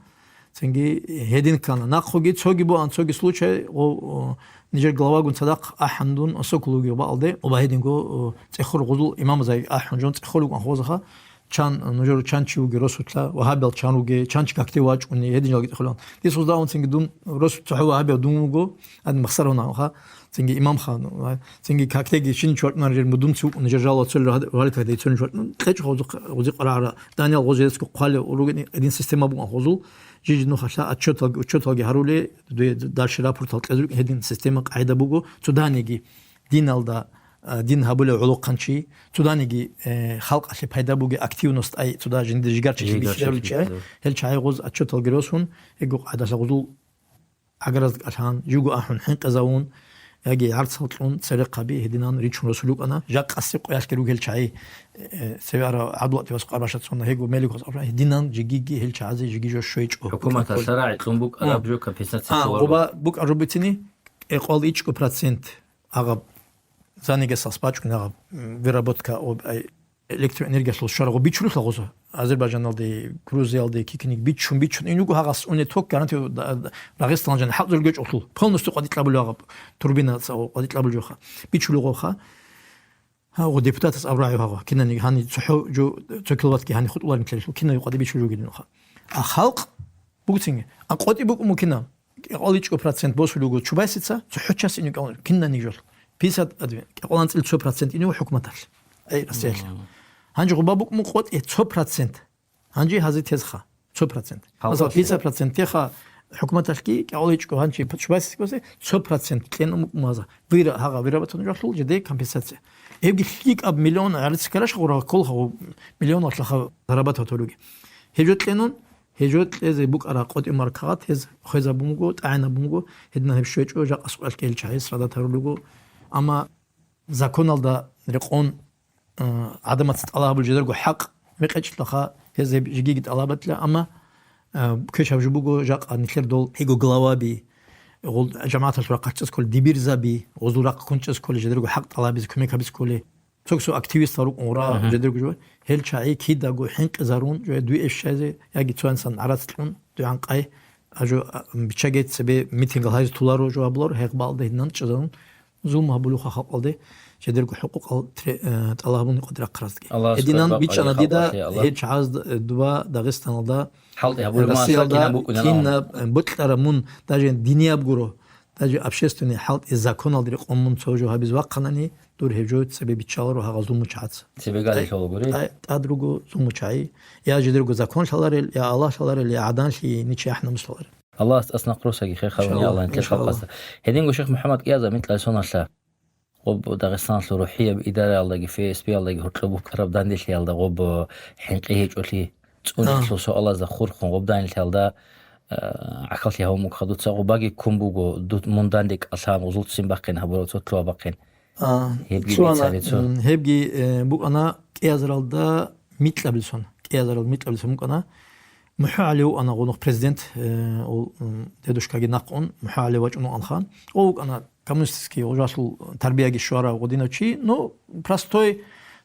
цинги гьедин ккана. Нахъуги цоги буан, цоги случай, о, о, нижер главагун цадахъ ахӀандун осокулуги баалде, оба гьединго, о, цӀехур гъузул имамзаги ахӀун жон цӀехур рукӀан хозаха, чан, нужер чан чи вуги росулъа, вагьабиял чан руге, чан чи какде вачӀуни, гьедин жалги цӀехулан. Дис гъузда унцинги дун рос цохӀо вагьабияв дун вуго, гьадин махсар гьуна, ха, цинги имам хан, ва цинги какдеги шин чвартӀнар жер мудунци вукӀун, жер жал вацал валикаде ицун чвартӀнун, кьечӀ гъози къарагӀара, даниял гъози рецго хъвалев уругени гьедин система буган хозул, жижи нухалъа отчеталги, учеталги гьарули, дуе дальше рапортал кьезул гьедин система къагӀида буго, цо даниги диналда, а, дин гьабулев гӀолохъанчи, цо даниги, э, халкъалъе пайда буги активность ай, цо да жинди жигарчи Жигарчи бихьаруличи ай, да. Гьел чагӀи гъоз отчеталги росун, гьего къагӀидалъа гъозул гӀагаразда кӀалъан, жуго ахӀун хӀинкъизавун, яги гӀарцал кьун церехъаби гьединан ричун росулукӀана. Жакъасе къоялъги ругел чагӀи, э, цеве ара гӀадлугъативас къарбашацунна гьего мелигас абра гьединан жигиги гьел чагӀазе жиги жо щвечӀо. ХӀукуматалъа рагӀи кьун букӀараб А. жо компенсация А, хъуларо. Гъоба букӀа жубитини, кӀекъвал ичӀго процент агъаб занигесалс бачӀун агъаб, м, выработка об-, ай, электроэнергиялъул щварагъу бичулухъа гъоза. Азербайджаналде, Грузиялде, кикиник бичун, бичун. Ин руго гьагъас уне ток гарантия да-, да-, Дагъистанал жан хӀакъ зургечӀулъул. Полностью къватӀикьабулев гьаб турбина ца къватӀикьабулев жоха. Бичулев гъоха. Гьагъу депутатас абрагӀи гьагъу. Кинани гьани цохӀо жо, цо киловаттги гьани хутӀуларин ккелелъул. Кинани къватӀи бичулев гидин гъоха. А халкъ бугцинги. А къватӀи букӀу мукина. КӀикъваличӀго процент босулего чубайсица, цохӀо час инев кӀал-, кинани жол. Пятьдесят адви, кӀикъваланцӀил цо процент инев хӀукуматалъ. Ай, Россиялъ. Мгм. Гьанже гъуба букӀ мукъотӀе цо процент. Гьанже гьази тезха, цо процент. Гьалкъалъе. Масала, пятьдесят процент теха хӀукуматалъги, кӀикъваличӀго гьанчи п-, чубайсица, цо процент кьен мукӀ маза. Вира, гьагъа, вира батун жолъул жеде компенсация. Эбги лъикӀаб миллион гӀарци караш гъура, колха гъу-, миллион валъаха зарабатывать гьоруги. Гьеб жо кьенун, Гьеб жо кьезе букӀара къотӀи маркагъат, гьез хвезабун буго, тӀагӀинабун буго, гьединал гьеб щвечӀо, жакъа сукъалъ ккел чагӀи срадат гьарулего. Амма законалда рекъон, а, гӀадамаца тӀалаб гьабул жедарго хӀакъ мекъечӀлъаха, гьез гьеб жигиги тӀалабатла, амма, а, квешаб жо буго, жакъа нилъер дол гьего главаби, гъол жамагӀаталъ рахъалъ чӀес кколей дибирзаби, гъозул рахъ ккун чӀес кколей жедарго хӀакъ тӀалабизе кумек гьабиз кколей. Цо-кцо активистал рукӀун гъура Мгм. жедерго жо. Гьел чагӀи кидаго хӀинкъизарун, жо дуе эшшайзе, яги цоян сан гӀарац кьун, дугӀан къай, а жо, а, биччаге цебе митингал гьайзе туларо жо абуларо, гьегъбалда гьединан чӀезарун, зулму гьабулухъа халкъалде, жедерго хӀукъукъал тре-, э, тӀалабуни къватӀирахъаразги. Аллагьас Гьединан къватӀир бичӀчӀана дида, къватӀир, Аллагь. Гьел чагӀаз дуба Дагъистаналда, ХӀалтӀи гьабулеб Россиялда, масакина букӀунарал. Кинаб, э, бутӀара мун, даже динияб гуро, даже общественный хӀалтӀи законалда рекъон мун цо жо гьабиз вахъанани, дур гьеб жо цебе биччаларо гьагъа зулмучагӀаца. Цебе гали Ай, лъолагури? Ай, тӀад руго зулмучагӀи. Я жидерго закон лъаларел, я Аллагь лъаларел, я гӀаданлъи, ничи ахӀнамус лъаларел. Аллагьас тӀас нахърусаги хехални Иншаллагь, Аллагьин иншаллагь. Тезалкъаса. Гьединго ших МухӀаммад кӀиаза микьай соналъа. Гъоб Дагъистаналъул рухӀияб идараялдаги, Ф С Б-ялдаги гьоркьоб букӀараб данделъиялда гъоб хӀинкъи гьечӀолъи, цӀунихълъул А. суалазда хурхун гъоб данделъиялда, а, гӀахьаллъи гьавун мукха дуца гъобаги ккун буго, ду-, мун данде кӀалъан, гъузул ццин бахъин гьабурав цо лъугьа бахъин. А, Гьебги цо ана, бицани цо. М, гьебги, э, букӀана кӀиазаралда микьабилсон, кӀиазарал микьабилсон букӀана. МухӀагӀали вукӀана гъунухъ президент, э, ол, м, дедушкаги нахъун, МухӀагӀали вачӀун вукӀанха. О вукӀана коммунистический гъужалъул тарбияги щварав гъудинав чи, ну, простой,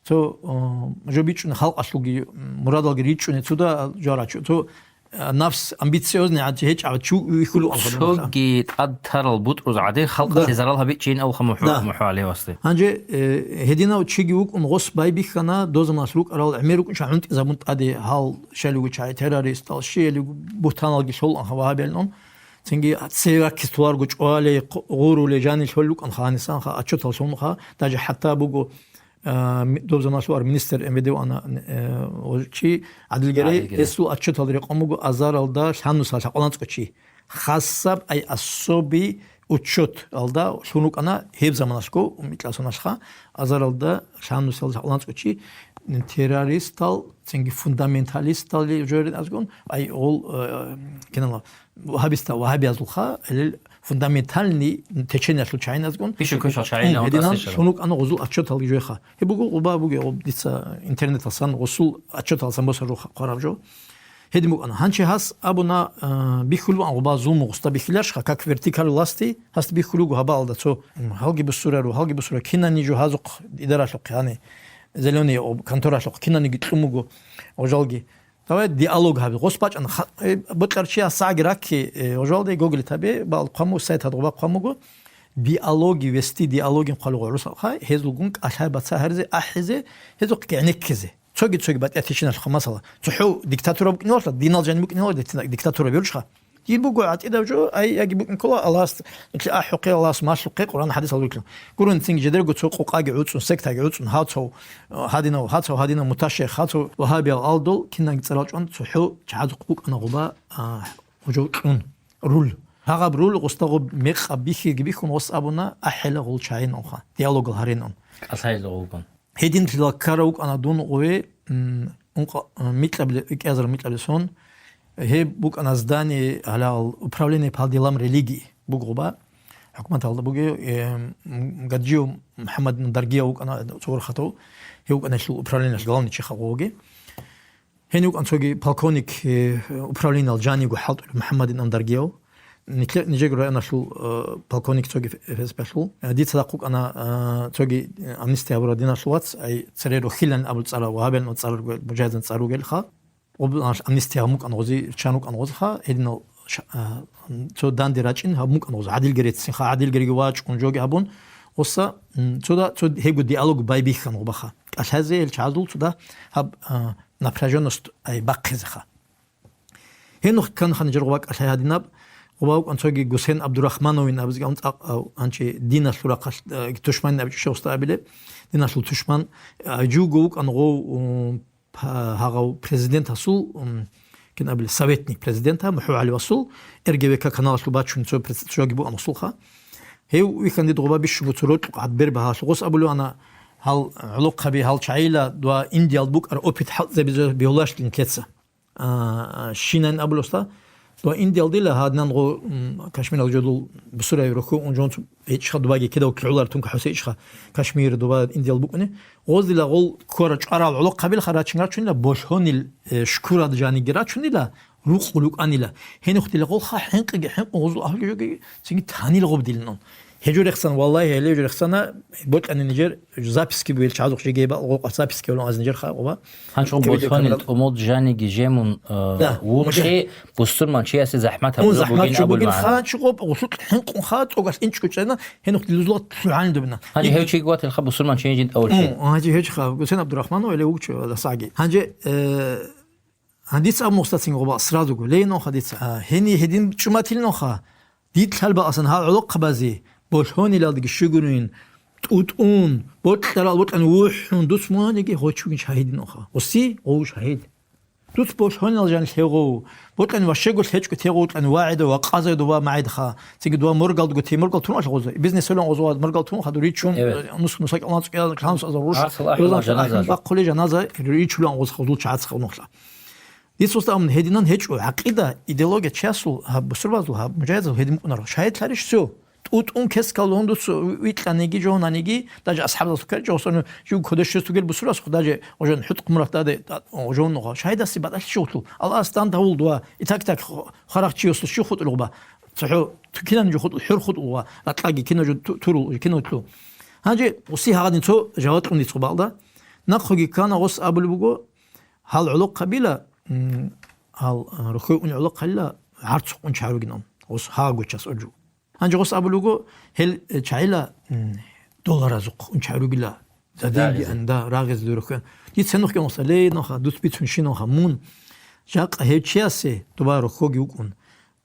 Цо, э, жо бичӀчӀуни халкъалъулги, м, мурадалги ричӀчӀуни цуда жо рачӀу. Цо, э, нафс амбициозный гӀадчи гьечӀав чи вихьулев анхъ. Цоги тӀад тарал бутӀруз гӀадин халкъалъе зарал гьабичӀин авха мухӀу-, Да. мухӀу гьалевасде. Гьанже, э, гьединав чиги вукӀун гъос байбихьана, дозамалъ рукӀарал гӀемер рукӀун чагӀунтӀизабун тӀаде гьал щалигучагӀи террористал, щиялигу бугьтаналги лъоланха вагьабиялъун. Цинги цеваккис туларго чӀвалей, гъу-, гъурулей жанил лъолел рукӀанха гьанисанха, отчетал лъунха, даже хӀатта буго, А, ми-, доб заманалъ вар министр МВД вана, э, чи, ГӀадил Герей, ГӀадил Герей. Гьесул отчетал рекъон буго азаралда лъанусал лъакъаланцӀго чи. Хасаб ай особый учеталда лъун рукӀана гьеб заманалъго, микьасуналъха, азаралда лъанусал лъакъаланцӀго чи, террористал, цинги фундаменталистал жорен азгун, ай гъол, э, кинала, вагьабиста-, вагьабиязулха, гьелел фундаментальный течениялъул чагӀиназгун. Пишу квешал чагӀинал Гьединал тӀасишал. Шунукана гъузул отчеталги жойха. Гьеб буго гъуба буго гъуб дица интернеталсан гъусул отчеталсан босару хъвараб жо. Гьедин букӀана. Гьанчи гьас абуна, э, бихьулбан гъуба зулму гъуста бихьиларшха, как вертикаль власти, гьас бихьулугу гьабаалда цо, м, гьалги бусурару, гьалги бусура, кинани жо гьазухъ идаралъухъ, яни, зелёный об-, конторалъухъ, кинаниги кьумуго, гъожалги. Давай диалог гьабе. Гъос бачӀана ха-, э, бокьарчияс сагӀги ракки, э, гъожалде гуглит гьабе, бал хъваму, сайт гьадгъуба хъвамуго, диалоги, вести диалогин хъвалугъ гӀурусалха, гьезулгун кӀалъай баца гьаризе, ахӀизе, гьезухъги гӀенеккизе. Цоги-цоги батӀиятичиналъха масала. ЦохӀо диктатура букӀиналъа, динал жани букӀиналъа, дитина-, диктатура берлъха. Дир буго гӀатӀидав жо, ай, яги букӀин ккола Аллагьас, ахӀухъе Аллагьас малъухъе Къуръан хӀадисал вуклу. Гурун цинги жедерго цо къукъаги гӀуцӀун, сектаги гӀуцӀун, гьацав, гьадинав, гьацав гьадинав муташайх, гьацав вагьабиял алдул, кинанги цӀарал чӀван цохӀо чагӀазухъ букӀана гъуба, а, гъужав кьун, руль. Гьагъаб руль гъустагъуб мекъаб бихьиги бихьун гъос абуна, ахӀела гъул чагӀинанха, диалогал гьаринун. КӀалъайла гъулгун. Гьединлъила ккарав вукӀана дун гъове, м, ункъа-, м, микьабли-, кӀиазар микьаблисон. Гьеб букӀана здание гьалал управление по делам религии бугоба. ХӀукуматалда бугев, э, м, Гаджиев МухӀаммадин Даргияв вукӀана цо вархатав. Гьев вукӀана гьелъул управлениялъ главный чи хавгъоги. Гьенив вукӀан цоги полковник, э, управлениялъ жанивго хӀалтӀулев МухӀаммадин Андаргияв. Нилъе-, нижего районалъул, э, полковник цоги ф-, ФСБ-лъул. Э, дица дакъукъана, э, цоги, э, амнистия гьабурал диналъул вац, ай цере Рохилан абул цӀарав, вагьабилан цӀарав ругел, мужагьидан цӀар ругелха. Гъуб-, амнистия гьаб мукӀан гъози, рччан рукӀан гъозиха, гьединал ша-, э, цо данде рачӀин гьаб мукӀан гъоз, ГӀадил Герецинха, ГӀадил Гереги вачӀун жоги гьабун, гъоса, м, цода, цо гьего диалог байбихьан гъубаха. КӀалъазе гьел чагӀазул цода гьаб, э, напряжённость ай бахъизеха. Гьенухъ кканха нижер гъуба кӀалъай гьадинаб, гъуба вукӀан цоги Гусейн Абдурахмановин абизги авун цӀакъ, ав, гьанчи диналъул рахъалъ, э, тушманин абичӀо щай уста абилеб, диналъул тушман, э, жуго вукӀан гъов, м, па-, гьагъав президентасул, м, кин абилеб, советник президента, МухӀу ГӀалиевасул, РГВК каналалъул бачун цо пред-, цоги букӀан гъусулха. Гьев вихьан дид гъуба бищун буцу рокьукъ гӀад бер багьалъу гъос абулев ана, гьал гӀолохъаби, гьал чагӀила дова Индиял букӀар опыт хӀалтӀизабизе бегьулашлин кеца. А, щинайн абулосда, дова Индиял дила гьаднан гъо, м, Кашмирал жодул бусурай рухьу унжон гьечӀха дубаги кидав кигӀулар тунка хӀусе ичӀха Кашмир дуба Индиял букӀуни. Гъоз дила гъол ккора чӀварал гӀолохъабилха рачин рачунила болъонил, э, шкурад жаниги рачунила, рукъ лукӀанила. Гьенихъ дила гъолха хӀинкъиги хӀинкъун гъозул агьлу жоги цинги танил гъоб дилнун. Гьежо рехсан, валлагьи, гьеле жо рехсана, бокьани нижер записки бугел чагӀазухъ жеги гьебал гъокъа записки гьолон аз нижер халкъ ва. Гьанчо Теве болъонил камера. ТӀумуд жаниги жемун, э, Да, вухъи мужа-, бусурман чиясе захӀмат Ун гьабураб захӀмат бугин чо абулеб бугин магӀна. Ха, чо гъоб гъусукь хӀинкъун ха, цӀогас инчӀ кӀучӀена, гьенухъ дилузула лъугӀани дубина. Гьанже Ин- гьев чиги ватилха бусурман чиян жин тӀавулчи. Ун, гьанже гьев чиха, Гусейн Абдурахманов или вукчо дасаги. Гьанже, э, Гьандица аб мухсацин гъоба сразу го, лейнонха дица. А, гьени гьедин чӀуматилнонха. Дид лъалбаасан гьал гӀолохъабазе, болъонилалдеги щугунин, тӀутӀун, бокьарал бокьани вухӀун, дуц мугьаниги гъочугин шагьидинонха. Гъуси гъов шагьид. Дуц болъонилал жан лъегъов, бокьани ващего лъечӀго тегъов кьани вагӀида ва къазай дова магӀидха. Цинги дова моргалдго те моргал тун алъ гъоза. Бизнес гьолан гъоза моргал тун хадур ричун, Эве. Нус нусакь ламаз кьяз, ханус азар руш. Арсал ахӀи Рулан жаназа. Бахъули жаназа ричулан гъоз хадул чагӀац хавнухла. Дицалъ амун гьединан гьечӀо гӀакъида, идеология чиясул, гьаб бусурбазул, гьаб мужагьидазул гьедин букӀунаро. Шагьид лъарищ цо? ТӀутӀун кескал лугьун дуц витӀаниги, жогьунаниги, даже асхӀабзал суккари жогьсону жив кодеш щугел бусурас хъу даже гъожон хӀутӀ хъумрат даде, гъожон нугъа. Шагьидаси батӀалъи щугълъул. Аллагьас дандавул дуа, итак-так ху-, харахъ чиясул щу хутӀулгъба. ЦохӀо ту-, кинан жо хутӀул, хӀур хутӀулгъа, ракьаги кино жо ту-, турул, кино ту. Гьанже уси гьагъадин цо жаватлъун диц хъубалда. Нахъеги ккана, гъос абулеб буго, гьал гӀолохъабила, м, гьал, а, рохьой ун гӀолохъабила, гӀарцухъ унчагӀаругин ун, гъос гьагъго час уржу. Гьанже гъос абулеб буго, гьел, э, чагӀила, м, долларазухъ унчагӀаругила, за деньги, да, рагъизе дурухъан. Дица нухги амса, ле, ноха, дуц бицун щи, ноха, мун, жакъа гьев чиясе дуба рохьоги вукӀун,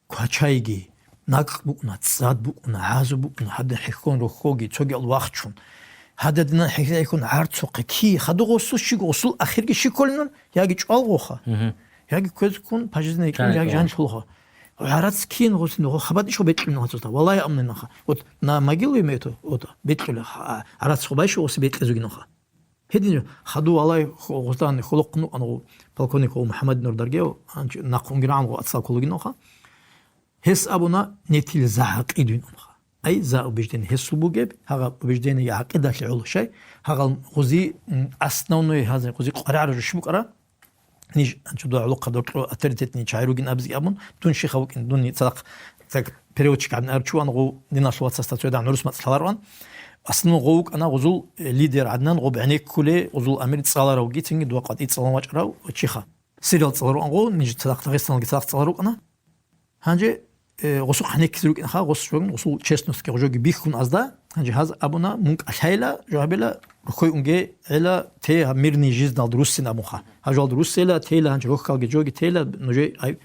квачайги, накӀкӀ букӀуна, цӀад букӀуна, гӀазу букӀуна, гьадин хӀехьон рохьоги, цоги ал вахчун. Гьададинан хӀехьехьун гӀарцухъе ки, хадур гъосул щиго, гъосул ахирги щи кколинан, яги чӀвалгъоха, яги квезккун пожизненный ккун, яги жанлъулха. ГӀарац кин гъосин, гъо хабадишго бекьулин гъоцоста. Валлагьи, амненаха. Вот на могилу имею то, вот, бекьула, а, гӀарац хабайшо гъоси бекьизугиноха. Гьедин хадув валай ху-, гъоздан хьулухъун вукӀан гъо полковник гъо МухӀаммад Нурдаргев, анч-, нахъ унгирагӀан гъо ацал кколугиноха. Гьес абуна, нетил за гӀакъидуйнунха. Ай, за убеждение гьесул бугеб, гьагъаб убеждениеги гӀакъидалъе гӀоло щай, гьагъал гъузи, м, основной гьазе гъузи къваригӀараб жо щиб букӀара? Ниж анча дугӀа гӀолохъа доркьо авторитетный чагӀи ругин абизе абун, дун щихав вукӀин, дун цадахъ так переводчик гӀадин арчуван гъу диналъул вацасда цоядан гӀурус мацӀ лъалароан. Основной гъо вукӀана гъузул лидер гӀаднан, гъуб гӀенеккуле, гъузул амир цӀаларавги, цинги дугӀа къватӀи цӀалан вачӀарав чиха. Сериал цӀалароан гъу, ниж цадахъ Дагъистаналги цадахъ цӀаларукӀана. Гьанже, э, гъусухъ гьанеккизе рукӀинха, гъус жогин, гъусул честностьги гъужоги бихьун азда. Гьанже гьаз абуна, мун кӀалъайила, жо гьабила, рухьой унге гӀела, те гьаб мирный жизньалда руссин абунха. Гьажалда руссела, тейла, гьанже рохьалги жоги тейла, нужей, ай,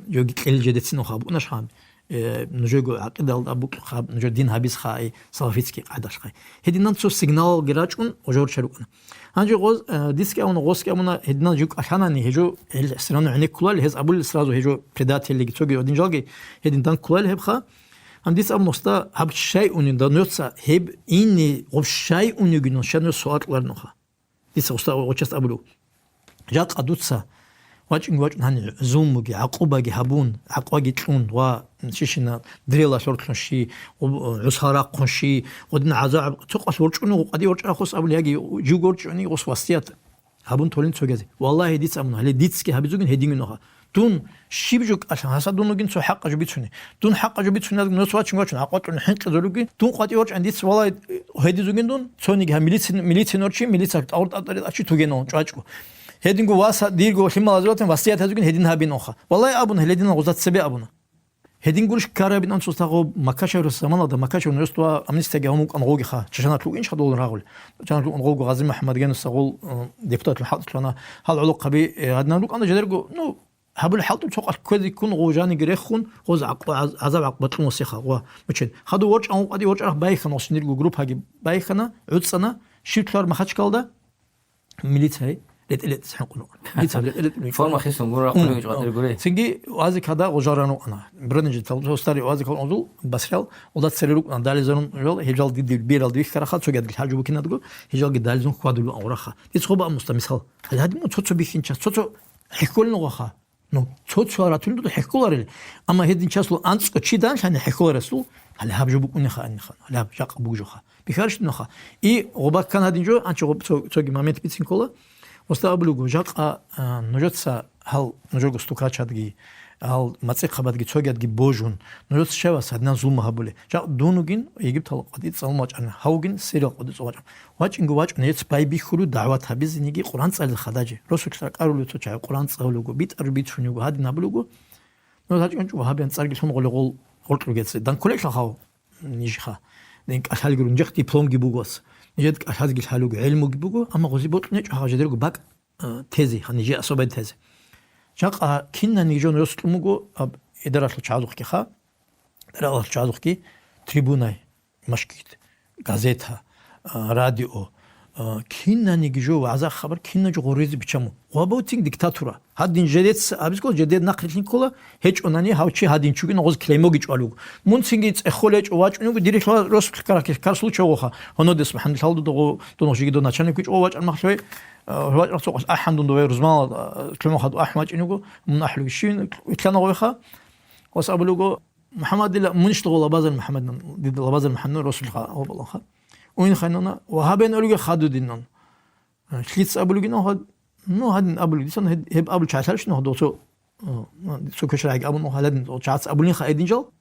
жоги кьел жедецинха абунаш гьаб. Э, нужего гӀакъидалда букӀхаб, нужер дин гьабизха, ай, салафитский къайдалъхъай. Гьединан цо сигналалги рачӀун, гъужор чарукӀана. Гьанже гъоз, э, дицги абуна, гъосги абуна, гьединал жив кӀалъанани, гьежо, гьел все равно гӀенеккулали, гьез абулел сразу, гьежо предательлиги, цоги гьедин жалги, гьедин данккулали гьебха. Гьан дица абуна, уста, гьаб щай унин даноца, гьеб ини гъуб щай унигин, щай нуц суал кьуларнуха. Дица уста гъочаст абулев. Жакъа дуца вачӀинги вачӀун гьани зулмуги, гӀакъубаги гьабун, гӀакъуаги кьун ва щищина дрела лъорлъун щи, гъу-, гӀусал рахъун щи, гъудин гӀазаб, цо къалъ ворчӀуни, гъукъади ворчӀарахъус абули, яги жив горчӀуни гъус васият гьабун толин цогези. Валлагьи, дица абуна, гьале дицги гьабизугин гьедин виноха. Дун щиб жо кӀалъан, гьаса дун вугин цо хӀакъа жо бицуни. Дун хӀакъа жо бицуназги нус вачин вачун, гӀакъуатӀун хӀинкъизулуги, дун къватӀи ворчӀан дица валай гьедизугин дун, цониги гьаб милици, милици норчи, милица тӀагъур тӀатӀари тӀачи тугенал чӀвачӀго. Гьединго васа дирго лъималазе ватан васият гьазугин гьедин гьабин оха. Валай абун, гьелединал гъуза цебе абуна. Гьедин гурищ ккарабин анцӀ устагъо Макашев заманалда, Макашев нуста амнистияги гьамукӀан гъогиха, чачаналъ вукӀинчха долун рагъули. Чачаналъ вукӀан гъого Гъази МухӀаммадгенусагъул, э, депутатлъун хӀалтӀулъана, гьал гӀолохъаби, э, гьадинан рукӀана жедерго, ну, гьабулеб хӀалтӀу цо къалъ кквезе ккун, гъо жаниги рехун, гъоз гӀакъу-, гӀаз-, гӀазаб гӀакъ батӀун васиха, гъо, мучен. Хадув ворчӀан гъукъади ворчӀарахъ байхьана, гъосинирго группаги байхьана, гӀуцӀана, щиб лъугьар Махачкалда, милиция ретӀел-ретӀел хӀинкъун вукӀана. Милиция ретӀел-ретӀел вукӀана. Форма хисун гуро рахъуни М, вичӀватӀир гури. Цинги вази када гъожаран вукӀана. Бронежилетал, гъо стари вази калун узул, басрал, гъода цере рукӀана, далезарун жал, гьеб жал диди бирал вихьараха, цоги адил хӀажу букинадго, гьеб жалги далезун хьвадулун агъураха. Диц хъуба амуста мисал. Гьадиму цо-цо бихьинча, цо-цо хӀихьолин гъоха. Ну, цо-цо аратулин дуда хӀехьоларел. Амма гьедин часлу анцӀго чи данлъани хӀехьоларасул, гьале гьаб жо букӀунеха аннеха, гьале гьаб жакъа бугжуха. Бихьарщинаха. И гъоба ккан гьадин жо, анча гъоб-, цо-, цоги момент бицин ккола. Уста абулуго, жакъа, а, нужеца гьал, нужего стукачадги, гьал мацӀихъабадги цогиядги божун, нужеца чавас гьадинан зулму гьабуле. Жакъ дун вугин, Египтал къватӀи цӀалун вачӀарна, гьав вугин, Сириялъ къватӀи цӀалун вачӀарна. ВачӀинги вачӀун гьец байбихьулев дагӀват гьабизениги Къуръан цӀализе хадажи. Росулъ ракӀарулев цо чагӀи Къуръан цӀалулего, битӀараб бицунего, гьадин гьабулего, ну, гьачӀунчӀо вагьабиян цӀарги лъун гъоле гъол гъоркьугеце. Данкулелъа хав нижеха. Дин кӀалъалги рунжех дипломги бугос. Нижед кӀалъазги лъалуго, гӀелмуги буго, амма гъози бокьунечӀо гьав жедерго бакӀ, а, тезе, ха, нижее особенно тезе. Жакъа кинани жон рос кьун буго, аб, идаралъул чагӀазухъги ха, идаралъул чагӀазухъги трибунай, машгид, газета, а, радио, а, кинаниги жо вагӀза хабар, кинаги жо гъоризе бичаму. Гъобав цин диктатура. Гьадин жедец абизго, жедер нахърилъин ккола, гьечӀонани гьав чи гьадин чугин гъоз клеймоги чӀвалуго. Мун цинги цӀехол гьечӀо вачӀунего, дирихьла росулъ кар-, кар-, карсул чавгъоха. Гьонодес МухӀаммад лъалдудо гъо-, дунох жиги дон начальник вичӀо вачӀар махлъой, а, вачӀар цо къос ахӀан дун дове рузмала, а, лъумахад ахӀ вачӀинего, мун ахӀлуги щивин, витлъана гъойха. Гъос абулего, МухӀаммад, дила мунищ дагъо Лабазар МухӀаммадна, дида Лабазар МухӀаммадна Расулха гьобаланха. Уин хайнана, ва гьабен олиги хадудинан. Лъиц абулигин ха, ну, гьадин абулигисан, гьеб, гьеб абул чалъалщина ха, доцо, цо кошарагӀги абун ха, гьадин чац абулин ха гьединжал,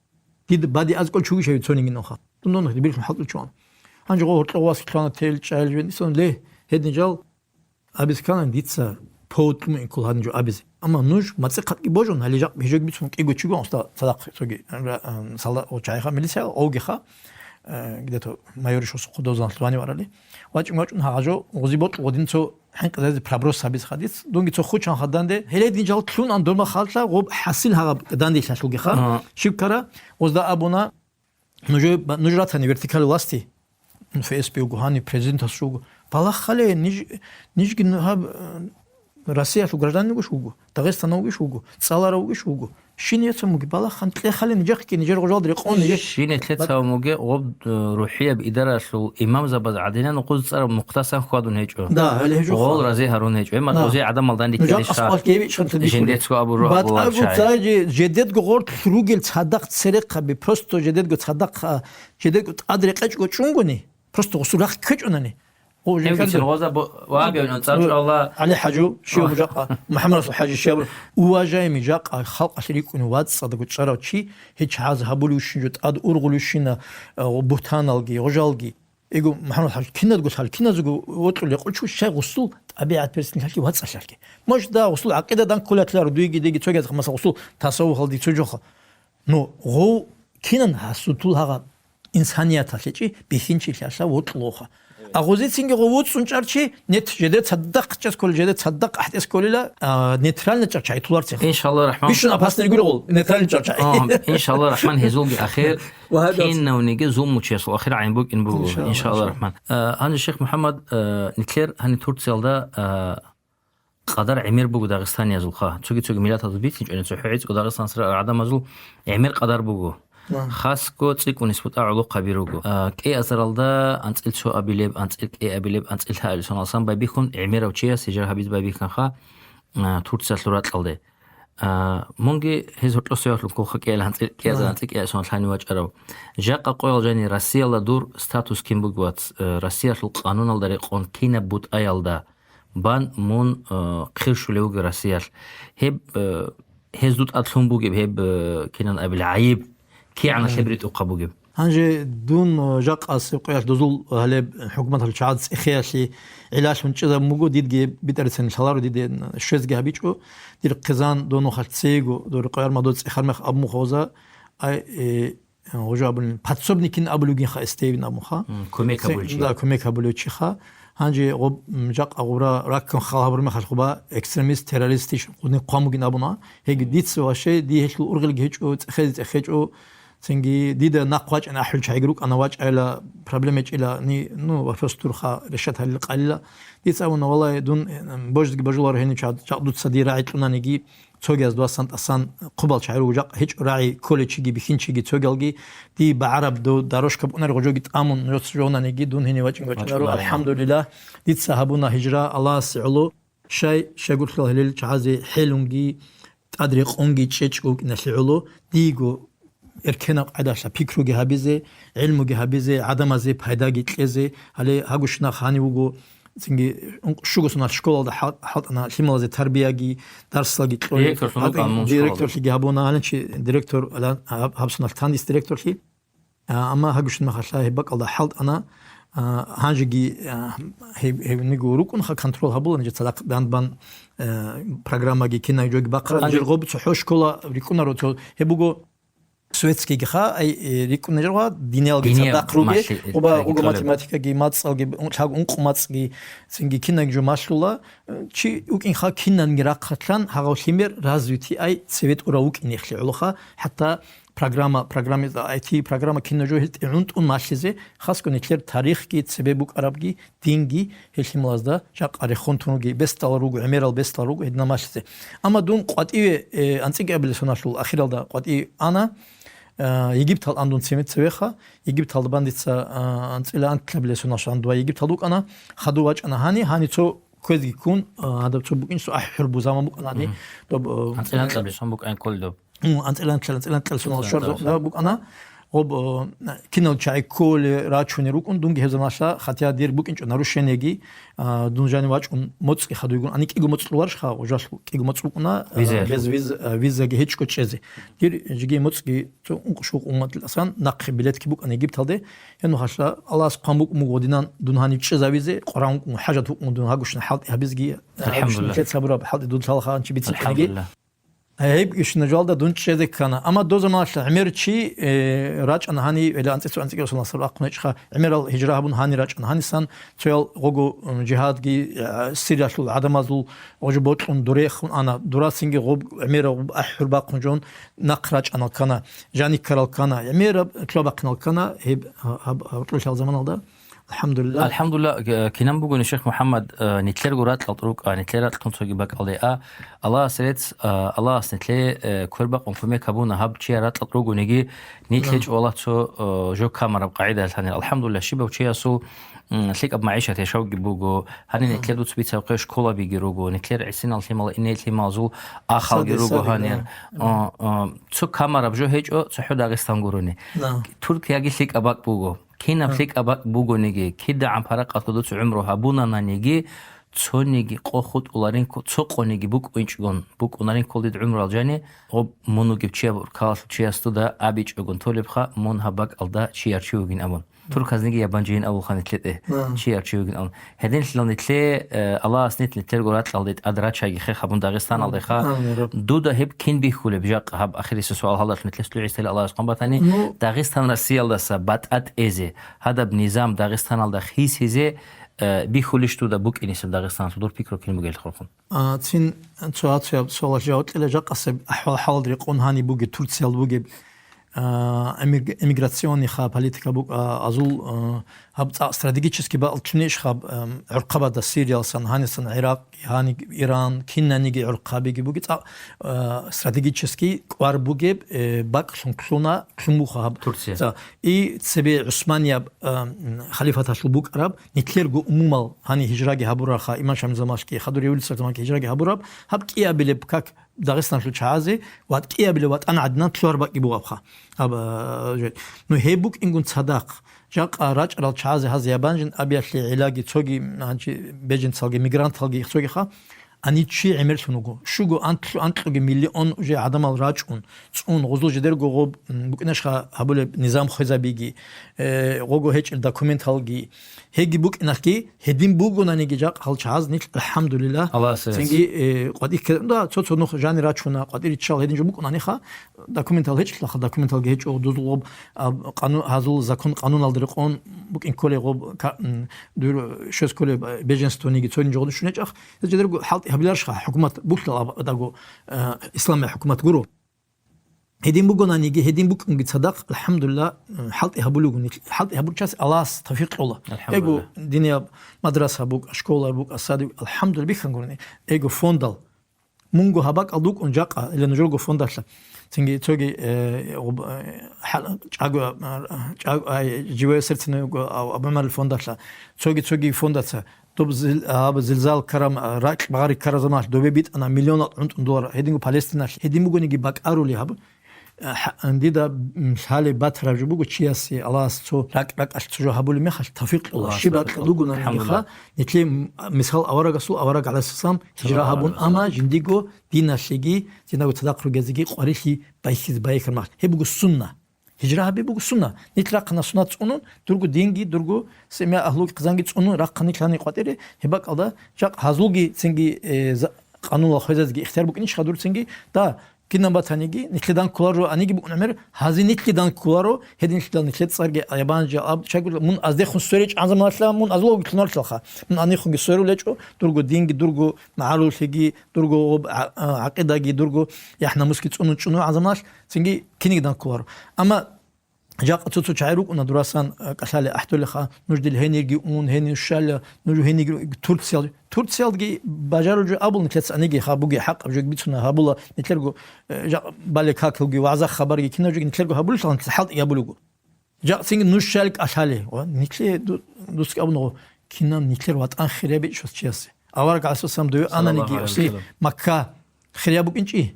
дида бади аз кӀол чуги шави цонигин ха. Дун дон бирхун хӀалтӀу чуан. Гьанже гъо гьоркьо вас хлана тел чӀайил жвен исон ле, гьединжал, Абиз ккани дица повод кьун ккола гьанив жо абизе. Амма нуж мацӀихъадги божун, гьале жакъ гьежоги бицун кӀиго чугун оста цадахъ цоги, ра-, ам, сала-, о, чайха милиция, овгиха, э, где-то майор ишосухъо дозан лъвани варали. ВачӀун-вачӀун гьагъа жо гъузи бокьу гъудин цо хӀинкъизаризе проброс гьабиз хадиц. Дунги цо хучан хаданде, гьеле дин жал кьун ан дурма халлъа гъуб хӀасил гьагъаб данде лъалъулгиха. Ага. Щиб ккара, гъузда абуна, Нуж, нуж ратани вертикаль власти, Ф С Б вуго гьаниб, президентас вуго. Балагь хъале, ниж, нижги ну гьаб, э, Россиялъул гражданин вугищ вуго, Дагъистанав вугищ вуго, цӀаларав вугищ вуго. Щин яцамуги балагь хан кье хъале нижехъги, нижер гъожалда рекъон, нижер Щин лъецав муге гъоб, э, рухӀияб идаралъул имамзабаз гӀадинан нукъуз цӀараб мухъдасан хьвадун гьечӀо. Да, гьале гьечӀо Гъол хан. Рази гьарун гьечӀо. Э, ма Да. ТӀузе гӀадамал данде Нужа ккелищха, къасбалъ кевичӀ хъантӀа дихъули. Жиндецго абу рухӀ Батагу гъолчай. Цаги жедедго гъорт ругел цадахъ церехъаби, просто жедедго цадахъ, а, жедедго тӀад рекъечӀго чӀунгуни, просто гъусул рахъ ккечӀунани. О, Гьебги жехъа цин гъоза бо-, вагавин, цӀар О, чӀвала. ГӀали ХӀажу, щив О. жакъа, МухӀаммад Расул ХӀажи, щив, уважаемый, жакъа халкъалъе рикӀкӀуни вацӀцӀадго цӀарав чи, гьечагьаз гьабулевщин жо тӀад ургъулевщина, а, бугьтаналги, гъожалги. Эго, МухӀаммад ХӀажи, киназго лъал, киназго вокьулев къучу щай гъусул тӀабигӀат персин лъалги вацӀцӀалъалги. Мож да гъусул гӀакъида данккулатлар дуйги деги цоги, масал, гъусул тасаввуфалди цо жоха. Ну, гъов кинан гьасутул гьагъаб инсанияталъе чи бихьинчилъи алъа вокьулевха. Агъузицинги гъов вуцӀцӀун чӀарчи, нет, жеде цадахъ чӀес кколел, жеде цадахъ ахӀтӀес кколила, а, нейтрально чӀарчагӀи туларцин. Иншалла рахман. Бищун опасный гури гъол, нейтрально чӀарчагӀи. О, иншалла рахман, гьезулги ахир, Вагьаб яц. Кинавниги зулму чиясул ахир гӀайн букӀин буго, Иншалла, иншалла иншалла. рахман. А, гьанже, шейх МухӀаммад, а, нилъер гьаниб Турциялда, а, къадар гӀемер буго дагъистаниязулха. Цоги-цоги миллатазул бицинчӀони, цохӀо гӀицӀго Дагъистанасда рагӀарал гӀадамазул гӀемер къадар буго. Ва. Хасго цӀикӀкӀунис бутӀа гӀолохъаби руго. А, кӀиазаралда анцӀил цо абилеб, анцӀил кӀиабилеб, анцӀил лъабилеб соналсан байбихьун гӀемерав чияс гьижра гьабиз байбихьанха, а, Турциялъул ракьалде. А, мунги гьез гьоркьосевалъун кколха кӀиал анцӀил, кӀиазар Ва. анцӀил кӀиа соналъани вачӀарав. Жакъа къоял жани Россиялда дур статус кин бугевац, э, Россиялъул къануналда рекъон кинаб бутӀаялда бан мун, э, хъирщулев вугев Россиялъ. Гьеб, э, гьез дутӀа лъун бугеб гьеб, э, кинан абил гӀайиб, кигӀан Мгм. хеб ритӀухъаб бугеб. Гьанже дун, э, жакъасеб къоялъ дозул гьалеб хӀукуматалъ чагӀаз цӀехеялъе гӀилалъун чӀезабун буго, дидги битӀарицани лъаларо, диде щвезги гьабичӀо, дир хъизан донухъалъ цего, дор къояр мадо цӀехар мех абун хоза, ай, э, Гъужа абулин, подсобникин абулугинха эстейвин абунха. М, кумек Се-, абулчи. Да, кумек абулев чиха. Гьанже гъоб, м, жакъа гъура раккан хал гьабур мехалъ гъуба экстремист, террористиш гъудин хъван бугин абуна. Гьеги дица ваше, ди гьелъул ургъелги гьечӀо, цӀехезе цӀехечӀо. Цинги дида нахъ вачӀан ахӀулчи гьайги рукӀана, вачӀайла проблема гьечӀила, ни, ну, вопрос турха, решат гьалил къалила. Дица абуна, валай, дун, м, бождги божуларо гьенив чад, жакъ дуца ди рагӀи кьунаниги, Цогияз васан тӀасан хъубал чагӀи руго, жакъа гьечӀо рагӀи кколечиги бихьинчиги цогалги, дие багӀараб дов дорожка букӀунаригъо жоги тӀамун, жоца жогьунаниги дун гьенив вачӀин вачӀунаро, ВачӀунаро. АлхӀамдулиллагь, дица гьабуна гьижра Аллагьасе гӀоло, щай, щайгурлъал гьелел чагӀазе хӀелунги, тӀад рекъонги чӀечӀго вукӀиналъе гӀоло, диего эркенаб къайдалъа пикруги гьабизе, гӀилмуги гьабизе, гӀадамазе пайдаги кьезе, гьале гьагушнах гьанив вуго, цинги ункъ-, щуго соналъ школалда хӀал-, хӀалтӀана лъималазе тарбияги, дарсалги кьоли, Директорлъун гьатӀи-, вукӀан мун школалда. Директорлъиги гьабуна, гьаланчи директор, ала-, гьаб-, гьабсуналъ тандис директорлъи. А, амма гьагушин махалъа гьеб бакӀалда хӀалтӀана, а, гьанжеги, а, гьеб-, гьеб ниго рукӀунха контрол гьабула, нижер цадахъ дандбан, э, программаги кинай жоги бахъа. Гьанже гъоб цохӀо школа рикӀунаро, цо гьеб буго светскийгиха, ай, э, рикӀкӀунел жо ва диниялги Динияб цадахъ ругел, малъи, уба, э, уго кьолеб. Математикаги, мацӀалги, ун-, лъаг-, ункъ мацӀги, цинги кинаб жо малъула, э, чи вукӀинха кинанги рахъалъан гьагъав лъимер развитый ай цеве тӀурав вукӀин нехлъи гӀолоха, хӀатта программа, программист, ай ти программа кинаб жо гьел тӀегӀунтӀун малъизе, хасго нилъер тарихги, цебе букӀарабги, динги гьел лъималазда жакъа рехун тун руги, бесдал руго, гӀемерал бесдал руго гьединал малъизе. Амма дун къватӀиве, э, анцӀикӀабилеб соналъул ахиралда къватӀиве ана, э, Египтал ан дун цеме цевеха, Египталда бандица, э, анцӀила анлъабилеб соналъ ан дун Египталда вукӀана, хадув вачӀана гьани, гьани цо квезги ккун, э, гьадаб цо букӀин цо ахӀи хӀурбу заман букӀана гьани, Мгм. доб, э, АнцӀила анлъабилеб сон букӀан кколдоб. М, анцӀила анлъал, анцӀила анлъал сонал АнцӀила шварза анлъал. Да букӀана. Гъоб, э, кинал чагӀи кколе рачуне рукӀун, дунги гьеб заманалъа, хатя дир букӀинчӀо нарушениеги, а, дун жанив вачӀун моцӀги хадуйгун, ани кӀиго моцӀ кьуларищха, гъожалъ кӀиго моцӀ букӀуна, а, Виза. Без виз-, а, визаги гьечӀго чӀезе. Дир жеги моцӀги цо ункъ-шукъ умматил асан нахъе билетги букӀана Египталде. Гьенухалъа Аллагьас хъван букӀун буго динан дун гьанив чӀезавизе, Къуран вукӀун, хӀажат вукӀун дун гьагушна хӀалтӀи гьабизги, а, АлхӀамдулиллагь. Лъец гьабураб хӀалтӀи дуд лъалха анчи бицинги. АлхӀамдулиллагь. Гьеб ишна жалда дун чӀезе ккана. Амма доза малъа гӀемер чи, э, рачӀана гьани, эла анцӀицу анцӀикӀ Расулуллагь саллаллагьу гӀалайгьи ва саллам ахъун гьечӀха, гӀемерал гьижра гьабун гьани рачӀана гьанисан, цоял гъого, м, жигьадги, э, Сириялъул гӀадамазул гъожо бокьун дуре хун ана. Дурасинги гъоб гӀемерал гъоб ахӀур бахъун жон нахъ рачӀанал ккана, жаниккарал ккана, гӀемераб лъугьа-бахъинал ккана, гьеб, гьаб, гьаб, гьаб кьулъал заманалда. АлхӀамдулиллагь. АлхӀамдулиллагь, э, кинан бугони, Шейх МухӀаммад, э, нилъерго ракьалда рукӀа, нилъер ракьун цоги бакӀалде а, Аллагьас рецц, а, Аллагьас нилъее, э, квербакъун кумек гьабуна, гьаб чияр ракьалда ругониги, нилъ Да. гьечӀо Аллагь цо, э, жо камараб къагӀидалъанир. АлхӀамдулиллагь, щибав чиясул, м, лъикӀаб магӀишат яшавги буго, гьанин Да. нилъер дуц бицарахъе школабиги руго, нилъер гӀисинал лъимала, инел лъималазул ахалги Саде, руго саде, гьанир. да. О, о, цо камараб жо гьечӀо, цохӀо Дагъистан гурони. Да. Туркияги лъикӀаб бакӀ буго. Кинаб А. лъикӀаб бакӀ бугониги, кидагӀан парахъалда дуца гӀумру гьабунананиги, цониги къо хутӀуларин кку-, цо къониги букӀинчӀгун букӀунарин ккола дида гӀумру алжани, гъоб мун вугев чиясда, уркалалъув чиясда дуда абичӀогун толебха, мун гьаб бакӀалда чияр чи вугин абун. Турказниги ябанжийин абулха нилъее тӀе, А. чияр чи вугин абун. Гьединлъидал нилъее, э, Аллагьас нилъ нилъерго ракьалде тӀад рачайги хех гьабун Дагъистаналдеха. Амин, я Раб. Дуда гьеб кин бихьулеб жакъа гьаб ахирисеб суал гьалдалъун нилъер лъугӀистали Аллагьас къан батани, Ну. Дагъистаналъ Россиялдаса батӀа тӀезе, гьадаб низам Дагъистаналда хисизе, э, бихьулищ дуда букӀинисеб Дагъистаналъул дур пикру кин бугелъ хурхун? А, цин цо-, цояб суалалъе жаваб кьела жакъасеб ахӀвал-хӀалалда рекъон гьаниб бугеб, Турциялда бугеб, а, эмиг-, эмиграционный ха политика буго, а, азул, а, гьаб цӀакъ стратегический бакӀалчунейищ хаб, ам, гӀурхъабазда Сириялсан, гьанисан ГӀиракъ, гьаниги Иран, кинаниги гӀурхъабиги буги цӀакъ, а, стратегический кӀвар бугеб, э, бакӀлъун кьуна, кьун буха гьаб. Турция. За, и цебе ГӀусманияб, ам, халифаталъул букӀараб, нилъерго умумал гьани гьижраги гьабурарха, имам Шамил замалъги, хадур революция замалъги гьижраги гьабураб, гьаб кӀиабилеб как Дагъистаналъул чагӀазе ва кӀиабиле ватӀан гӀадинан лъугьар бакӀги бугабха. Аб, а, жо-, ну, гьеб букӀингун цадахъ, жакъа рачӀарал чагӀазе гьаз ябанжин абиялъе гӀиллаги цоги, гьанчи беженцалги, мигранталги цогиха, гьанив чи гӀемерлъун вуго. Щуго анкьлъу-, анкьлъуги миллион уже гӀадамал рачӀун, цӀун, гъузул жидерго гъоб, м, букӀинашха гьабулеб низам хвезабиги, э, гъого гьечӀел документалги, гьеги букӀиналъги, гьедин бугонаниги жакъа гьал чагӀаз нилъ, алхӀамдулиллагь. Аллагьас цинги, э, къватӀир кке-, да, цо-цо нух жанир рачуна, къватӀир риччал гьедин жо букӀунанихха, документал гьечӀелъаха, документалги гьечӀо, дузулгъоб, а, къану-, гьазул закон-къануналда рекъон букӀин кколей гъоб ка-, м, дур щвез кколей беженствониги цойин жо гъодушун гьечӀах. Гьез жидерго хӀалтӀи гьабиларищха, хӀукумат булъал аб-, даго, э, исламия хӀукумат гуро. Гьедин бугонаниги, гьедин букӀунги цадахъ, алхӀамдулилла, хӀалтӀи гьабулев вугун, хӀалтӀи гьабурчияс Аллагьас тавфикъ кьола. АлхӀамдулилла. Эго, динияб мадраса букӀа, школа букӀа, садик, алхӀамдулилла, бихьан гурони. Эго, фондал. Мунго гьаб бакӀалда вукӀун жакъа, или нужерго фондалъа. Цинги цоги, э, гъуб-, э, хӀал-, чӀаго, э, чӀаго, ай, живое сердце Абу ГӀумарил фондалъа. Цоги-цоги фондаца. Доб зил-, гьаб зилзал ккараб, ракь багъари ккараб заманалъ добе битӀана миллионал гӀунтӀун доллар. Гьединго Палестиналъ гьедин бугониги бакӀарули гьаб. Э, хӀа-, дида, м, лъалеб батараб жо буго чиясе Аллагьас цо ракь-ракьалъ цо жо гьабулеб мехалъ тавфикъ кьола. Аллагьас Щиб тавфикъ ракь кьола. Бугонаниха, АлхӀамдулилла. Нилъе, м, мисал аварагасул, авараг гӀалайгьиссалам гьижра гьабун, амма жиндиго диналъеги, жиндаго цадахъ ругезеги къварилъи байхьизе байхьармахъ. Гьеб буго сунна. Гьижра гьаби буго сунна. Нилъ рахъана суннат цӀунун, дурго динги, дурго семья агьлуги хъизанги цӀунун рахъани лъани къватӀире, гьеб бакӀалда жакъ гьазулги цинги, э, за-, къануналъ хвезазги ихтияр букӀинищха дур цинги, да, кинаб батаниги, нилъедан кколаро аниги букӀун гӀемер, гьази нилъедан кколаро, гьединлъидал нилъер цӀарги ябанжи аб чагурла, мун аздехун свере чӀанзаманалъа, мун азулги лъуналъалха, мун анихунги сверулечӀо, дурго динги, дурго магӀаруллъиги, дурго гъоб-, гӀа-, а, гӀакъидаги, дурго яхӀ-намусги цӀунун чӀунун гӀанзаманалъ, цинги киниги данккуларо. Амма жакъа цо-цо чагӀи рукӀуна дурасан, а, кӀалъале ахӀдолеха, нуж дил гьенирги ун, гьенир щвала, нуж гьенирги Турциял-, Турциялдги бажарулги абул нилъеца аниги ха буги хӀакъаб жо бицуна гьабула нилъерго, э, жакъа бале какилги, вагӀза-хабарги, кинаб жоги нилъерго гьабулелъул нилъ хӀалтӀи гьабулего. Жакъ цинги нуж щвал кӀалъале, ва нилъе ду-, дусги абуна, кинаб нилъер ватӀан хирияб ичӀо чиясе. Авараг гӀалайгьиссалам дове ананиги, Саллаллагьу гӀалайгьи ва саллам. Макка хирияб букӀинчӀи?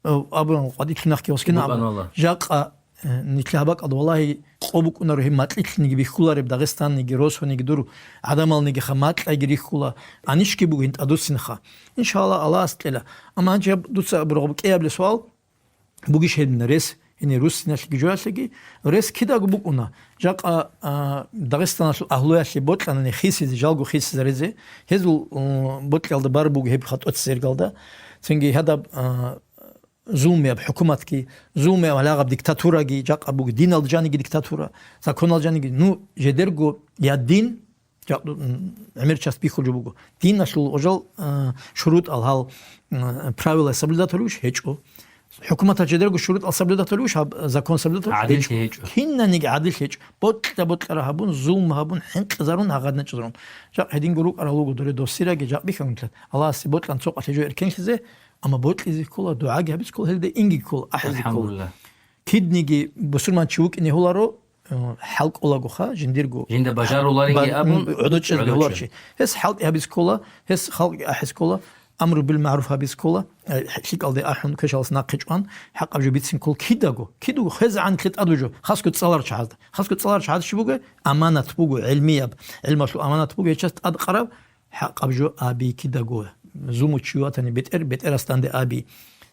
Э, абураб къватӀирлъи нахъги ва скина абун. БукӀанала. Жакъа Э, нилъер гьаб бакӀалда, валлагьи, къо букӀунаро гьеб макьилъниги бихьулареб, Дагъистанниги, Росониги дур гӀадамалнигиха макьайги рихьула, гьанищги буго гьин тӀадуссинха. Иншаллагь, Аллагьас кьела. Амма гьанже гьаб дуца абураб кӀиабилеб суал бугищ гьедин, рес, гьенир руссиналъеги жоялъеги, рес кидаго букӀуна. Жакъа, а, Дагъистаналъул агьлуялъе бокьанани хисизе, жалго хисизаризе, гьезул, м, бокьалда бар буго гьеб хатӀоцизергалда. Цинги гьадаб, а, зулмияб хӀукуматги, зулмияб гьалагъаб диктатураги, жакъа буго диналда жаниги диктатура, законалда жаниги, ну, жедерго я дин, жакъ-, м, гӀемер часть бихьулеб буго. Диналъул гъожал, а, шурутӀал гьал, м, правила соблюдать гьарулищ? ГьечӀо. ХӀукуматал жедерго шурутӀал соблюдать гьарулищ, гьаб закон соблюдать гьарулищ? ГӀадил ГьечӀо. ГьечӀо. Кинаниги гӀадил гьечӀо. Бокьа-бокьара гьабун, зулм гьабун, хӀинкъизарун, гьагъадинчӀезарун. Жакъ гьединго рукӀарал руго доре досираги, жакъ бихьа гьунтла. Аллагьасе бокьан цо къалъе жо эркен лъизе, амма бокьизе ккола, дугӀаги гьабизе ккола, гьелде инги ккола, ахӀизе ккола. АлхӀамдулиллагь. Кидниги бусурманчи вукӀине гьоларо, э, хӀалкӀолагоха, жиндирго Жинда бажаруларинги ба-, абун, м, гӀодочӀезги гӀодочӀел. Гьоларчи. Гьес хӀалтӀи гьабизе ккола, гьес халкъ ахӀизе ккола, амру бил магӀруф гьабизе ккола, э, лъикӀалде ахӀун, квешалас нахъе чӀван, хӀакъаб жо бицин ккола кидаго, кидаго хвезегӀан нилъе тӀад вуго, хасго цӀалар чагӀазда. Хасго цӀалар чагӀаз чи буго? Аманат буго, гӀилмияб, гӀилмалъул аманат буго, гьечас тӀадкъараб, хӀакъаб жо аби кидаго. Зумучи ватани бетӀер, бетӀерас данде аби.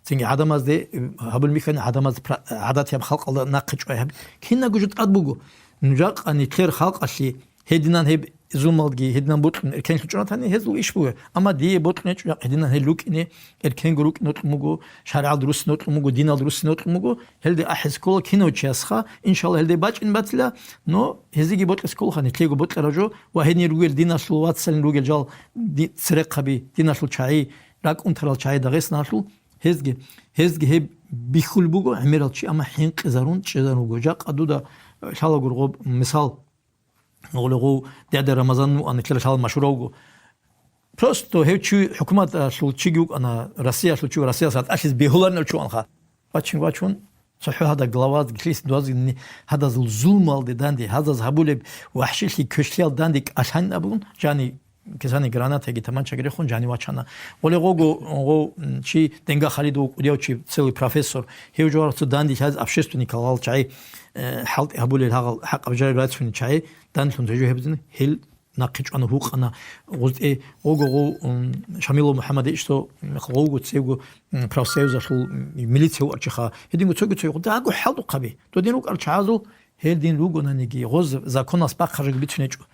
Цинги гӀадамазде, гьабул михьани гӀадамаз пра-, гӀадатияб халкъалда нахъе чӀвай гьаб. Кинаго жо тӀад буго. Жакъа нилъер халкъалъе гьединан гьеб зумалги, гьединан бокьун эркенлъи чӀунатани, гьезул иш буго. Амма дие бокьун гьечӀо жакъа гьединан гьел рукӀине, эркенго рукӀине рокьун буго, шаргӀалда руссине рокьун буго, диналда руссине рокьун буго, гьелде ахӀизе ккола кинав чиясха, иншалла, гьелде бачӀин батила, но гьезиги бокьизе кколаха, нилъего бокьараб жо ва гьедин ругел диналъул вацалин ругел жал ди-, церехъаби, диналъул чагӀи, ракӀунтарал чагӀи Дагъистаналъул, гьезги, гьезги гьеб бихьул буго гӀемерал чи, амма хӀинкъизарун чӀезарун руго. Жакъа дуда лъала гургъуб мисал, гъолегъов дяда Рамазан вугӀана, ккела лъала машгьуравго. Просто гьев чи хӀукуматалъул чиги вукӀана, Россиялъул чи, Россияс гьатӀалъиз бегьуларинав чи ванха. Вачин, вачин, цохӀо гьада главаз, гилъис дуаз гьадазул зулмалде данде, гьадаз гьабулеб вахӀшилъи квешлъиял данде кӀалъан абун, жани кисани гранатаги таманчаги рехун, жани вачана. Гъоле гъого, гъо, м, чи Денга Халидов кӀудияв чи, целый профессор, гьев жо варцу данде лъаз общественник гьал чагӀи, э, хӀалтӀи гьабулел гьагъал хӀакъаб жай рацуни чагӀи, данлъун гьежо гьебзин, гьел нахъе чӀвана гьукъана, гъузтӀе гъого гъов, м, Шамилов МухӀаммад ишсо, гъовго цевго, м, профсоюзалъул, м, милиция вуарчиха. Гьединго цоги цоги гъузтӀе гьаго хӀалтӀухъаби. Додин рукӀар чагӀазул гьел дин ругонаниги, гъоз законалъ бахъаржаги бицунечӀо.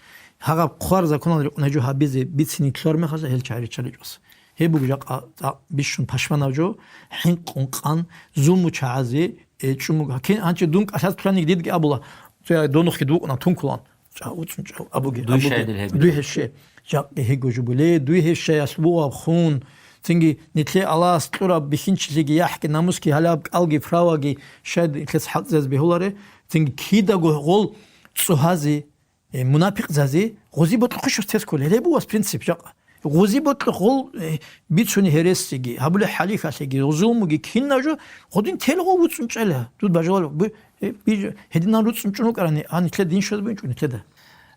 Гьагъаб хъвар законал рекъон гьечӀо гьабизе бицине кколар мехалъ гьел чагӀи риччаличӀос. Гьеб буго жакъа цӀакъ бищун пашманав жо, хӀинкъун къан, зулму чагӀазе, э, чӀумуг. Гьанчи дун кӀалъаз кканиги дидги абула, цо я донухъги дукъна тункулан. ЧӀа, уцӀун чӀа, абуге, Дуй абуге. Щайдил гьеб. Дуй гьеб ще. Жакъги гьего жо буле, дуй гьеб щаялъ бугъаб хун. Цинги нилъе Аллагьас кьураб бихьинчилъиги, яхӀги, намусги, гьалаб кӀалги, праваги, щай нилъец хӀалтӀизаз бегьуларе. Цинги кидаго гъол цӀугьази, э, мунапикъзази гъузи бокьухъищ тес кколел. Гьеб бугас принцип жакъа. Гъузи бокьухъ гъол, э, бицуни гьересиги, гьабули хӀалихьалъиги, зулмуги кинаб жо, гъудин тел гъов вуцӀун чӀела. Дуд бажалал, бу-, э, биж-, гьединан руцӀун чӀун вукӀарани, а, нилъер дин щвез бугин чӀун нилъеда.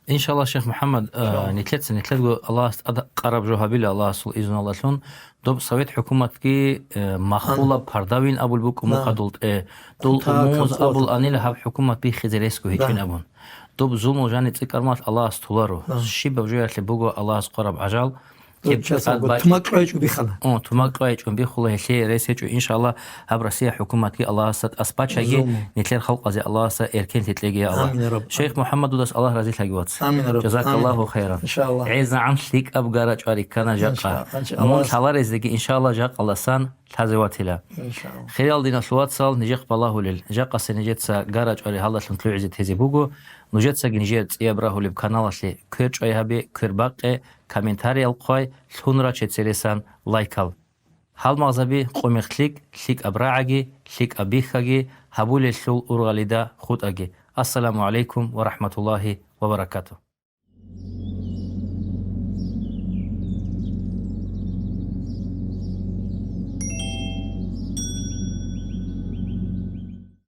Иншалла, шейх МухӀаммад, э, Иншалла. Нилъеца, нилъедго Аллагьас тӀад къараб жо гьабила, Аллагьасул изнулалъун, доб Совет хӀукуматги, э, махула Ан. Пардавин абул букӀу Да. Мухъадул тӀе, дул Кутакаб умумус абул абул. Анила гьаб хӀукумат биххизе ресго гьечӀин Да. Абун. Доб зулму жани цӀикӀкӀармалъ Аллагьас туларо. Да. Щибаб жоялъе буго Аллагьас къвараб гӀажал, Доб кеб часабго тӀад бачӀи-, тумакьчӀвай чӀу бихана. О, тумакьчӀвай чӀун бихула гьелъе рес гьечӀо, иншалла, гьаб Россия хӀукуматги Аллагьасда тӀас бачаги, Зулму. Нилъер халкъазе Аллагьасда эркен лъикьеги, я Аллагь. Амин, я Рабб. Шейх МухӀаммад, дудас Аллагь разилъаги, вац. Амин, я Рабб. Жазакаллагьу Амин. Хайран. Иншалла. ГӀезагӀан лъикӀаб гара чӀвари ккана жакъа. Иншалла. Мун Аллагьас. Лъаларезеги, иншалла, жакъаласан лъазе ватила. Иншалла. Хириял диналъул вацал, нижехъ балагьулел, жакъасе нижеца гара чӀвари гьалдалъун лъугӀизе тезе буго, нужецаги нижер цӀияб рагьулеб каналалъе квер чӀвай гьабе, квер бакъе, комментариял хъвай, лъун раче цересан лайкал. Гьалмагъзаби, къумихълъикӀ, лъикӀаб рагӀаги, лъикӀаб бихьаги, гьабулелъул ургъалида хутӀаги. Ассаламу гӀалайкум ва рахӀматуллагьи ва баракатугь.